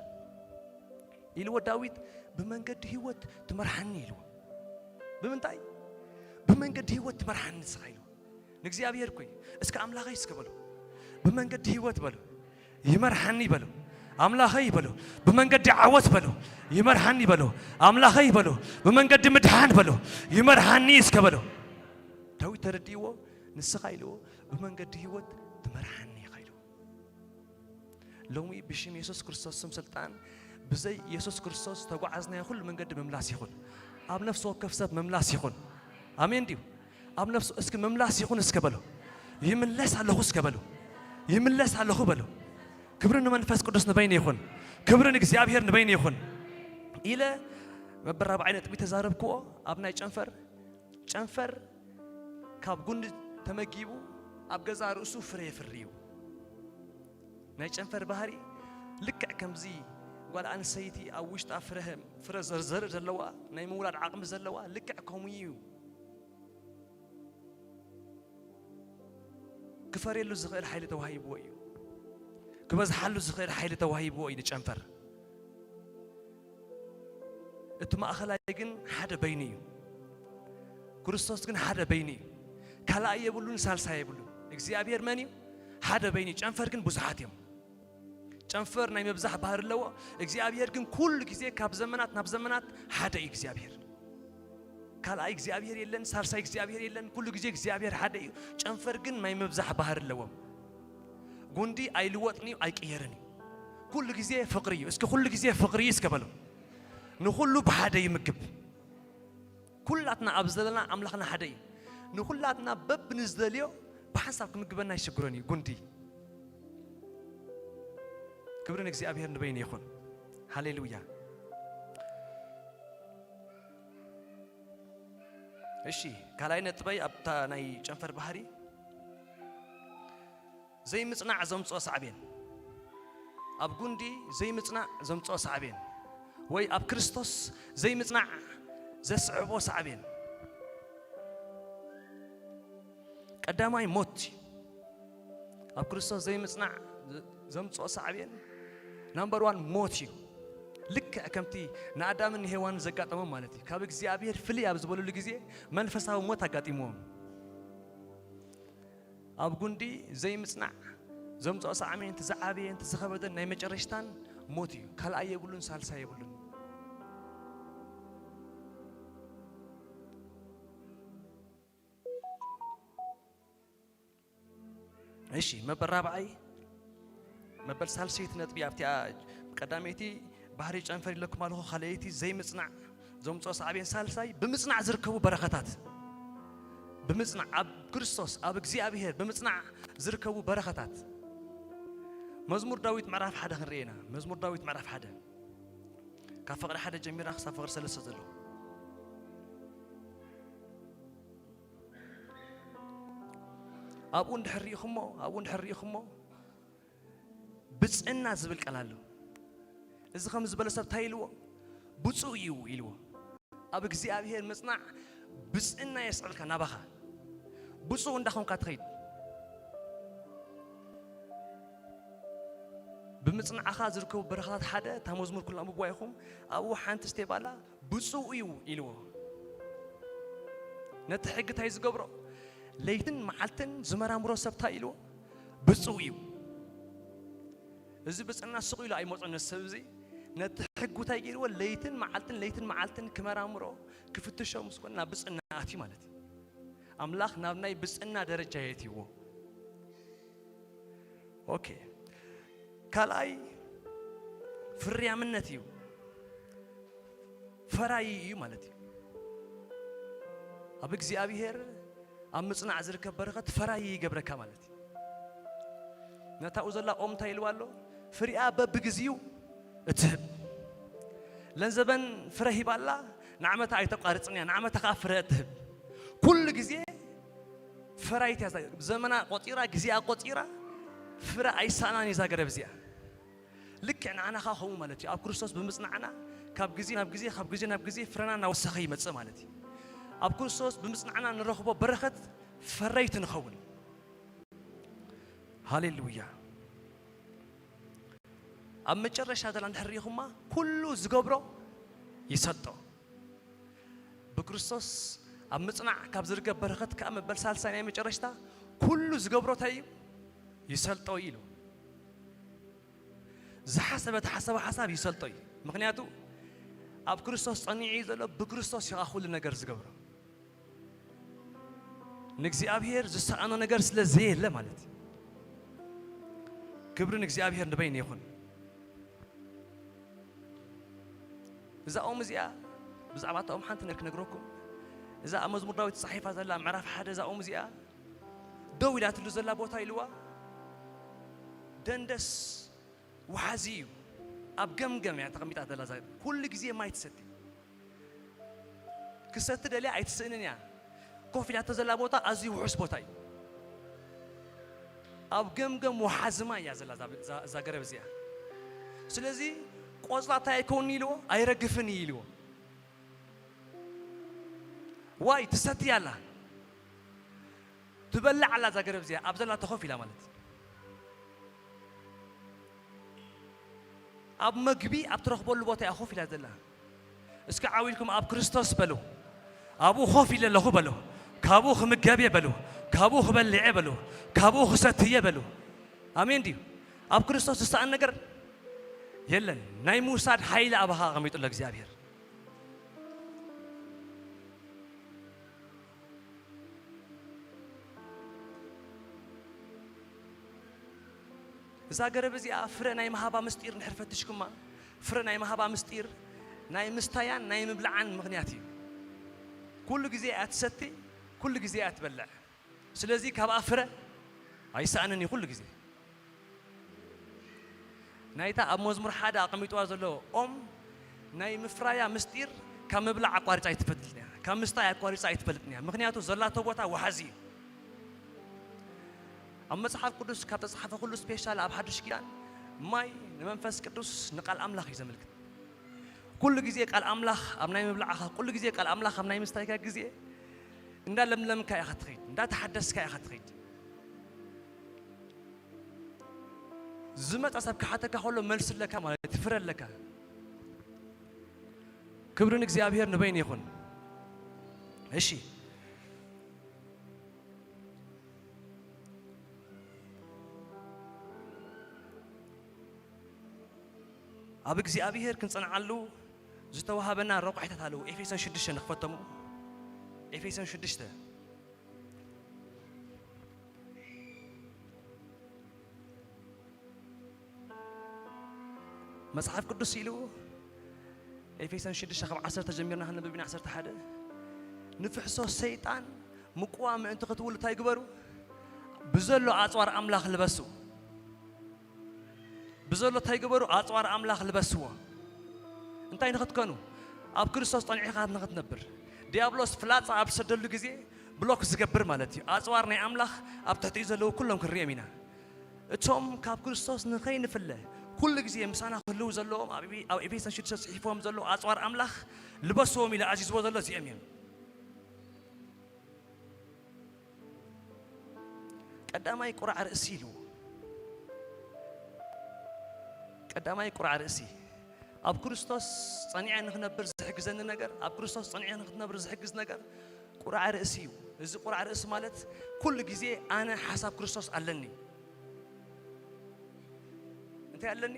ኢልዎ ዳዊት፣ "ብመንገዲ ህይወት ትመርሓኒ" ኢልዎ። ብምንታይ? "ብመንገዲ ህይወት ትመርሓኒ ንስኻ" ኢልዎ። ንእግዚኣብሔር እኮ እዩ። እስከ "ኣምላኸይ" እስከ በሉ። "ብመንገዲ ህይወት" በሉ። "ይመርሓኒ" በሉ። "ኣምላኸይ" በሉ። "ብመንገዲ ዓወት" በሉ። "ይመርሓኒ" በሉ። "ኣምላኸይ" በሉ። "ብመንገዲ ምድሓን" በሉ። "ይመርሓኒ" እስከ በሉ። ዳዊት ተረዲእዎ፣ "ንስኻ" ኢልዎ፣ "ብመንገዲ ህይወት ትመርሓኒ" ኢኻ ኢልዎ። ሎሚ ብሽም የሱስ ክርስቶስ ስም ስልጣን፣ ብዘይ የሱስ ክርስቶስ ዝተጓዓዝናዮ ኩሉ መንገዲ ምምላስ ይኹን። ኣብ ነፍሲ ወከፍ ሰብ ምምላስ ይኹን። ኣሜን ድዩ? ኣብ ነፍሲ እስኪ "ምምላስ ይኹን" እስከ በሉ። "ይምለስ ኣለኹ" እስከ በሉ። "ይምለስ ኣለኹ" በሉ። ክብሪ ንመንፈስ ቅዱስ ንበይኑ ይኹን። ክብሪ ንእግዚኣብሔር ንበይኑ ይኹን። ኢለ መበል ራብዓይ ነጥቢ ተዛረብክዎ ኣብ ናይ ጨንፈር። ጨንፈር ካብ ጉንዲ ተመጊቡ ኣብ ገዛ ርእሱ ፍረ የፍሪ እዩ። ናይ ጨንፈር ባህሪ ልክዕ ከምዚ ጓል ኣንሰይቲ ኣብ ውሽጣ ፍረ፣ ፍረ ዘርዘር ዘለዋ፣ ናይ ምውላድ ዓቕሚ ዘለዋ፣ ልክዕ ከምኡ እዩ። ክፈርየሉ ዝኽእል ሓይሊ ተዋሂብዎ እዩ። ክበዝሓሉ ዝኽእል ሓይሊ ተዋሂብዎ እዩ ንጨንፈር። እቲ ማእኸላይ ግን ሓደ በይኑ እዩ። ክርስቶስ ግን ሓደ በይኑ እዩ። ካልኣይ የብሉን፣ ሳልሳይ የብሉን። እግዚኣብሔር መን እዩ? ሓደ በይኑ እዩ። ጨንፈር ግን ብዙሓት እዮም። ጨንፈር ናይ ምብዛሕ ባህሪ ኣለዎ። እግዚኣብሔር ግን ኩሉ ግዜ ካብ ዘመናት ናብ ዘመናት ሓደ እዩ እግዚኣብሔር። ካልኣይ እግዚኣብሔር የለን፣ ሳልሳይ እግዚኣብሔር የለን። ኩሉ ግዜ እግዚኣብሔር ሓደ እዩ። ጨንፈር ግን ናይ ምብዛሕ ባህሪ ኣለዎም። ጉንዲ ኣይልወጥን እዩ፣ ኣይቅየርን እዩ። ኩሉ ግዜ ፍቕሪ እዩ። እስኪ ኩሉ ግዜ ፍቕሪ እዩ እስከ በሉ። ንኹሉ ብሓደ ይምግብ። ኩላትና ኣብ ዘለና ኣምላኽና ሓደ እዩ። ንኹላትና በብንዝደልዮ ብሓንሳብ ክምግበና ኣይሽግሮን እዩ። ጉንዲ። ክብሪ ንእግዚኣብሔር ንበይኑ ይኹን። ሃሌሉያ። እሺ፣ ካልኣይ ነጥበይ ኣብታ ናይ ጨንፈር ባህሪ ዘይምጽናዕ ዘምጽኦ ሳዕቤን። ኣብ ጉንዲ ዘይምጽናዕ ዘምጽኦ ሳዕቤን ወይ ኣብ ክርስቶስ ዘይምጽናዕ ዘስዕቦ ሳዕቤን። ቀዳማይ ሞት እዩ። ኣብ ክርስቶስ ዘይምጽናዕ ዘ-፣ ዘምጽኦ ሳዕቤን ናምበር ዋን ሞት እዩ። ልክዕ ከምቲ ንኣዳምን ንሄዋንን ዘጋጠሞም ማለት እዩ። ካብ እግዚኣብሔር ፍልይ ኣብ ዝበሉሉ ግዜ መንፈሳዊ ሞት ኣጋጢምዎም። ኣብ ጉንዲ ዘይምጽናዕ ዘምጽኦ ሳዕቤን እቲ ዝዓበየን እቲ ዝኸበደን ናይ መጨረሽታን ሞት እዩ። ካልኣይ የብሉን፣ ሳልሳይ የብሉን። እሺ፣ መበል ራብዓይ፣ መበል ሳልሰይቲ ነጥቢ ኣብቲኣ ቀዳመይቲ ባህሪ ጨንፈር ኢለኩም ኣለኹ፣ ካልኣይቲ ዘይምጽናዕ ዘምጽኦ ሳዕቤን፣ ሳልሳይ ብምጽናዕ ዝርከቡ በረኸታት። ብምጽናዕ ኣብ ክርስቶስ፣ ኣብ እግዚኣብሔር ብምጽናዕ ዝርከቡ በረኸታት። መዝሙር ዳዊት ምዕራፍ ሓደ ክንርኢ ኢና። መዝሙር ዳዊት ምዕራፍ ሓደ፣ ካብ ፍቕሪ ሓደ ጀሚራ ክሳብ ፍቕሪ ሰለስተ ዘሎ። ኣብኡ እንድሕር ርኢኹሞ፣ ኣብኡ እንድሕር ርኢኹሞ፣ ብጽእና ዝብል ቃል ኣሎ። እዚ ከም ዝበለ ሰብ እንታይ ኢልዎ? ብፁዕ እዩ ኢልዎ። ኣብ እግዚኣብሔር ምጽናዕ ብጽእና የስዕልካ ናባኻ። ብፁዕ እንዳኾንካ ትኸይድ። ብምጽናዕኻ ዝርከቡ በረኸታት ሓደ፣ እታ መዝሙር ኩልና ኣንብብዋ ኢኹም፣ ኣብኡ ሓንቲ ስቴፕ ኣላ፣ ብፁዕ እዩ ኢልዎ። ነቲ ሕጊ እንታይ ዝገብሮ? ለይትን መዓልትን ዝመራምሮ ሰብ እንታይ ኢልዎ? ብፁዕ እዩ። እዚ ብፅዕና ስቕ ኢሉ ኣይመጾን። ነቲ ሰብ እዚ፣ ነቲ ሕጉ እንታይ ገይርዎ? ለይትን መዓልትን፣ ለይትን መዓልትን ክመራምሮ፣ ክፍትሾ ምስ ኮነ ናብ ብፅዕና ኣትዩ ማለት እዩ። ኣምላኽ ናብ ናይ ብፅዕና ደረጃ የእትይዎ። ኦኬ። ካልኣይ ፍርያምነት እዩ። ፈራዪ እዩ ማለት እዩ። ኣብ እግዚኣብሔር ኣብ ምጽናዕ ዝርከብ በረኸት ፈራዪ ይገብረካ ማለት እዩ። ነታኡ ዘላ ኦም እንታይ ኢልዋ ኣሎ? ፍሪኣ በብግዚኡ እትህብ። ለንዘበን ፍረ ሂባላ፣ ንዓመታ ኣይተቋርጽን እያ፣ ንዓመታ ከኣ ፍረ እትህብ። ኩሉ ግዜ ፈራይት እያ። ዘመና ቆጺራ፣ ግዜኣ ቆጺራ፣ ፍረ ኣይሳእናን እዩ እዛ ገረብ እዚኣ። ልክዕ ንዓና ከኣ ከምኡ ማለት እዩ። ኣብ ክርስቶስ ብምጽናዕና ካብ ግዜ ናብ ግዜ፣ ካብ ግዜ ናብ ግዜ ፍረና እናወሰኸ ይመጽእ ማለት እዩ። ኣብ ክርስቶስ ብምጽናዕና ንረኽቦ በረኸት ፈረይቲ ንኸውን። ሃሌሉያ። ኣብ መጨረሻ ዘላ እንድሕር ርኢኹማ፣ ኩሉ ዝገብሮ ይሰልጦ። ብክርስቶስ ኣብ ምጽናዕ ካብ ዝርከብ በረኸት ከኣ መበል ሳልሳይ ናይ መጨረሽታ፣ ኩሉ ዝገብሮ እንታይ እዩ? ይሰልጦ እዩ ኢሉ። ዝሓሰበ፣ ተሓሰበ ሓሳብ ይሰልጦ እዩ። ምኽንያቱ ኣብ ክርስቶስ ጸኒዑ እዩ ዘሎ፣ ብክርስቶስ እዩ ከኣ ኩሉ ነገር ዝገብሮ። ንእግዚኣብሔር ዝሰኣኖ ነገር ስለ ዘየለ ማለት እዩ። ክብሪ ንእግዚኣብሔር ንበይኑ ይኹን። እዛ ኦም እዚኣ፣ ብዛዕባ እታ ኦም ሓንቲ ነገር ክነግረኩም። እዛ ኣብ መዝሙር ዳዊት ተጻሒፋ ዘላ ምዕራፍ ሓደ፣ እዛ ኦም እዚኣ ደው ኢላትሉ ዘላ ቦታ ኢልዋ፣ ደንደስ ወሓዚ እዩ። ኣብ ገምገም እያ ተቐሚጣ ዘላ። እዛ ኩሉ ግዜ ማይ ትሰቲ። ክሰቲ ደልያ ኣይትስእንን እያ። ኮፍ ኢላቶ ዘላ ቦታ ኣዝዩ ውሑስ ቦታ እዩ። ኣብ ገምገም ወሓዚ ማይ እያ ዘላ እዛ፣ እዛ፣ እዛ ገረብ እዚኣ። ስለዚ ቆጽላ እንታይ ኣይከውንን ኢልዎ? ኣይረግፍን እዩ ኢልዎ። ዋይ ትሰቲ ኣላ። ትበልዕ ኣላ እዛ ገረብ እዚኣ፣ ኣብ ዘላ ተኾፍ ኢላ ማለት። ኣብ መግቢ ኣብ ትረኽበሉ ቦታ እያ ኮፍ ኢላ ዘላ። እስኪ ዓው ኢልኩም ኣብ ክርስቶስ በሉ። ኣብኡ ኮፍ ኢለ ኣለኹ በሉ። ካብኡ ክምገብ እየ በሉ። ካብኡ ክበልዕ እየ በሉ። ካብኡ ክሰቲ እየ በሉ። ኣሜን ድዩ? ኣብ ክርስቶስ ዝሰኣን ነገር የለን። ናይ ምውሳድ ሓይሊ ኣባኻ ኣቐሚጡ ኣሎ እግዚኣብሔር። እዛ ገረብ እዚኣ ፍረ ናይ ምሃባ ምስጢር እንድሕር ፈቲሽኩማ፣ ፍረ ናይ ምሃባ ምስጢር ናይ ምስታያን ናይ ምብልዓን ምኽንያት እዩ። ኩሉ ግዜ እያ ትሰቲ፣ ኩሉ ግዜ እያ ትበልዕ። ስለዚ ካብኣ ፍረ ኣይሰኣንን እዩ ኩሉ ግዜ። ናይታ ኣብ መዝሙር ሓደ ኣቐሚጥዋ ዘሎ ኦም ናይ ምፍራያ ምስጢር ካብ ምብላዕ ኣቋሪጻ ኣይትፈልጥን እያ፣ ካብ ምስታይ ኣቋሪጻ ኣይትፈልጥን እያ። ምኽንያቱ ዘላቶ ቦታ ወሓዚ እዩ። ኣብ መጽሓፍ ቅዱስ ካብ ተጻሓፈ ኩሉ ስፔሻል ኣብ ሓድሽ ኪዳን ማይ ንመንፈስ ቅዱስ ንቃል ኣምላኽ እዩ ዘመልክት። ኩሉ ግዜ ቃል ኣምላኽ ኣብ ናይ ምብላዕኻ፣ ኩሉ ግዜ ቃል ኣምላኽ ኣብ ናይ ምስታይካ ግዜ እንዳ ለምለምካ ኢኻ ትኸይድ፣ እንዳ ተሓደስካ ኢኻ ትኸይድ። ዝመጻ ሰብ ክሓተካ ከሎ መልሲ ኣለካ ማለት እዩ፣ ፍረ ኣለካ። ክብሪ ንእግዚኣብሔር ንበይኑ ይኹን። እሺ፣ ኣብ እግዚኣብሔር ክንጸንዓሉ ዝተዋሃበና ረቋሒታት ኣለዉ። ኤፌሶን ሽዱሽተ ንኽፈተሙ። ኤፌሶን ሽዱሽተ። መጽሓፍ ቅዱስ ኢሉ ኤፌሶን ሽዱሽተ ካብ ዓሰርተ ጀሚርና ክንብብ ኢና፣ ዓሰርተ ሓደ። ንፍሕሶ ሰይጣን ምቁዋም ምእንቲ ክትውሉ እንታይ ግበሩ? ብዘሎ ኣጽዋር ኣምላኽ ልበሱ። ብዘሎ እንታይ ግበሩ? ኣጽዋር ኣምላኽ ልበስዎ። እንታይ ንኽትከኑ? ኣብ ክርስቶስ ጸኒዕኻ ንኽትነብር። ዲያብሎስ ፍላጻ ኣብ ዝሰደሉ ግዜ ብሎክ ዝገብር ማለት እዩ። ኣጽዋር ናይ ኣምላኽ ኣብ ትሕቲኡ ዘለዉ ኩሎም ክንሪኦም ኢና። እቶም ካብ ክርስቶስ ንኸይንፍለ ኩሉ ግዜ ምሳና ክህልዉ ዘለዎም ኣብ ኤፌ-፣ ኣብ ኤፌሶን ሽዱሽተ ጽሒፎም ዘለዉ ኣጽዋር ኣምላኽ ልበስዎም ኢሉ ኣዚዝዎ ዘሎ እዚኦም እዮም። ቀዳማይ ቁራዕ ርእሲ ኢሉ። ቀዳማይ ቁራዕ ርእሲ። ኣብ ክርስቶስ ጸኒዐ ንኽነብር ዝሕግዘኒ ነገር፣ ኣብ ክርስቶስ ጸኒዐ ንኽትነብር ዝሕግዝ ነገር ቁራዕ ርእሲ እዩ። እዚ ቁራዕ ርእሲ ማለት ኩሉ ግዜ ኣነ ሓሳብ ክርስቶስ ኣለኒ። እንታይ ኣለኒ?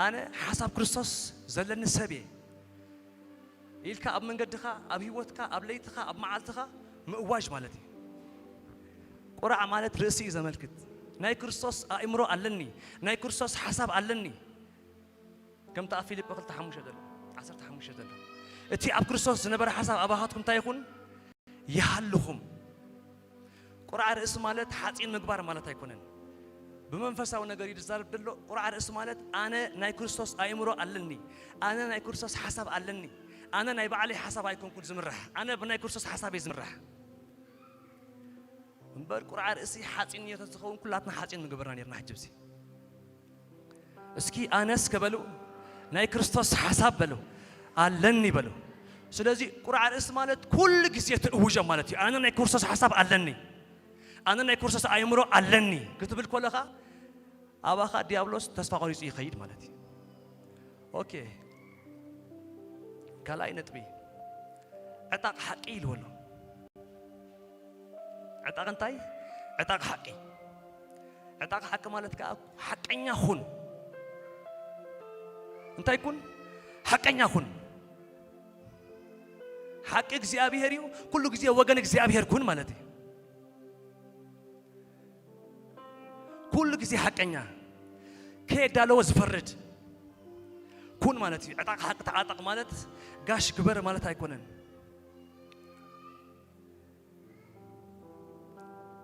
ኣነ ሓሳብ ክርስቶስ ዘለኒ ሰብ እየ ኢልካ ኣብ መንገድኻ፣ ኣብ ህይወትካ፣ ኣብ ለይትኻ፣ ኣብ መዓልትኻ ምእዋጅ ማለት እዩ። ቁራዕ ማለት ርእሲ እዩ ዘመልክት። ናይ ክርስቶስ ኣእምሮ ኣለኒ፣ ናይ ክርስቶስ ሓሳብ ኣለኒ። ከምታ ኣብ ፊልጶ ክልተ ሓሙሽተ ዘሎ፣ ዓሰርተ ሓሙሽተ ዘሎ፣ እቲ ኣብ ክርስቶስ ዝነበረ ሓሳብ ኣባኻትኩም እንታይ ይኹን? ይሃልኹም። ቁርዓ ርእሲ ማለት ሓፂን ምግባር ማለት ኣይኮነን። ብመንፈሳዊ ነገር እዩ ዝዛረብ ዘሎ። ቁርዓ ርእሲ ማለት ኣነ ናይ ክርስቶስ ኣእምሮ ኣለኒ፣ ኣነ ናይ ክርስቶስ ሓሳብ ኣለኒ፣ ኣነ ናይ ባዕለይ ሓሳብ ኣይኮንኩን ዝምራሕ፣ ኣነ ብናይ ክርስቶስ ሓሳብ እየ ዝምራሕ። እምበር ቁርዓ ርእሲ ሓፂን እየ ተዝኸውን ኩላትና ሓፂን ምገበርና ነርና። ሕጂ ብዚ እስኪ ኣነስ ከበሉ ናይ ክርስቶስ ሓሳብ በሉ ኣለኒ በሉ። ስለዚ ቁርዓ ርእሲ ማለት ኩሉ ግዜ ትእውጆ ማለት እዩ። ኣነ ናይ ክርስቶስ ሓሳብ ኣለኒ፣ ኣነ ናይ ክርስቶስ ኣእምሮ ኣለኒ ክትብል ከለኻ ኣባኻ ዲያብሎስ ተስፋ ቆሪጹ ይኸይድ ማለት እዩ። ኦኬ፣ ካልኣይ ነጥቢ ዕጣቕ ሓቂ ኢልዎ ኣሎ። ዕጣቕ እንታይ? ዕጣቕ ሓቂ። ዕጣቕ ሓቂ ማለት ከኣ ሓቀኛ ኩን። እንታይ ኩን? ሓቀኛ ኩን። ሓቂ እግዚኣብሔር እዩ። ኩሉ ግዜ ወገን እግዚኣብሔር ኩን ማለት እዩ። ኩሉ ግዜ ሓቀኛ፣ ከየዳለወ ዝፈርድ ኩን ማለት እዩ። ዕጣቕ ሓቂ ተዓጠቕ ማለት ጋሽ ግበር ማለት ኣይኮነን።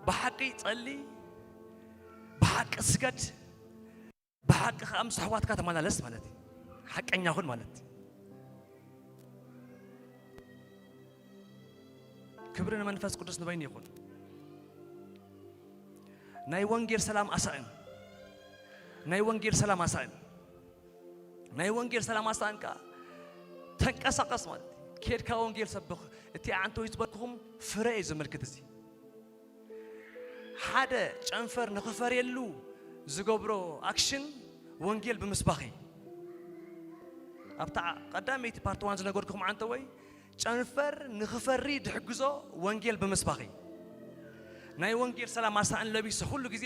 ብሓቂ ጸሊ፣ ብሓቂ ስገድ፣ ብሓቂ ከኣ ምስ ኣሕዋትካ ተመላለስ ማለት እዩ። ሓቀኛ ኩን ማለት እዩ። ክብሪ ንመንፈስ ቅዱስ ንበይኑ ይኹን። ናይ ወንጌል ሰላም ኣሳእን፣ ናይ ወንጌል ሰላም ኣሳእን፣ ናይ ወንጌል ሰላም ኣሳእን ከኣ ተንቀሳቐስ ማለት እዩ። ኬድካ ወንጌል ሰብኽ። እቲ ኣዓንተወይ ዝበልኩኹም ፍረ እዩ ዘመልክት እዚ። ሓደ ጨንፈር ንኽፈርየሉ ዝገብሮ ኣክሽን ወንጌል ብምስባኽ እዩ። ኣብታ ቀዳመይቲ ፓርት ዋን ዝነገርኩኹም ዓንተወይ ጨንፈር ንኽፈሪ ድሕግዞ ወንጌል ብምስባኽ እዩ። ናይ ወንጌል ሰላም ኣሳእን ለቢሱ ኩሉ ግዜ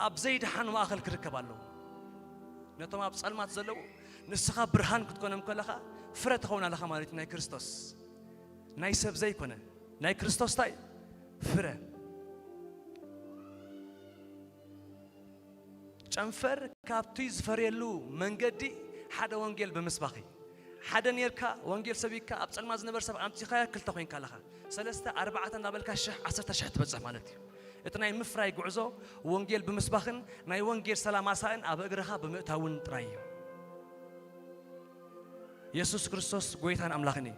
ኣብ ዘይደሓን ማእከል ክርከብ ኣለዎ። ነቶም ኣብ ጸልማት ዘለዉ ንስኻ ብርሃን ክትኮኖም ከለኻ ፍረ ትኸውን ኣለኻ ማለት እዩ። ናይ ክርስቶስ ናይ ሰብ ዘይኮነ ናይ ክርስቶስ ታይ ፍረ ጨንፈር ካብቲ ዝፈርየሉ መንገዲ ሓደ ወንጌል ብምስባኺ ሓደ ኔርካ ወንጌል ሰቢካ ኣብ ጸልማ ዝነበር ሰብ ኣምጺኻዮ ክልተ ኮይንካ ኣለኻ ሰለስተ ኣርባዕተ እናበልካ ሽሕ ዓሰርተ ሽሕ ትበጽሕ ማለት እዩ። እቲ ናይ ምፍራይ ጉዕዞ ወንጌል ብምስባኽን ናይ ወንጌል ሰላም ኣሳእን ኣብ እግርኻ ብምእታውን ጥራይ እዩ። የሱስ ክርስቶስ ጎይታን ኣምላኽን እዩ።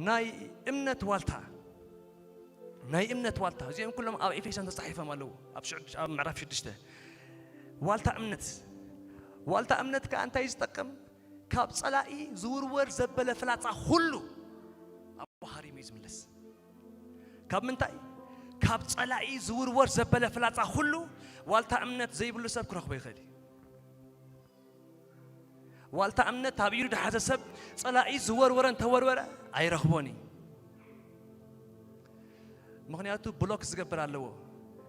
ናይ እምነት ዋልታ ናይ እምነት ዋልታ እዚኦም ኩሎም ኣብ ኤፌሶን ተጻሒፎም ኣለዉ። ኣብ ሽዑ- ኣብ ምዕራፍ ሽዱሽተ ዋልታ እምነት ዋልታ እምነት ከኣ እንታይ እዩ ዝጠቅም? ካብ ጸላኢ ዝውርወር ዘበለ ፍላጻ ኩሉ ኣብ ሃሪም እዩ ዝምለስ። ካብ ምንታይ? ካብ ጸላኢ ዝውርወር ዘበለ ፍላጻ ኩሉ ዋልታ እምነት ዘይብሉ ሰብ ክረኽቦ ይኽእል እዩ። ዋልታ እምነት ኣብ ኢዱ ዝሓዘ ሰብ ጸላኢ ዝወርወረ እንተወርወረ ኣይረኽቦን እዩ። ምኽንያቱ ብሎክ ዝገብር ኣለዎ።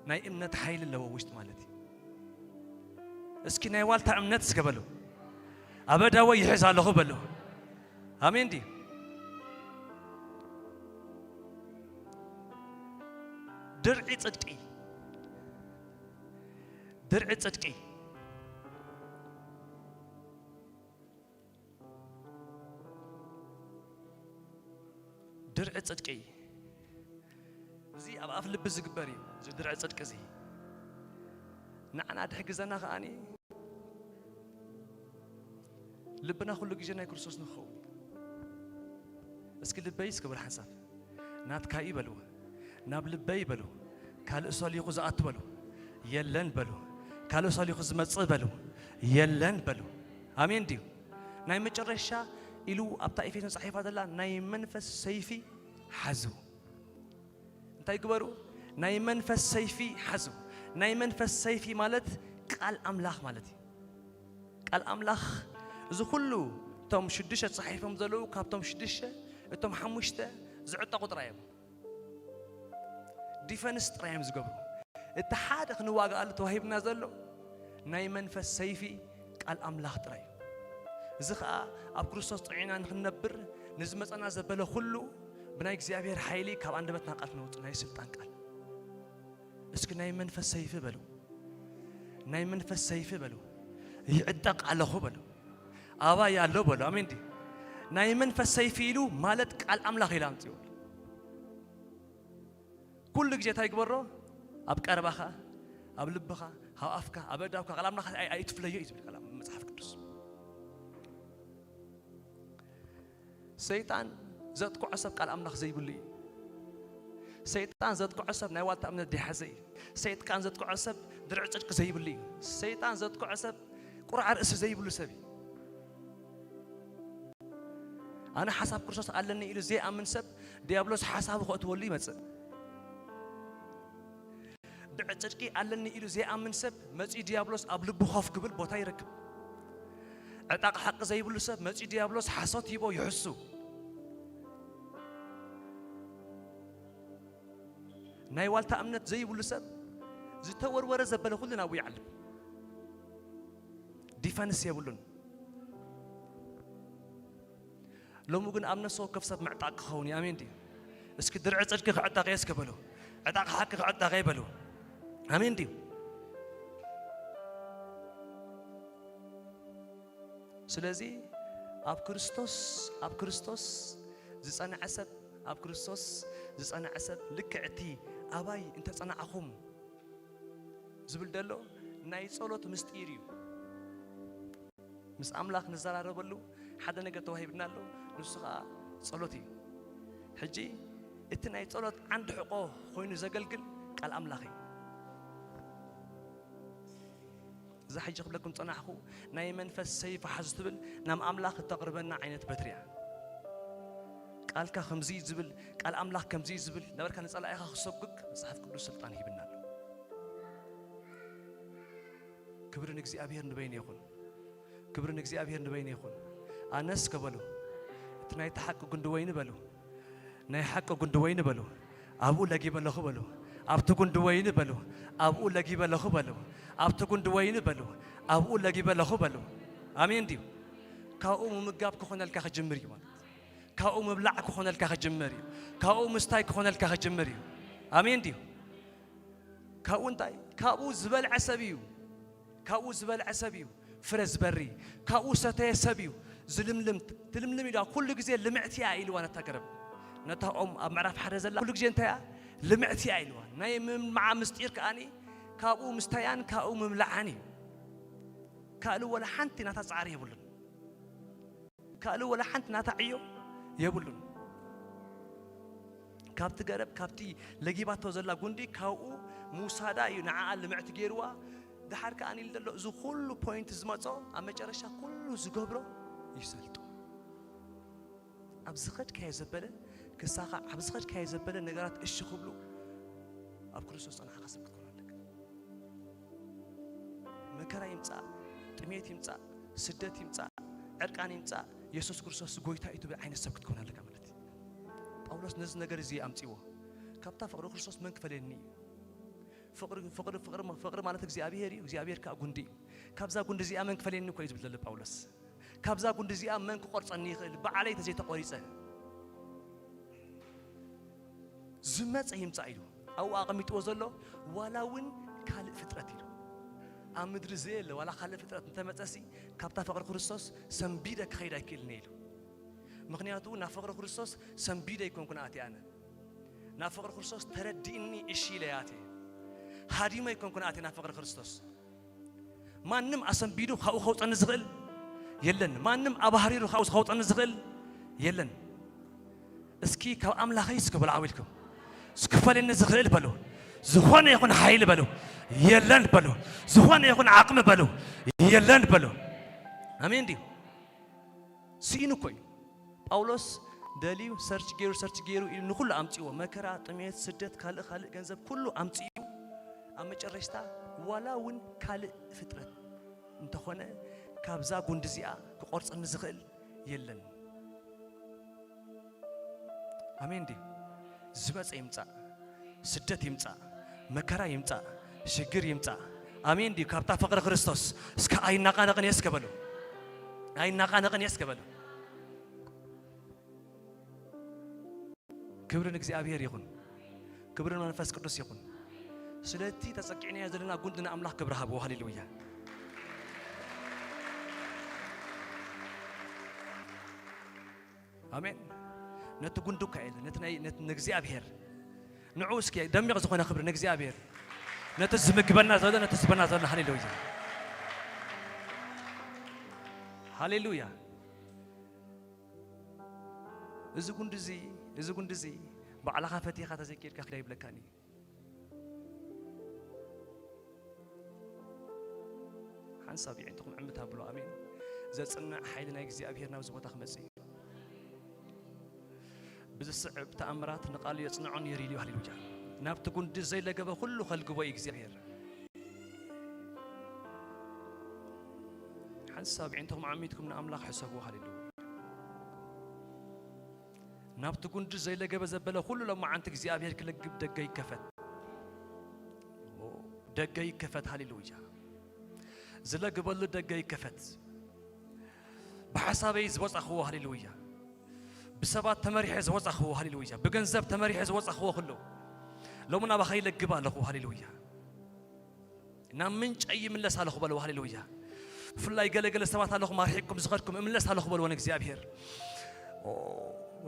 ናይ እምነት ሓይሊ ኣለዎ ውሽጥ ማለት እዩ። እስኪ ናይ ዋልታ እምነት እስከ በሉ። ኣብ ኣእዳወይ ይሕዝ ኣለኹ በሉ። ኣሜን ድዩ? ድርዒ ጽድቂ ድርዒ ጽድቂ ድርዒ ጽድቂ እዚ ኣብ ኣፍ ልቢ ዝግበር እዩ። እዚ ድርዒ ጽድቂ እዚ ንዓና ድሕግዘና ከኣኒ ልብና ኩሉ ግዜ ናይ ክርስቶስ ንክኸውን። እስኪ ልበይ እስኪ በሉ ሓንሳብ ናትካ እዩ በልዎ። ናብ ልበይ በሉ ካልእ ሰሊኹ ዝኣቱ በሉ የለን በሉ። ካልእ ሰሊኹ ዝመጽእ በሉ የለን በሉ። ኣሜን ድዩ? ናይ መጨረሻ ኢሉ ኣብታ ኤፌሶን ጻሒፋ ዘላ ናይ መንፈስ ሰይፊ ሓዙ። እንታይ ግበሩ? ናይ መንፈስ ሰይፊ ሓዙ። ናይ መንፈስ ሰይፊ ማለት ቃል ኣምላኽ ማለት እዩ። ቃል ኣምላኽ እዚ ኩሉ እቶም ሽዱሽተ ተጻሒፎም ዘለዉ ካብቶም ሽዱሽተ እቶም ሓሙሽተ ዝዕጠቑ ጥራይ እዮም። ዲፈንስ ጥራይ እዮም ዝገብሩ። እቲ ሓደ ክንዋጋኣሉ ተዋሂብና ዘሎ ናይ መንፈስ ሰይፊ ቃል ኣምላኽ ጥራይ እዩ። እዚ ኸኣ ኣብ ክርስቶስ ጥዒና ንኽንነብር ንዝመጸና ዘበለ ኩሉ ብናይ እግዚኣብሔር ሓይሊ ካብ ኣንደበትና ቃል ክነውጽእ ናይ ስልጣን ቃል። እስኪ ናይ መንፈስ ሰይፊ በሉ። ናይ መንፈስ ሰይፊ በሉ። ይዕጠቕ ኣለኹ በሉ። ኣባይ ኣሎ በሉ። ኣሜን ድዩ? ናይ መንፈስ ሰይፊ ኢሉ ማለት ቃል ኣምላኽ ኢሉ ኣምጽኡ። ኩሉ ግዜ እንታይ ግበሮ? ኣብ ቀረባኻ፣ ኣብ ልብኻ፣ ኣብ ኣፍካ፣ ኣብ ኣእዳውካ ቃል ኣምላኽ ኣይ-፣ ኣይትፍለዮ እዩ ዝብል ቃል መጽሓፍ ቅዱስ። ሰይጣን ዘጥቅዖ ሰብ ቃል ኣምላኽ ዘይብሉ እዩ። ሰይጣን ዘጥቅዖ ሰብ ናይ ዋልታ እምነት ዘይሓዘ እዩ። ሰይጣን ዘጥቅዖ ሰብ ድርዕ ጽድቂ ዘይብሉ እዩ። ሰይጣን ዘጥቅዖ ሰብ ቁርዓ ርእሲ ዘይብሉ ሰብ እዩ። ኣነ ሓሳብ ክርስቶስ ኣለኒ ኢሉ ዘይኣምን ሰብ ዲያብሎስ ሓሳቡ ከእትወሉ ይመጽእ። ድርዕ ጽድቂ ኣለኒ ኢሉ ዘይኣምን ሰብ መጺኡ ዲያብሎስ ኣብ ልቡ ኮፍ ክብል ቦታ ይረክብ። ዕጣቕ ሓቂ ዘይብሉ ሰብ መጺኡ ዲያብሎስ ሓሶት ሂቦ ይሕሱ። ናይ ዋልታ እምነት ዘይብሉ ሰብ ዝተወርወረ ዘበለ ኩሉ ናብኡ ይዓልብ። ዲፈንስ የብሉን። ሎሚ ግን ኣብ ነፍሲ ወከፍ ሰብ ምዕጣቕ ክኸውን እዩ። ኣሜን ድዩ? እስኪ ድርዒ ጽድቂ ክዕጠቕ እየ እስከ በሉ። ዕጣቕ ሓቂ ክዕጠቕ እየ በሉ። ኣሜን ድዩ? ስለዚ ኣብ ክርስቶስ፣ ኣብ ክርስቶስ ዝጸንዐ ሰብ፣ ኣብ ክርስቶስ ዝጸንዐ ሰብ ልክዕ እቲ ኣባይ እንተጸናዕኹም ዝብል ዘሎ ናይ ጸሎት ምስጢር እዩ። ምስ ኣምላኽ ንዘራረበሉ ሓደ ነገር ተዋሂብና ኣሎ፣ ንሱ ኸኣ ጸሎት እዩ። ሕጂ እቲ ናይ ጸሎት ዓንዲ ሕቖ ኮይኑ ዘገልግል ቃል ኣምላኽ እዩ። እዛ ሕጂ ክብለኩም ጸናሕኩ፣ ናይ መንፈስ ሰይፊ ሓዙ ትብል ናብ ኣምላኽ እተቕርበና ዓይነት በትሪ እያ። ቃልካ ከምዚ እዩ ዝብል፣ ቃል ኣምላኽ ከምዚ እዩ ዝብል፣ ነበርካ ንጸላኢኻ ክሰጉግ መጽሓፍ ቅዱስ ስልጣን ሂብና ኣሎ። ክብሪ ንእግዚኣብሔር ንበይኑ ይኹን። ክብሪ ንእግዚኣብሔር ንበይኑ ይኹን። ኣነስ ከበሉ፣ እቲ ናይቲ ሓቂ ጉንዲ ወይኒ በሉ፣ ናይ ሓቂ ጉንዲ ወይኒ በሉ፣ ኣብኡ ለጊበ ኣለኹ በሉ፣ ኣብቲ ጉንዲ ወይኒ በሉ፣ ኣብኡ ለጊበ ኣለኹ በሉ፣ ኣብቲ ጉንዲ ወይኒ በሉ፣ ኣብኡ ለጊበ ኣለኹ በሉ። ኣሜን ድዩ? ካብኡ ምምጋብ ክኾነልካ ክጅምር እዩ ማለት። ካብኡ ምብላዕ ክኾነልካ ክጅምር እዩ። ካብኡ ምስታይ ክኾነልካ ክጅምር እዩ። ኣሜን ድዩ? ካብኡ እንታይ? ካብኡ ዝበልዐ ሰብ እዩ። ካብኡ ዝበልዐ ሰብ እዩ ፍረ ዝበሪ። ካብኡ ሰተየ ሰብ እዩ ዝልምልም። ትልምልም ኢልዋ። ኩሉ ግዜ ልምዕቲ እያ ኢልዋ ነታ ገረብ። ነታ ኦም ኣብ ምዕራፍ ሓደ ዘላ ኩሉ ግዜ እንታይ እያ? ልምዕቲ እያ ኢልዋ። ናይ ምምልዓ ምስጢር ከኣኒ ካብኡ ምስተያን ካብኡ ምብላዓን እዩ። ካልእ ወላ ሓንቲ ናታ ጻዕሪ የብሉን። ካልእ ወላ ሓንቲ ናታ ዕዮ የብሉን። ካብቲ ገረብ፣ ካብቲ ለጊባቶ ዘላ ጉንዲ፣ ካብኡ ምውሳዳ እዩ ንዓኣ ልምዕቲ ገይርዋ። ደሓር ከኣ ኢሉ ዘሎ፣ እዚ ኩሉ ፖይንት ዝመጾ፣ ኣብ መጨረሻ ኩሉ ዝገብሮ ይሰልጦ። ኣብ ዝኸድካዮ ዘበለ ክሳኻ፣ ኣብ ዝኸድካዮ ዘበለ ነገራት እሺ ክብሉ፣ ኣብ ክርስቶስ ጸናሕካ ሰብ ክትኮን ኣለካ። መከራ ይምጻእ፣ ጥሜት ይምጻእ፣ ስደት ይምጻእ፣ ዕርቃን ይምጻእ፣ የሱስ ክርስቶስ ጎይታ እዩ ትብል ዓይነት ሰብ ክትኮን ኣለካ ማለት እዩ። ጳውሎስ ነዚ ነገር እዚ ኣምጺዎ። ካብታ ፍቕሪ ክርስቶስ መን ክፈልየኒ እዩ? ፍቕሪ፣ ፍቕሪ፣ ፍቕሪ፣ ፍቕሪ ማለት እግዚኣብሔር እዩ፣ እግዚኣብሔር ከኣ ጉንዲ እዩ። ካብዛ ጉንዲ እዚኣ መን ክፈልየኒ እኮ እዩ ዝብል ዘሎ ጳውሎስ። ካብዛ ጉንዲ እዚኣ መን ክቖርጸኒ ይኽእል? ባዕለይ ተዘይተቖሪጸ። ዝመጸ ይምጻእ ኢሉ ኣብኡ ኣቐሚጥዎ ዘሎ፣ ዋላ እውን ካልእ ፍጥረት ኢሉ ኣብ ምድሪ ዘየለ ዋላ ካልእ ፍጥረት እንተመጸሲ፣ ካብታ ፍቕሪ ክርስቶስ ሰንቢደ ክኸይድ ኣይክእልን እየ ኢሉ። ምኽንያቱ ናብ ፍቕሪ ክርስቶስ ሰንቢደ ኣይኮንኩን ኣትየ ኣነ። ናብ ፍቕሪ ክርስቶስ ተረዲእኒ እሺ ኢለ እየ ኣትየ። ሃዲመ ኣይኮንኩን ኣትየ ናብ ፍቕሪ ክርስቶስ። ማንም ኣሰንቢዱ ካብኡ ከውፀኒ ዝኽእል የለን። ማንም ኣባህሪሩ ካብኡ ከውፀኒ ዝኽእል የለን። እስኪ ካብ ኣምላኸይ እስኪ በሉ ዓው ኢልኩም። ዝክፈለኒ ዝኽእል በሉ። ዝኾነ ይኹን ሓይሊ በሉ። የለን በሉ። ዝኾነ ይኹን ዓቕሚ በሉ። የለን በሉ። ኣሜን ድዩ? ስኢኑ እኮ እዩ። ጳውሎስ ደልዩ ሰርች ገይሩ፣ ሰርች ገይሩ ኢሉ ንኹሉ ኣምጺዎ። መከራ፣ ጥሜት፣ ስደት፣ ካልእ፣ ካልእ ገንዘብ ኩሉ ኣምጺኡ። ኣብ መጨረሽታ ዋላ እውን ካልእ ፍጥረት እንተኾነ ካብዛ ጉንዲ እዚኣ ክቆርጸኒ ዝኽእል የለን። ኣሜን ድዩ? ዝመጸ ይምጻእ፣ ስደት ይምጻእ፣ መከራ ይምጻእ፣ ሽግር ይምጻእ፣ ኣሜን ድዩ? ካብታ ፍቕሪ ክርስቶስ እስከ ኣይናቓነቕን እየ እስከ በሉ። ኣይናቓነቕን እየ እስከ በሉ። ክብሪ ንእግዚኣብሔር ይኹን። ክብሪ ንመንፈስ ቅዱስ ይኹን። ስለቲ ተጸቂዕናዮ ዘለና ጉንዲ ንኣምላኽ ክብሪ ሃብዎ። ሃሌሉያ። ኣሜን። ነቲ ጉንዲ እኳ የለ፣ ነቲ ናይ፣ ነቲ ንእግዚኣብሔር። ንዑ እስኪ ደሚቕ ዝኾነ ክብሪ ንእግዚኣብሔር። ነቲ ዝምግበና ዘሎ፣ ነቲ ዝህበና ዘሎ። ሃሌሉያ። ሃሌሉያ። እዚ ጉንዲ እዚ፣ እዚ ጉንዲ እዚ ባዕልኻ ፈቲኻ ተዘይኬድካ ክዳ ይብለካኒ። ሓንሳብ የዒንትኹም ዕምት ኣብሉ። ኣሜን። ዘጽንዕ ሓይሊ ናይ እግዚኣብሔር ናብዚ ቦታ ክመጽእ እዩ። ብዝስዕብ ተኣምራት ንቓሉ የጽንዖ ነይሩ ኢሉ። ሃሌሉያ። ናብቲ ጉንዲ ዘይለገበ ኩሉ ከልግቦ እዩ እግዚኣብሔር። ሓንሳብ የዒንትኹም ዓሚትኩም ንኣምላኽ ሕሰብዎ። ሃሌሉያ። ናብቲ ጉንዲ ዘይለገበ ዘበለ ኩሉ ሎማዓንቲ እግዚኣብሔር ክለግብ ደገ ይከፈት። ደገ ይከፈት። ሃሌሉያ። ዝለግበሉ ደገ ይከፈት። ብሓሳበይ ዝወጻኽዎ። ሃሌሉያ። ብሰባት ተመሪሐ ዝወጻኽዎ። ሃሌሉያ። ብገንዘብ ተመሪሐ ዝወጻኽዎ ኩሉ ሎሚ ናባኻ ይለግብ ኣለኹ። ሃሌሉያ። ናብ ምንጨይ ይምለስ ኣለኹ በልዎ። ሃሌሉያ። ብፍላይ ገለገለ ሰባት ኣለኹም ኣርሒቅኩም ዝኸድኩም፣ እምለስ ኣለኹ በልዎ ንእግዚኣብሔር። ኦ፣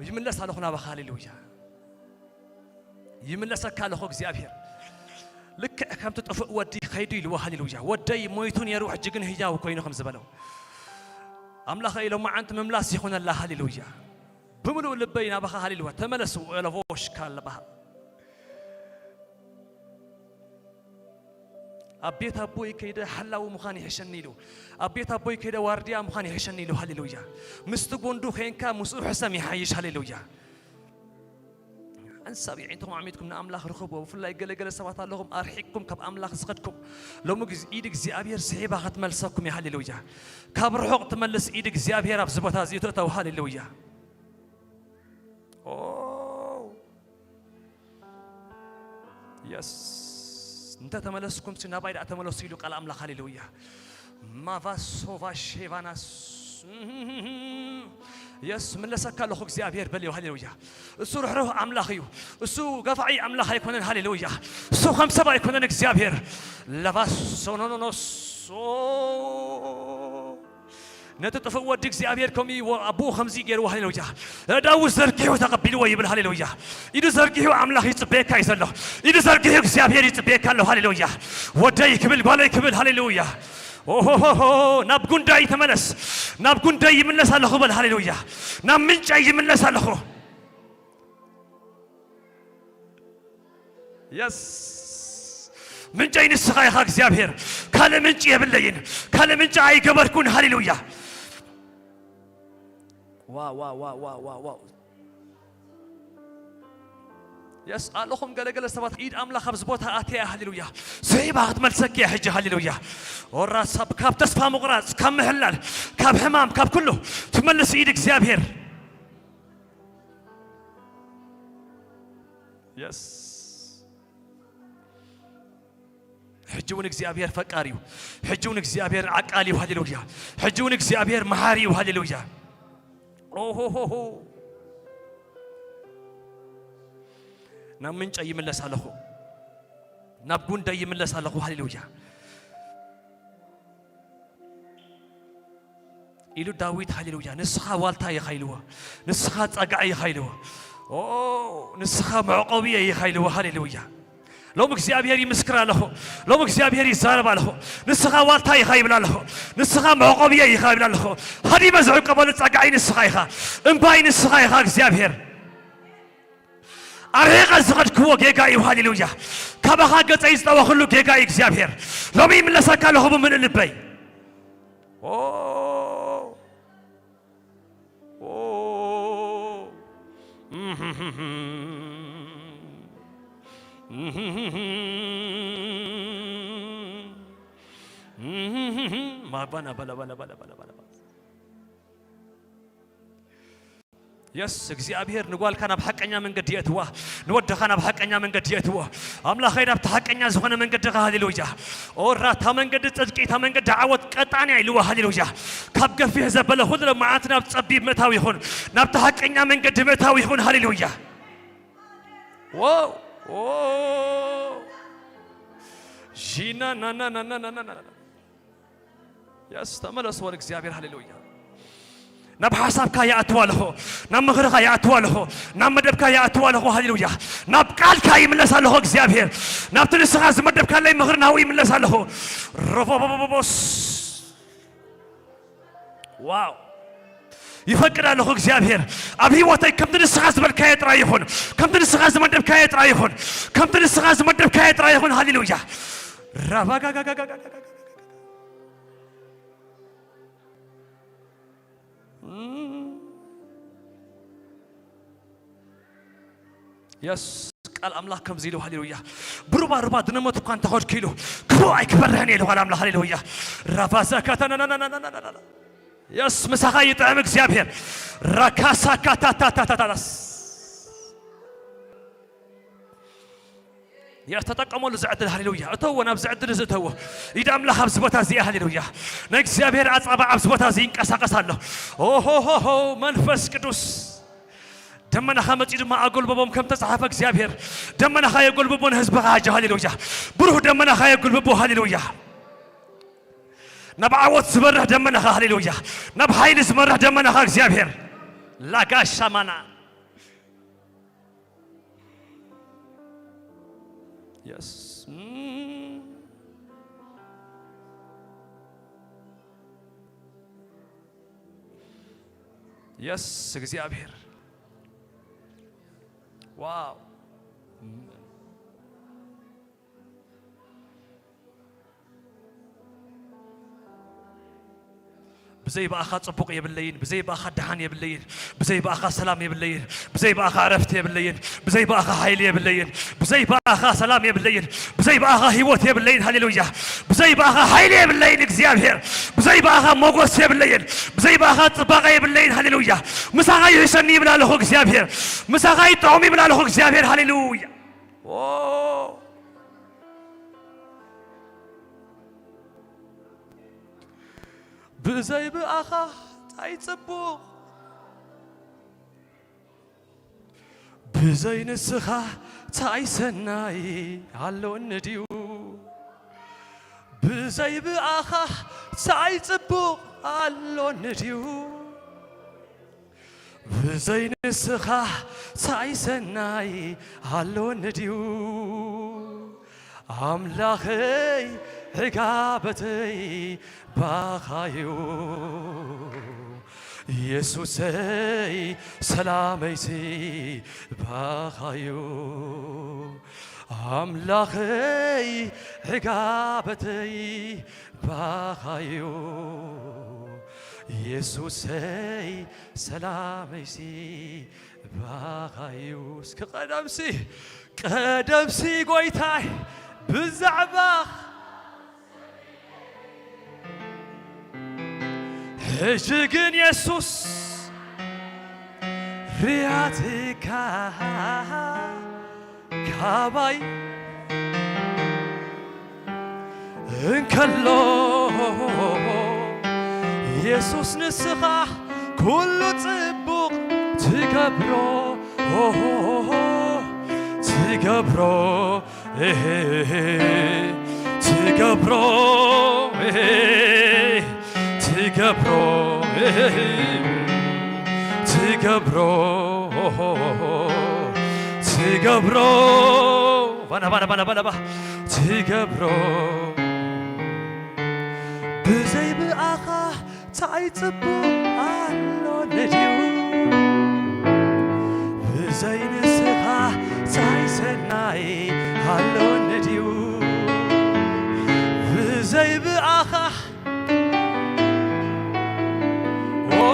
ይምለስ ኣለኹ ናባኻ። ሃሌሉያ። ይምለሰካ ኣለኹ እግዚኣብሔር። ልክዕ ከምቲ ጥፉእ ወዲ ከይዱ ኢልዎ። ሃሌሉያ። ወደይ ሞይቱ ነይሩ፣ ሕጂ ግን ህያው ኮይኑ ከም ዝበለው፣ ኣምላኸይ ሎማዓንቲ ምምላስ ይኹነላ። ሃሌሉያ። ብምሉእ ልበይ ናባኻ። ሃሌሉያ። ተመለሱ። ኤለቮሽ ካለባሃ ኣብ ቤት ኣቦይ ከይደ ሓላዊ ምዃን ይሕሸኒ ኢሉ። ኣብ ቤት ኣቦይ ከይደ ዋርድያ ምዃን ይሕሸኒ ኢሉ። ሃሌሉያ። ምስቲ ጎንዱ ኬንካ ምስኡ ሕሰም ይሓይሽ። ሃሌሉያ። ሓንሳብ የዒንትኹም ዓሚትኩም ንኣምላኽ ርኽብዎ። ብፍላይ ገለገለ ሰባት ኣለኹም ኣርሒቅኩም ካብ ኣምላኽ ዝኸድኩም። ሎሚ ግዝ-፣ ኢድ እግዚኣብሔር ስሒባ ክትመልሰኩም እያ። ሃሌሉያ። ካብ ርሑቕ ትመልስ ኢድ እግዚኣብሔር ኣብዚ ቦታ እዚ ትእተው። ሃሌሉያ። ኦ፣ የስ። እንተ ተመለስኩም ሲ ናባይ ደኣ ተመለሱ ኢሉ ቃል ኣምላኽ። ሃሌሉያ። ማቫሶቫ ሼቫናስ። የስ፣ ምለሰካ ኣለኹ እግዚኣብሔር በልዮ። ሃሌሉያ። እሱ ርሕሩህ ኣምላኽ እዩ። እሱ ገፋዒ ኣምላኽ ኣይኮነን። ሃሌሉያ። እሱ ከም ሰብ ኣይኮነን እግዚኣብሔር። ለቫሶኖኖኖሶ ነቲ ጥፉእ ወዲ እግዚኣብሔር ከምኡ ኣቦኡ ከምዚ ገይርዎ። ሃሌሉያ። ኣእዳዉ ዘርጊሑ ተቐቢልዎ ይብል። ሃሌሉያ። ኢዱ ዘርጊሑ ኣምላኽ ይጽበየካ እዩ ዘሎ። ኢዱ ዘርጊሑ እግዚኣብሔር ይጽበየካ ኣሎ። ሃሌሉያ። ወደይ ክብል፣ ጓለይ ክብል። ሃሌሉያ። ኦሆሆሆ፣ ናብ ጉንዳይ ተመለስ። ናብ ጉንዳይ ይምለስ ኣለኹ በል። ሃሌሉያ። ናብ ምንጫይ ይምለስ ኣለኹ። የስ። ምንጨይ ንስኻ ኢኻ እግዚኣብሔር። ካልእ ምንጪ የብለይን። ካልእ ምንጪ ኣይገበርኩን። ሃሌሉያ። ዋው፣ ዋው፣ ዋው፣ ዋው፣ ዋው፣ ዋው። የስ፣ ኣለኹም ገለገለ ሰባት ኢድ ኣምላኽ ኣብዚ ቦታ ኣትያ። ሃሌሉያ። ስሒባ ክትመልሰኪ እያ ሕጂ። ሃሌሉያ። ኦራ ሳብ ካብ ተስፋ ምቑራጽ፣ ካብ ምሕላል፣ ካብ ሕማም፣ ካብ ኩሉ ትመልስ ኢድ እግዚኣብሔር። የስ። ሕጂ እውን እግዚኣብሔር ፈቃር እዩ። ሕጂ እውን እግዚኣብሔር ዓቃል እዩ። ሃሌሉያ። ሕጂ እውን እግዚኣብሔር መሓሪ እዩ። ሃሌሉያ። ኦሆሆሆ። ናብ ምንጨይ ይምለስ ኣለኹ። ናብ ጉንደይ ይምለስ ኣለኹ። ሃሌሉያ። ኢሉ ዳዊት። ሃሌሉያ። ንስኻ ዋልታ ኢኻ ኢልዎ። ንስኻ ጸጋዒ ኢኻ ኢልዎ። ኦ፣ ንስኻ መዕቆብየ ኢኻ ኢልዎ። ሃሌሉያ። ሎም እግዚኣብሔር ይምስክር ኣለኹ። ሎም እግዚኣብሔር ይዛረብ ኣለኹ። ንስኻ ዋልታ ኢኻ ይብል ኣለኹ። ንስኻ መዕቆብየ ኢኻ ይብል ኣለኹ። ሃዲመ ዝዕቀበሉ ጸጋዒ ንስኻ ኢኻ። እምባይ ንስኻ ኢኻ እግዚኣብሔር። ኣርሒቐ ዝኸድክዎ ጌጋ እዩ። ሃሌሉያ። ካባኻ ገጸይ ዝጠወኽሉ ጌጋ እዩ እግዚኣብሔር። ሎሚ ይምለሰካ ኣለኹ ብምልእ ልበይ። ኦ፣ ኦ። ማባና ባላ ባላ ባላ ባላ ባላ። የስ እግዚኣብሔር ንጓልካ ናብ ሓቀኛ መንገዲ የእትዋ፣ ንወድኻ ናብ ሓቀኛ መንገዲ የእትዎ። ኣምላኸይ ናብቲ ሓቀኛ ዝኾነ መንገድኻ። ሃሌሉያ። ኦራ እታ መንገዲ ጽድቂ፣ እታ መንገዲ ዓወት ቀጣንያ ኢልዋ። ሃሌሉያ። ካብ ገፊሕ ዘበለ ኩሉ መዓት ናብ ጸቢብ ምእታው ይኹን፣ ናብቲ ሓቀኛ መንገዲ ምእታው ይኹን። ሃሌሉያ። ዋው ሺና ናናናናናና የስ ተመለስ ወደ እግዚኣብሔር። ሃሌሉያ። ናብ ሓሳብካ ይኣትዋ ኣለኹ፣ ናብ ምኽርኻ ይኣትዋ ኣለኹ፣ ናብ መደብካ ይኣትዋ ኣለኹ። ሃሌሉያ። ናብ ቃልካ ይምለስ ኣለኹ እግዚኣብሔር። ናብቲ ንስኻ ዝመደብካለይ ምኽሪ ናብኡ ይምለስ ኣለኹ። ሮቦቦቦቦስ ዋው ይፈቅድ ኣለኹ እግዚኣብሔር። ኣብ ህይወተይ ከምቲ ንስኻ ዝበልካዮ ጥራይ ይኹን፣ ከምቲ ንስኻ ዝመደብካዮ ጥራይ ይኹን፣ ከምቲ ንስኻ ዝመደብካዮ ጥራይ ይኹን። ሃሌሉያ። ራባጋጋጋጋጋጋ የስ ቃል ኣምላኽ ከምዚ ኢሉ። ሃሌሉያ። ብሩባ ሩባ ድነመት እኳ እንተኸድኩ ኢሉ ክፉእ ኣይክበርህን ኢሉ ቃል ኣምላኽ። ሃሌሉያ። ራፋዛካታናናናናናና የስ ምሳኻ ይጥዕም እግዚኣብሔር። ራካሳካታታታታታስ የስ ተጠቀመሉ ዝዕድል። ሃሌሉያ። እተዎ ናብ ዝዕድል እዚ እተዎ። ኢድ ኣምላኽ ኣብዚ ቦታ እዚ። ሃሌሉያ። ናይ እግዚኣብሔር ኣጻባ ኣብዚ ቦታ እዚ ይንቀሳቀስ ኣሎ። ኦሆሆሆ መንፈስ ቅዱስ ደመናኻ መጺኡ ድማ ኣጎልበቦም ከም ተጻሓፈ እግዚኣብሔር። ደመናኻ የጎልብቦ ንህዝብኻ ሕጂ። ሃሌሉያ። ብሩህ ደመናኻ የጎልብቦ። ሃሌሉያ። ናብ ዓወት ዝበርህ ደመናኻ። ሃሌሉያ። ናብ ሓይሊ ዝበርህ ደመናኻ እግዚኣብሔር። ላጋሻ ማና የስ የስ እግዚኣብሔር ዋው ብዘይ ብኣኻ ጽቡቕ የብለይን፣ ብዘይ ብኣኻ ደሓን የብለይን፣ ብዘይ ብኣኻ ሰላም የብለይን፣ ብዘይ ብኣኻ ዕረፍቲ የብለይን፣ ብዘይ ብኣኻ ሓይሊ የብለይን፣ ብዘይ ብኣኻ ሰላም የብለይን፣ ብዘይ ብኣኻ ህይወት የብለይን። ሃሌሉያ። ብዘይ ብኣኻ ሓይሊ የብለይን እግዚኣብሔር፣ ብዘይ ብኣኻ ሞጎስ የብለይን፣ ብዘይ ብኣኻ ጽባቐ የብለይን። ሃሌሉያ። ምሳኻ ይሕሸኒ ይብል ኣለኹ እግዚኣብሔር፣ ምሳኻ ይጥዑም ይብል ኣለኹ እግዚኣብሔር። ሃሌሉያ። ኦ ብዘይ ብኣኻ ታይ ጽቡቕ፣ ብዘይ ንስኻ ታይ ሰናይ ኣሎኒ ድዩ? ብዘይ ብኣኻ ታይ ጽቡቕ ኣሎኒ ድዩ? ብዘይ ንስኻ ታይ ሰናይ ኣሎኒ ድዩ? ኣምላኸይ ዕጋበተይ ባኻዩ፣ የሱሰይ ሰላመይሲ ባኻዩ። ኣምላኸይ ዕጋበተይ ባኻዩ፣ የሱሰይ ሰላመይሲ ባኻዩ። እስኪ ቀደምሲ ቀደምሲ ጎይታይ ብዛዕባ ሕጂ ግን የሱስ ርያትካ ካባይ እንከሎ የሱስ ንስኻ ኩሉ ጽቡቕ ትገብሮ ትገብሮ ትገብሮ ትገብሮ ትገብሮ ትገብሮ ባና ባና ባና ባና ባ ትገብሮ ብዘይ ብኣኻ ታይ ጽቡቕ ኣሎ ነድዩ ብዘይ ንስኻ ታይ ሰናይ ኣሎ ነድዩ ብዘይ ብኣኻ ኦ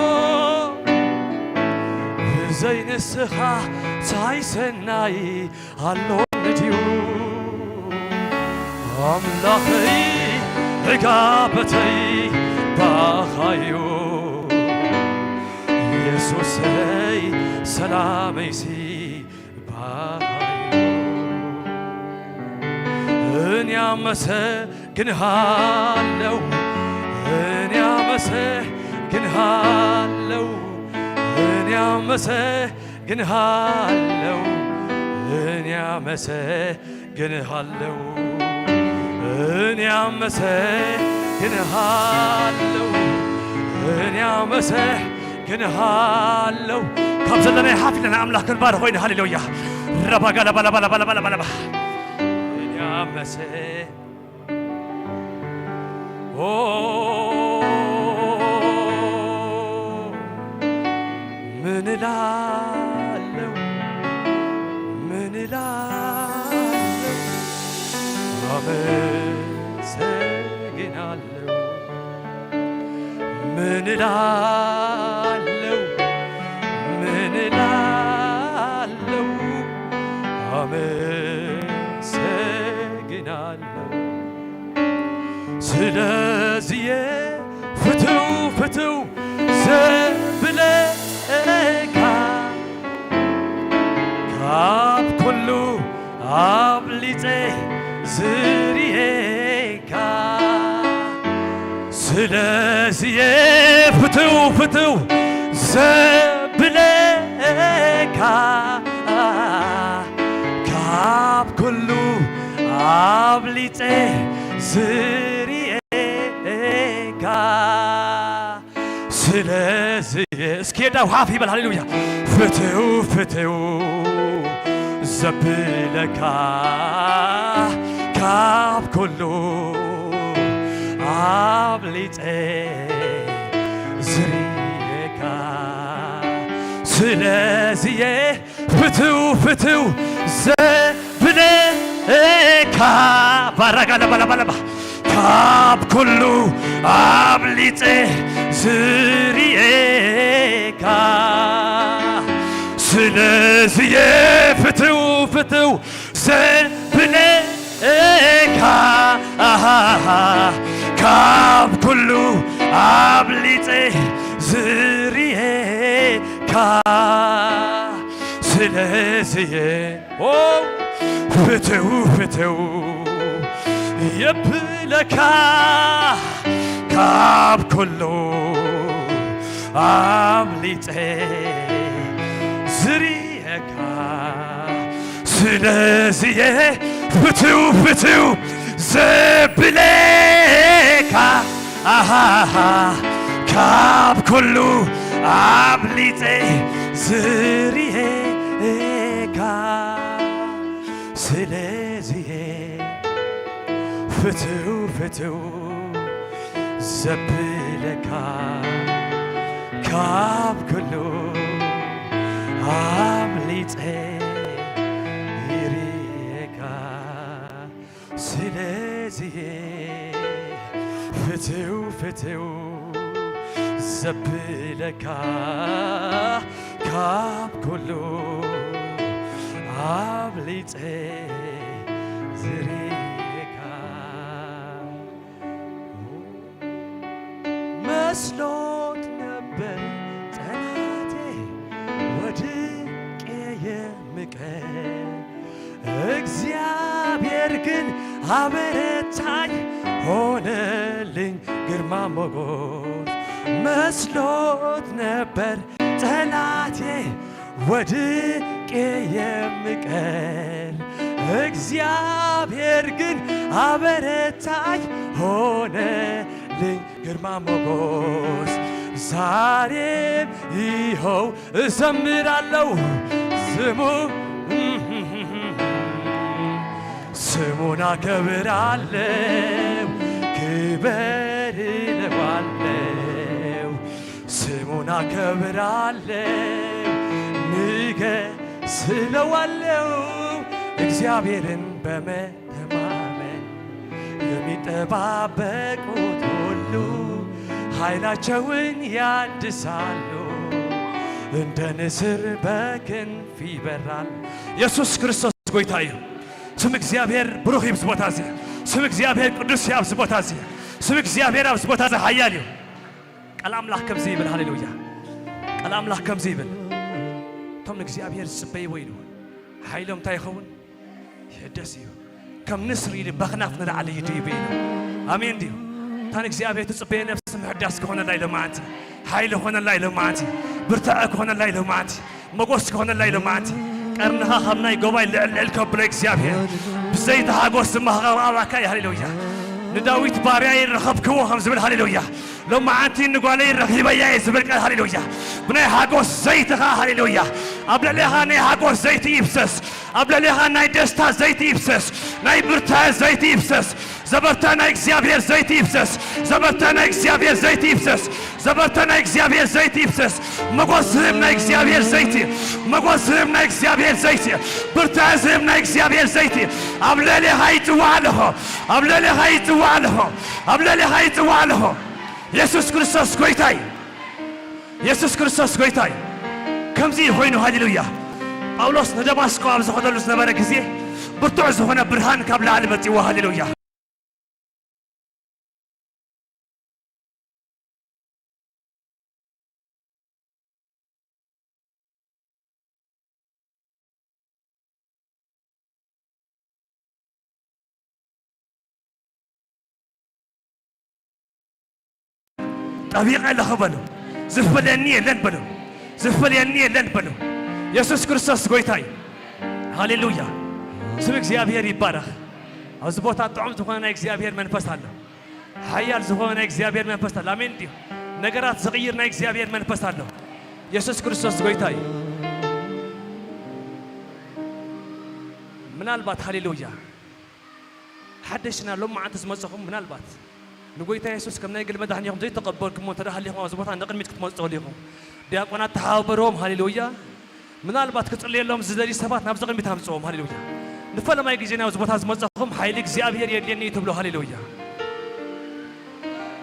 ብዘይ ንስኻ ታይ ሰናይ ኣሎ ነድዩ ኣምላኸይ ዕጋበተይ ባኻዩ የሱሰይ ሰላመይሲ ባሃዮ። እኔ አመሰግንሃለሁ፣ እኔ አመሰግንሃለሁ፣ እኔ አመሰግንሃለሁ፣ እኔ አመሰግንሃለሁ፣ እኔ አመሰግንሃለሁ፣ እኔ አመሰግንሃለሁ። ካብ ዘለናይ ሓፍ ኢልና ኣምላኽ ክንባርኾ ኢና። ሃሌሉያ። ረባጋላባላባላባላባላባ። እኔ አመሰ-፣ ኦ፣ ምን እላለሁ፣ ምን እላለሁ፣ አመሰግናለሁ። ምን እላለሁ፣ ምን እላለሁ፣ አመሰግናለሁ። ስለዚህ ፍትው ፍትው ዘብለካ ካብ ኩሉ አብሊጼ ዝርኤካ። ስለዚህ ፍትው ፍትው ዘብለካ ካብ ኩሉ አብሊጼ ዝርኤካ። ስለዚህ እስኪ ዳው ሓፍ ይበል። ሃሌሉያ። ፍትው ፍትው ዘብለካ ካብ ኩሉ አብሊጼ ዝርኤካ። ስለዚህ ፍትው ፍትው ዘብለካ ባራጋ ለባላባላባ ካብ ኩሉ አብሊጼ ዝርኤካ። ስለዚህ ፍትው ፍትው ዘብለካ ካብ ኩሉ አብሊጼ ዝርኤካ። ስለዚህ ኦ ፍትው ፍትው የብለካ ካብ ኩሉ አብሊጼ ዝርኤካ። ስለዚህ ፍትው ፍትው ዘብለካ አሃሃ ካብ ኩሉ አብሊጼ ዝርኤካ። ስለዚህ ፍትው ፍትው ዘብለካ ካብ ኩሉ አብሊጼ ይርኤካ። ስለዚህ ፍትው ፍትው ዘብለካ ካብ ኩሉ አብሊጼ ዝርኤካ። መስሎት ነበር ጠላቴ ወድቄ የምቀር፣ እግዚአብሔር ግን አበረታኝ፣ ሆነልኝ ግርማ ሞገስ። መስሎት ነበር ጠላቴ ወድቄ የምቀር፣ እግዚአብሔር ግን አበረታኝ፣ ሆነልኝ ግርማ ሞገስ። ዛሬም ይኸው እዘምራለሁ ስሙ፣ ስሙን አከብራለሁ፣ ክበር እለዋለሁ። ስሙን አከብራለሁ፣ ንገስ እለዋለሁ። እግዚአብሔርን በመተማመን የሚጠባበቁት ሁሉ ኃይላቸውን ያድሳሉ፣ እንደ ንስር በክንፍ ይበራል። ኢየሱስ ክርስቶስ ጎይታ እዩ። ስም እግዚኣብሔር ብሩኽ እዩ ኣብዚ ቦታ እዚ። ስም እግዚኣብሔር ቅዱስ እዩ ኣብዚ ቦታ እዚ። ስም እግዚኣብሔር ኣብዚ ቦታ እዚ ሓያል እዩ። ቃል ኣምላኽ ከምዚ ይብል። ሃሌሉያ። ቃል ኣምላኽ ከምዚ ይብል። እቶም ንእግዚኣብሔር ዝጽበይዎ ኢሉ፣ ሓይሎም እንታይ ይኸውን? ይሕደስ እዩ። ከም ንስር ኢሉ በኽናፍ ንላዕሊ ይድይብ ኢሉ። ኣሜን ድዩ? እታ ንእግዚኣብሔር ትጽበዮ ነፍሲ ምሕዳስ ክኾነላ ኢሉ መዓንቲ፣ ሓይሊ ክኾነላ ኢሉ መዓንቲ፣ ብርታዐ ክኾነላ ኢሉ መዓንቲ፣ መጎስ ክኾነላ ኢሉ መዓንቲ። ቀርንኻ ካብ ናይ ጎባይ ልዕል ልዕል ከብሎ እግዚኣብሔር ብዘይቲ ሓጎስ ድማ ክቐብኣካ እዩ። ሃሌሉያ። ንዳዊት ባርያይ ረኸብክዎ ከም ዝብል፣ ሃሌሉያ። ሎማዓንቲ ንጓለይ ረኺበያ እየ ዝብል ቃል፣ ሃሌሉያ። ብናይ ሓጎስ ዘይትኻ፣ ሃሌሉያ። ኣብ ልዕሌኻ ናይ ሓጎስ ዘይቲ ይፍሰስ። ኣብ ልዕሌኻ ናይ ደስታ ዘይቲ ይፍሰስ። ናይ ብርታዐ ዘይቲ ይፍሰስ። ዘበርታ ናይ እግዚኣብሔር ዘይቲ ይፍሰስ። ዘበርታ ናይ እግዚኣብሔር ዘይቲ ይፍሰስ። ዘበርታ ናይ እግዚኣብሔር ዘይቲ ይፍሰስ። መጎስ ዝህብ ናይ እግዚኣብሔር ዘይቲ፣ መጎስ ዝህብ ናይ እግዚኣብሔር ዘይቲ፣ ብርታዐ ዝህብ ናይ እግዚኣብሔር ዘይቲ ኣብ ልዕሌኻ ይጽዋዕ ኣለኹ። ኣብ ልዕሌኻ ይጽዋዕ ኣለኹ። ኣብ ልዕሌኻ ይጽዋዕ ኣለኹ። የሱስ ክርስቶስ ጎይታ እዩ። የሱስ ክርስቶስ ጎይታ እዩ። ከምዚ እዩ ኮይኑ፣ ሃሌሉያ። ጳውሎስ ንደማስቆ ኣብ ዝኸደሉ ዝነበረ ግዜ ብርቱዕ ዝኾነ ብርሃን ካብ ላዕሊ መጺዎ፣ ሃሌሉያ። ጠቢቐ ኣለኹ በሉ። ዝፈልየኒ የለን በሉ። ዝፈልየኒ የለን በሉ። የሱስ ክርስቶስ ጎይታ እዩ። ሃሌሉያ። ስም እግዚኣብሔር ይባረኽ። ኣብዚ ቦታ ጥዑም ዝኾነ ናይ እግዚኣብሔር መንፈስ ኣሎ። ሓያል ዝኾነ ናይ እግዚኣብሔር መንፈስ ኣሎ። ኣሜን ድዩ? ነገራት ዝቕይር ናይ እግዚኣብሔር መንፈስ ኣሎ። የሱስ ክርስቶስ ጎይታ እዩ። ምናልባት፣ ሃሌሉያ፣ ሓደሽና ሎም መዓልቲ ዝመጸኹም፣ ምናልባት ንጎይታ የሱስ ከም ናይ ግል መድሓኒኹም ዘይተቐበልኩሞ እንተ ደኣ ሃሊኹም፣ ኣብዚ ቦታ ንቕድሚት ክትመጹ ትኽእሉ ኢኹም። ዲያቆናት ተሓባበርዎም። ሃሌሉያ። ምናልባት ክጽልየሎም ዝደልዩ ሰባት ናብዚ ቅድሚት ኣምጽኦም። ሃሌሉያ። ንፈለማይ ግዜ ናብዚ ቦታ ዝመጸኹም፣ ሓይሊ እግዚኣብሔር የድልየኒ እዩ ትብሉ። ሃሌሉያ።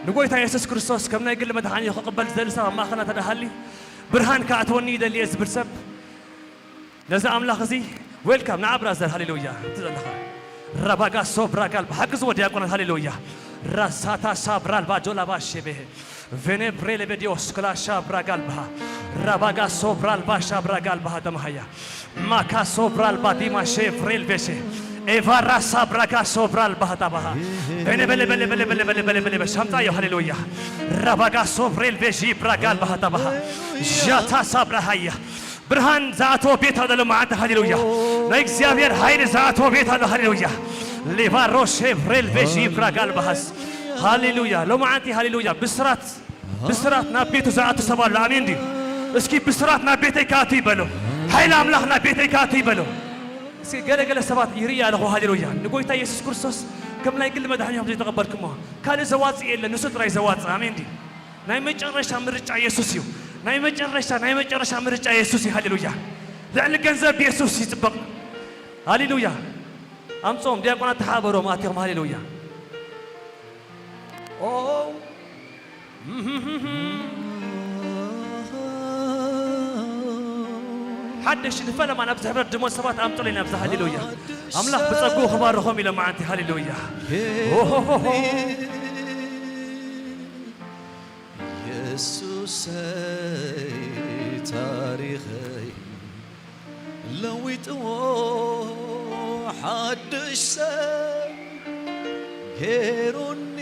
ንጎይታ የሱስ ክርስቶስ ከም ናይ ግል መድሓኒ ክቕበል ዝደሊ ሰብ ኣብ ማእኸልና እንተ ደኣ ሃልዩ፣ ብርሃን ክኣትወኒ ይደሊ እየ ዝብል ሰብ፣ ነዚ ኣምላኽ እዚ ዌልካም፣ ንዓ ብራዘር፣ ሃሌሉያ። እቲ ዘለኻ ራባጋ ሶብራ ጋልባ፣ ሓግዝዎ ዲያቆናት፣ ሃሌሉያ። ራሳታ ሳብራል ባጆላ ባሼቤ ቬኔብሬ ለቤዲዮስ ክላሻ ብራጋልባሃ ራባጋ ሶብራል ባሻ ብራጋልባሃ ደማሃያ ማካ ሶብራል ባዲማ ሼቭሬል ቤሼ ኤቫራ ሳብራጋ ሶብራል ባህዳባሃ በለ በለ በለ በለ በለ በለ በለ በለ በሻምጣዮ፣ ሃሌሉያ። ራባጋ ሶብሬል ቤሺ ብራጋል ባህዳባሃ ዣታ ሳብራሃያ ብርሃን ዝኣተወ ቤት ኣሎ ሎማዓንቲ፣ ሃሌሉያ። ናይ እግዚኣብሔር ሓይሊ ዝኣተወ ቤት ኣሎ፣ ሃሌሉያ። ሌባሮ ሼቭሬል ቤሺ ብራጋል ባሃስ፣ ሃሌሉያ። ሎማዓንቲ፣ ሃሌሉያ። ብስራት፣ ብስራት ናብ ቤቱ ዝኣቱ ሰብ ኣሎ፣ ኣሜን ድዩ? እስኪ ብስራት ናብ ቤተይ ክኣቱ ይበሎ። ሓይሊ ኣምላኽ ናብ ቤተይ ክኣቱ ይበሎ። እስኪ ገለ ገለ ሰባት ይርኢ ኣለኹ፣ ሃሌሉያ። ንጎይታ የሱስ ክርስቶስ ከም ናይ ግል መድሓኒኹም ዘይተቐበልኩሞ፣ ካልእ ዘዋጽእ የለን፣ ንሱ ጥራይ ዘዋጽእ፣ ኣሜን ድዩ? ናይ መጨረሻ ምርጫ የሱስ እዩ። ናይ መጨረሻ፣ ናይ መጨረሻ ምርጫ የሱስ እዩ። ሃሌሉያ። ልዕሊ ገንዘብ የሱስ ይጽበቕ። ሃሌሉያ። ኣምጾም ዲያቆናት ተሓበሮም ኣትዮም። ሃሌሉያ። ኦ። ሓደሽ ንፈለማ ናብዚ ሕብረት ድሞ ሰባት ኣምጡለይ ናብዚ። ሃሌሉያ። ኣምላኽ ብጸግኡ ክባርኾም ኢሎም መዓንቲ። ሃሌሉያ። ኦሆሆሆ። የሱሰይ ታሪኸይ ለዊጥዎ ሓድሽ ሰብ ገይሩኒ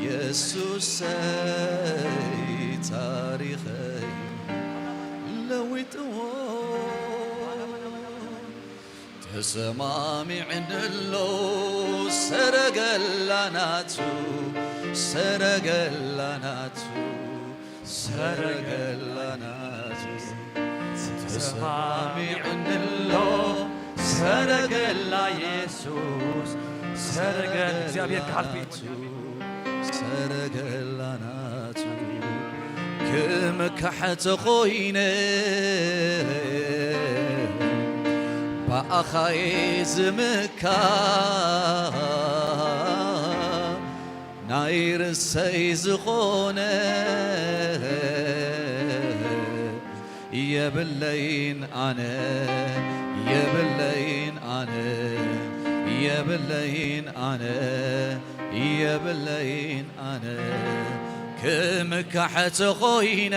የሱሰይ ታሪኸይ ለዊጥዎ ተሰማሚዕንሎ ሰረገላ ናቱ ሰረገላ ናቱ ሰረገላ ናቱ ተሰማሚዕንሎ ሰረገላ የሱስ ሰረገላ እግዚኣብሔር ክሓልፍ እዩ። ሰረገላ ናቱ ክምካሕ ተኾይነ ብኣኻየ ዝምካ ናይ ርእሰይ ዝኾነ የብለይን ኣነ የብለይን ኣነ የብለይን ኣነ የብለይን ኣነ ክምካሕ ተኾይነ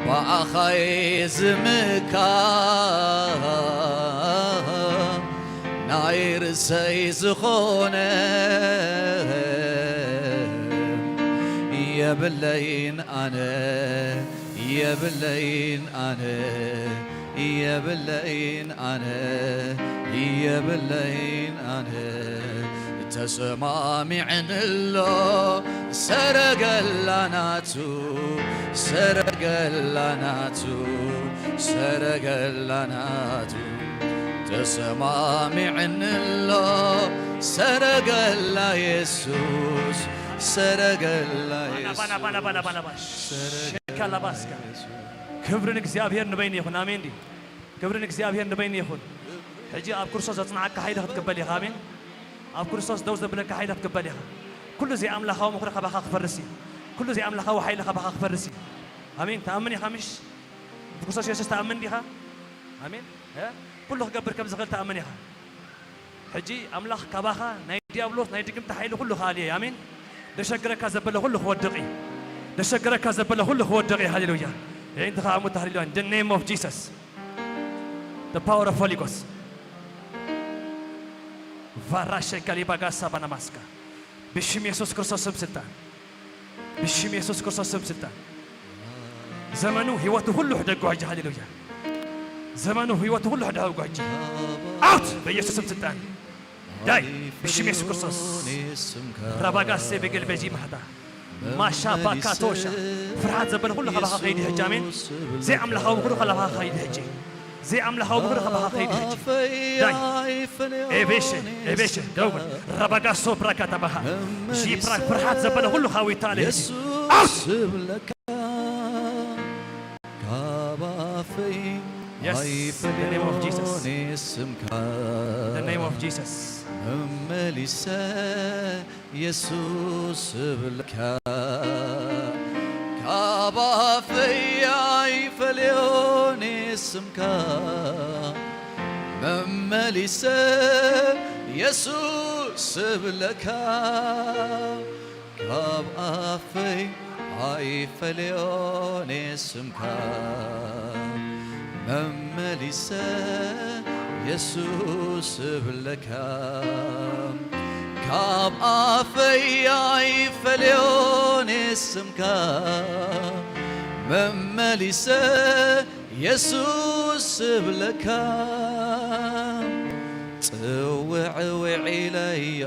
ብኣኻይ ዝምካ ናይ ርእሰይ ዝኾነ የብለይን ኣነ፣ የብለይን ኣነ፣ የብለይን ኣነ፣ የብለይን ኣነ። ተሰማሚዕንሎ ሰረገላ ናቱ፣ ሰረገላ ናቱ፣ ሰረገላ ናቱ። ተሰማሚዕንሎ ሰረገላ የሱስ፣ ሰረገላ ባና፣ ባና፣ ባና፣ ባና፣ የሱስ፣ ባና፣ ባና። ሰረገላ ሸካላባስካ። የሱስ። ክብሪ ንእግዚኣብሔር ንበይኑ ይኹን። ኣሜን ድዩ? ክብሪ ንእግዚኣብሔር ንበይኑ ይኹን። ሕጂ ኣብ ክርስቶስ ዘጽንዓካ ሓይሊ ክትቅበል ኢኻ። ኣሜን። ኣብ ክርስቶስ ደው ዘብለካ ሓይሊ ክትቅበል ኢኻ። ኩሉ ዘይኣምላኻዊ ምኽሪ ካባኻ ክፈርስ እዩ። ኩሉ ዘይኣምላኻዊ ሓይሊ ካባኻ ክፈርስ እዩ። ኣሜን። ትኣምን ኢኻ ምሽ? ብክርስቶስ የሱስ ትኣምን ዲኻ? ኣሜን። እ? ኩሉ ክገብር ከም ዝኽእል ትኣምን ኢኻ። ሕጂ ኣምላኽ ካባኻ ናይ ዲያብሎስ ናይ ድግምቲ ሓይሊ ኩሉ ክኣልዮ እዩ። ኣሜን። ደሸግረካ ዘበለ ኩሉ ክወድቕ እዩ። ደሸግረካ ዘበለ ኩሉ ክወድቕ እዩ። ሃሌሉያ። የዒንትኻ ኣሙት ሃሌሉያ። In the name of Jesus. The power of Holy Ghost. ቫራሸ ከሊባጋሳ ባናማስካ። ብሽም የሱስ ክርስቶስ ስም ስልጣን። ብሽም የሱስ ክርስቶስ ስም ስልጣን። ዘመኑ ህይወቱ ሁሉ ሕደጎ ሕጂ። ሃሌሉያ። ዘመኑ ህይወቱ ሁሉ ሕደጎ ሕጂ። ኣውት በኢየሱስ ስም ስልጣን። ዳይ ብሽም የሱስ ክርስቶስ። ራባጋሴ በገልበጂ ማህታ ማሻ ባካቶሻ። ፍርሃት ዘበለ ኩሉ ካባኻ ከይዲ ሕጂ። ኣሜን። ዘይኣምላኻዊ ምኽሪ ካባኻ ከይዲ ሕጂ። ዘይኣምላኻዊ ምኽሪ ካባኻ ከይዲ ሕጂ። ዳይ ኤቤሸ ኤቤሸ ደውል ራባጋሶ ብራካታ ባሃ ሺፕራ ፍርሃት ዘበለ ኩሉ ካዊታ ኣለ ሕጂ። ኣውት! ካብ ኣፈይ Yes, the name of Jesus. ኣይፈልዮን ስምካ። The name of Jesus. መመሊሰ የሱስ እብለካ። ካብ ኣፈይ ኣይፈልዮን ስምካ። መመሊሰ የሱስ እብለካ። ካብ ኣፈይ ኣይፈልዮን ስምካ። መመሊሰ የሱስ እብለካ። ካብ ኣፈይ ኣይፈልዮን ስምካ። መመሊሰ የሱስ እብለካ። ጽውዕ ውዒለዮ፣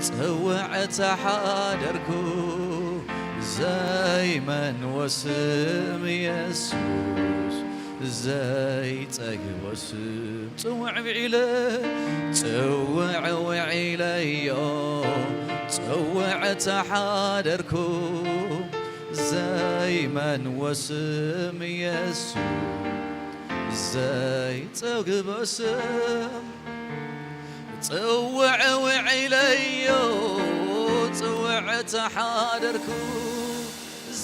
ጽውዕ ተሓደርኩ። ዘይመንዎ ስም የሱስ፣ ዘይጸግቦ ስም። ጽውዕ ውዒለ፣ ጽውዕ ውዒለዮ፣ ጽውዕ ተሓደርኩ። ዘይመንዎ ስም የሱስ፣ ዘይጸግቦ ስም። ጽውዕ ውዒለዮ፣ ጽውዕ ተሓደርኩ።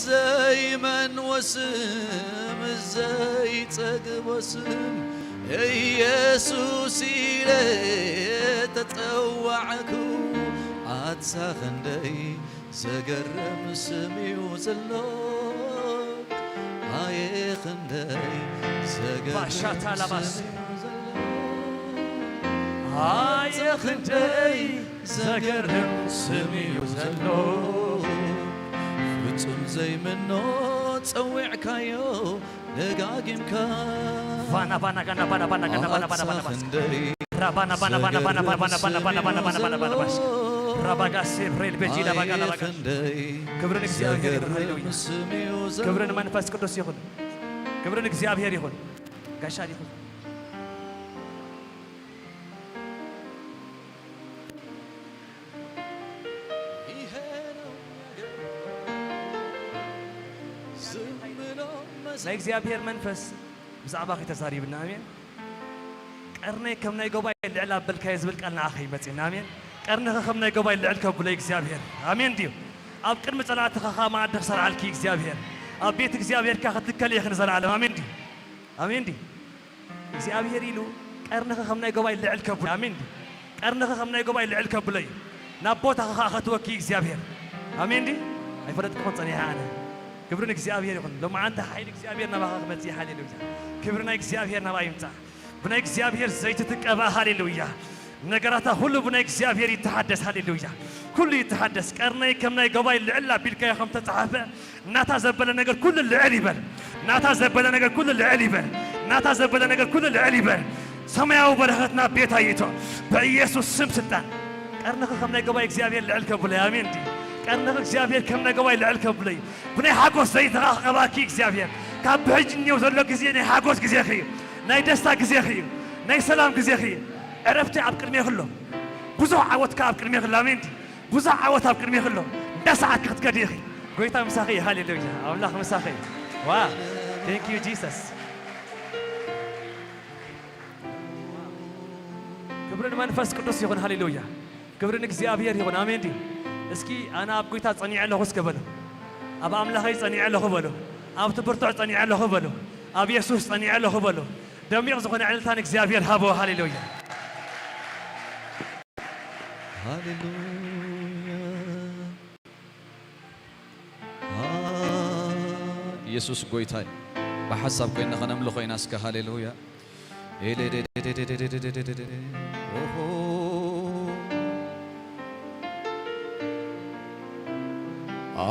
ዘይመንዎ ስም፣ ዘይጸግቦ ስም ኢየሱስ ኢለ ተጸዋዕኩ። ኣታ ክንደይ ዘገርም ስም እዩ ዘሎ፣ ኣየ ክንደይ ዘገርም ባሻታ ላባስ። ስም እዩ ዘሎ። ኣየ ክንደይ ዘገርም ስም እዩ ዘሎ። ፍጹም ዘይምኖ ጸዊዕካዮ ደጋጊምካ። ቫና ቫና ጋና ቫና ቫና ጋና ቫና ቫና ቫና ቫና። ራባና ባና ባና ባና ባና ባና ባና ባና ባና ባና ባና ባና። ራባጋ ሴብሬል ቤጂ ላባጋ ላባጋ። ክብርን እግዚኣብሔር ይሁን። ሃሌሉያ። ክብርን መንፈስ ቅዱስ ይሁን። ክብርን እግዚኣብሔር ይሁን። ጋሻ ይሁን። ናይ እግዚኣብሔር መንፈስ ብዛዕባኺ ተዛሪብና። ኣሜን። ቀርነይ ከም ናይ ጎባይ ልዕል ኣበልካዮ ዝብል ቃል ንዓኺ ይመጽእና። ኣሜን። ቀርንኺ ከም ናይ ጎባይ ልዕል ከብሎ እግዚኣብሔር። ኣሜን ድዩ? ኣብ ቅድሚ ጸላእትኻ ኸኣ መኣዲ ክሰርዓልኪ እግዚኣብሔር። ኣብ ቤት እግዚኣብሔር ከኣ ክትትከሊ ኢኺ ንዘለኣለም። ኣሜን ድዩ? ኣሜን ድዩ? እግዚኣብሔር ኢሉ ቀርንኺ ከም ናይ ጎባይ ልዕል ከብሎ። ኣሜን ድዩ? ቀርንኺ ከም ናይ ጎባይ ልዕል ከብሎ እዩ። ናብ ቦታኻ ኸኣ ኸትወኪ እግዚኣብሔር። ኣሜን ድዩ? ኣይፈለጥኩኹን ጸኒሐ ኣነ። ክብሪ ንእግዚኣብሔር ይኹን። ሎማዓንቲ ሓይሊ እግዚኣብሔር ናባኻ ክመጽእ እዩ። ሃሌሉያ። ክብሪ ናይ እግዚኣብሔር ናብኣ ይምጻእ። ብናይ እግዚኣብሔር ዘይቲ ትቀባእ። ሃሌሉያ። ነገራታ ኩሉ ብናይ እግዚኣብሔር ይተሓደስ። ሃሌሉያ። ኩሉ ይተሓደስ። ቀርነይ ከም ናይ ገባይ ልዕል ኣቢልካዮ ከም ተጻሓፈ፣ ናታ ዘበለ ነገር ኩሉ ልዕል ይበል። ናታ ዘበለ ነገር ኩሉ ልዕል ይበል። ናታ ዘበለ ነገር ኩሉ ልዕል ይበል። ሰማያዊ በረኸት ናብ ቤታ ይእቶ። በኢየሱስ ስም ስልጣን። ቀርንኺ ከም ናይ ገባይ እግዚኣብሔር ልዕል ከብሎ እዩ። ኣሜን ድዩ? ቀርንኺ እግዚኣብሔር ከም ናይ ገባይ ልዕል ከብሎ እዩ። ብናይ ሓጎስ ዘይትኻ ክቐባኪ እግዚኣብሔር። ካብ ብሕጂ እኒኦ ዘሎ ግዜ ናይ ሓጎስ ግዜኺ እዩ። ናይ ደስታ ግዜኺ እዩ። ናይ ሰላም ግዜኺ እዩ። ዕረፍቲ ኣብ ቅድሜኺ ኣሎ። ብዙሕ ዓወትካ ኣብ ቅድሜኺ ኣሎ። ኣሜን ድዩ? ብዙሕ ዓወት ኣብ ቅድሜኺ ኣሎ። እንዳሰዓትኪ ክትከዲ ኢኺ። ጎይታ ምሳኺ እዩ። ሃሌሉያ። ኣምላኽ ምሳኺ እዩ። ዋ፣ thank you Jesus። ክብሪ ንመንፈስ ቅዱስ ይኹን። ሃሌሉያ። ክብሪ ንእግዚኣብሔር ይኹን። ኣሜን ድዩ? እስኪ ኣነ ኣብ ጎይታ ጸኒዐ ኣለኹ እስከ በሉ። ኣብ ኣምላኸይ ጸኒዐ ኣለኹ በሉ። ኣብ ትብርትዕ ጸኒዐ ኣለኹ በሉ። ኣብ የሱስ ጸኒዐ ኣለኹ በሉ። ደሚቕ ዝኾነ ዕልልታ ንእግዚኣብሔር ሃቦ። ሃሌሉያ። ሃሌሉያ። ኢየሱስ ጎይታ እዩ። ብሓሳብ ኮይና ከነምልኾ ኢና እስከ። ሃሌሉያ። ኦሆ።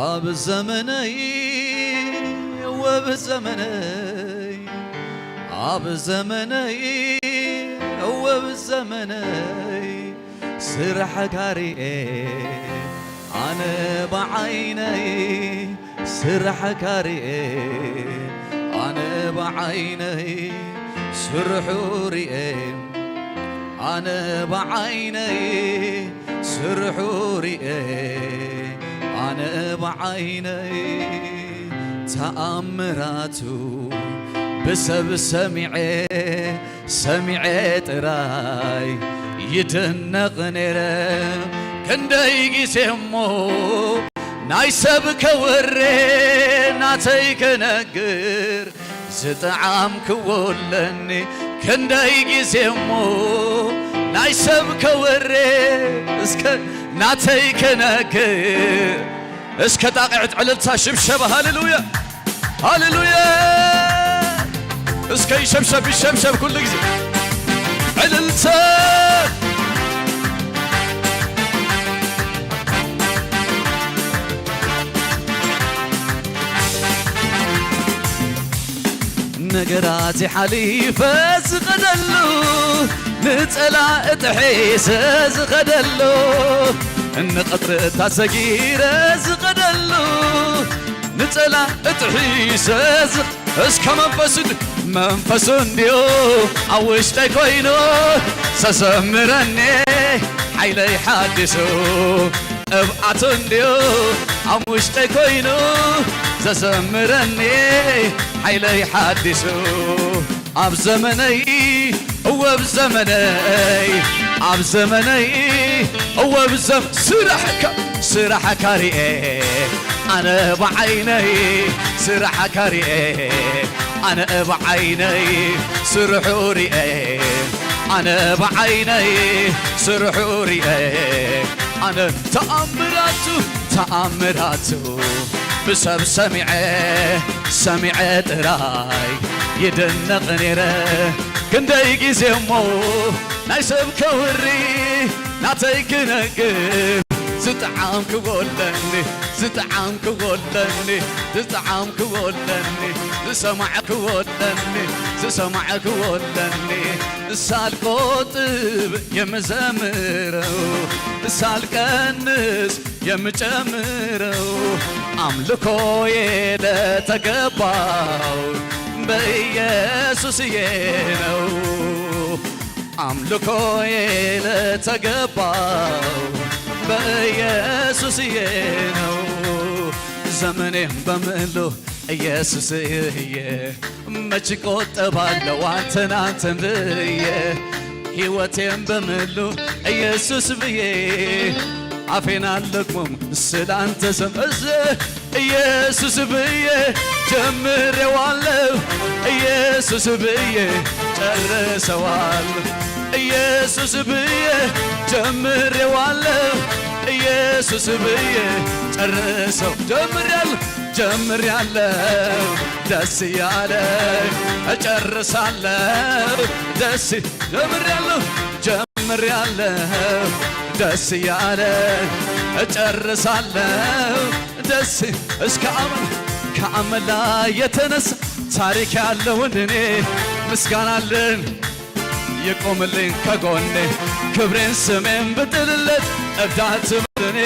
ኣብ ዘመነይ፣ ወብ ዘመነይ፣ ኣብ ዘመነይ፣ ወብ ዘመነይ፣ ስራሕካ ሪኤ ኣነ ብዓይነይ፣ ስራሕካ ሪኤ ኣነ ብዓይነይ፣ ስርሑ ሪኤ ኣነ ብዓይነይ፣ ስርሑ ሪኤ ኣነ ብዓይነይ፣ ተኣምራቱ ብሰብ ሰሚዐ፣ ሰሚዐ ጥራይ ይድነቕ ነይረ። ክንደይ ግዜ እሞ ናይ ሰብ ከወሬ ናተይ ክነግር ዝጠዓምክዎ ኣለኒ። ክንደይ ግዜ እሞ ናይ ሰብ ከወሬ እስከ ናተይ ክነግር እስከ ጣቕዕት ዕልልታ ሽብሸብ። ሃሌሉያ፣ ሃሌሉያ። እስከ ይሸብሸብ፣ ይሸብሸብ ኩሉ ግዜ ዕልልታ። ነገራት ሓሊፈ ዝኸደሉ፣ ንጸላእቲ ሒዘ ዝኸደሉ፣ ንቐጽርታት ሰጊረ ዝኸደሉ፣ ንጸላእቲ ሒዘ ዝ-፣ እስከ መንፈሱ ድ-፣ መንፈሱ እንድዩ ኣብ ውሽጠይ ኮይኑ ዘዘምረኒ ሓይለይ ሓዲሱ። ቅብኣቱ እንድዩ ኣብ ውሽጠይ ኮይኑ ዘዘምረኒ ሓይለይ ሓዲሱ። ኣብ ዘመነይ እወ ኣብ ዘመነይ፣ ኣብ ዘመነይ እወ ኣብ ዘም-፣ ስራሕካ፣ ስራሕካ ሪኤ ኣነ ብዓይነይ፣ ስራሕካ ሪኤ ኣነ ብዓይነይ፣ ስርሑ ሪኤ ኣነ ብዓይነይ፣ ስርሑ ሪኤ ኣነ ተኣምራቱ፣ ተኣምራቱ ብሰብ ሰሚዐ፣ ሰሚዐ ጥራይ ይድነቕ ነይረ። ክንደይ ግዜ እሞ ናይ ሰብ ከውሪ ናተይ ክነግር፣ ዝጠዓምክዎ ኣለኒ፣ ዝጠዓምክዎ ኣለኒ፣ ዝጠዓምክዎ ኣለኒ፣ ዝሰማዕክዎ ኣለኒ፣ ዝሰማዕክዎ ኣለኒ። ሳልቆጥብ የምዘምረው፣ ሳልቀንስ የምጨምረው፣ ኣምልኮዬ ለተገባው በኢየሱስዬ ነው። ኣምልኮዬ ለተገባው በኢየሱስዬ ነው። ዘመኔም በምሉ ኢየሱስዬ፣ መች ቆጠባለሁ አንተን አንተን ብዬ፣ ሕይወቴም በምሉ ኢየሱስ ብዬ፣ አፌን አልደግሞም ስላንተ ዘም-፣ እዝ-፣ ኢየሱስ ብዬ ጀምሬዋለሁ፣ ኢየሱስ ብዬ ጨርሰዋል። ኢየሱስ ብዬ ጀምሬዋለሁ፣ ኢየሱስ ብዬ ጨርሰው ጀምሬያለሁ ጀምሬያለሁ ደስ እያለ እጨርሳለሁ ደስ ጀምሬያለሁ ጀምሬያለሁ ደስ እያለ እጨርሳለሁ ደስ እስከ አመል ከአመል ላይ የተነሳ ታሪክ ያለው እንደኔ ምስጋና አለን የቆምልኝ ከጎኔ ክብሬን ስሜን ብጥልለት እብዳት እኔ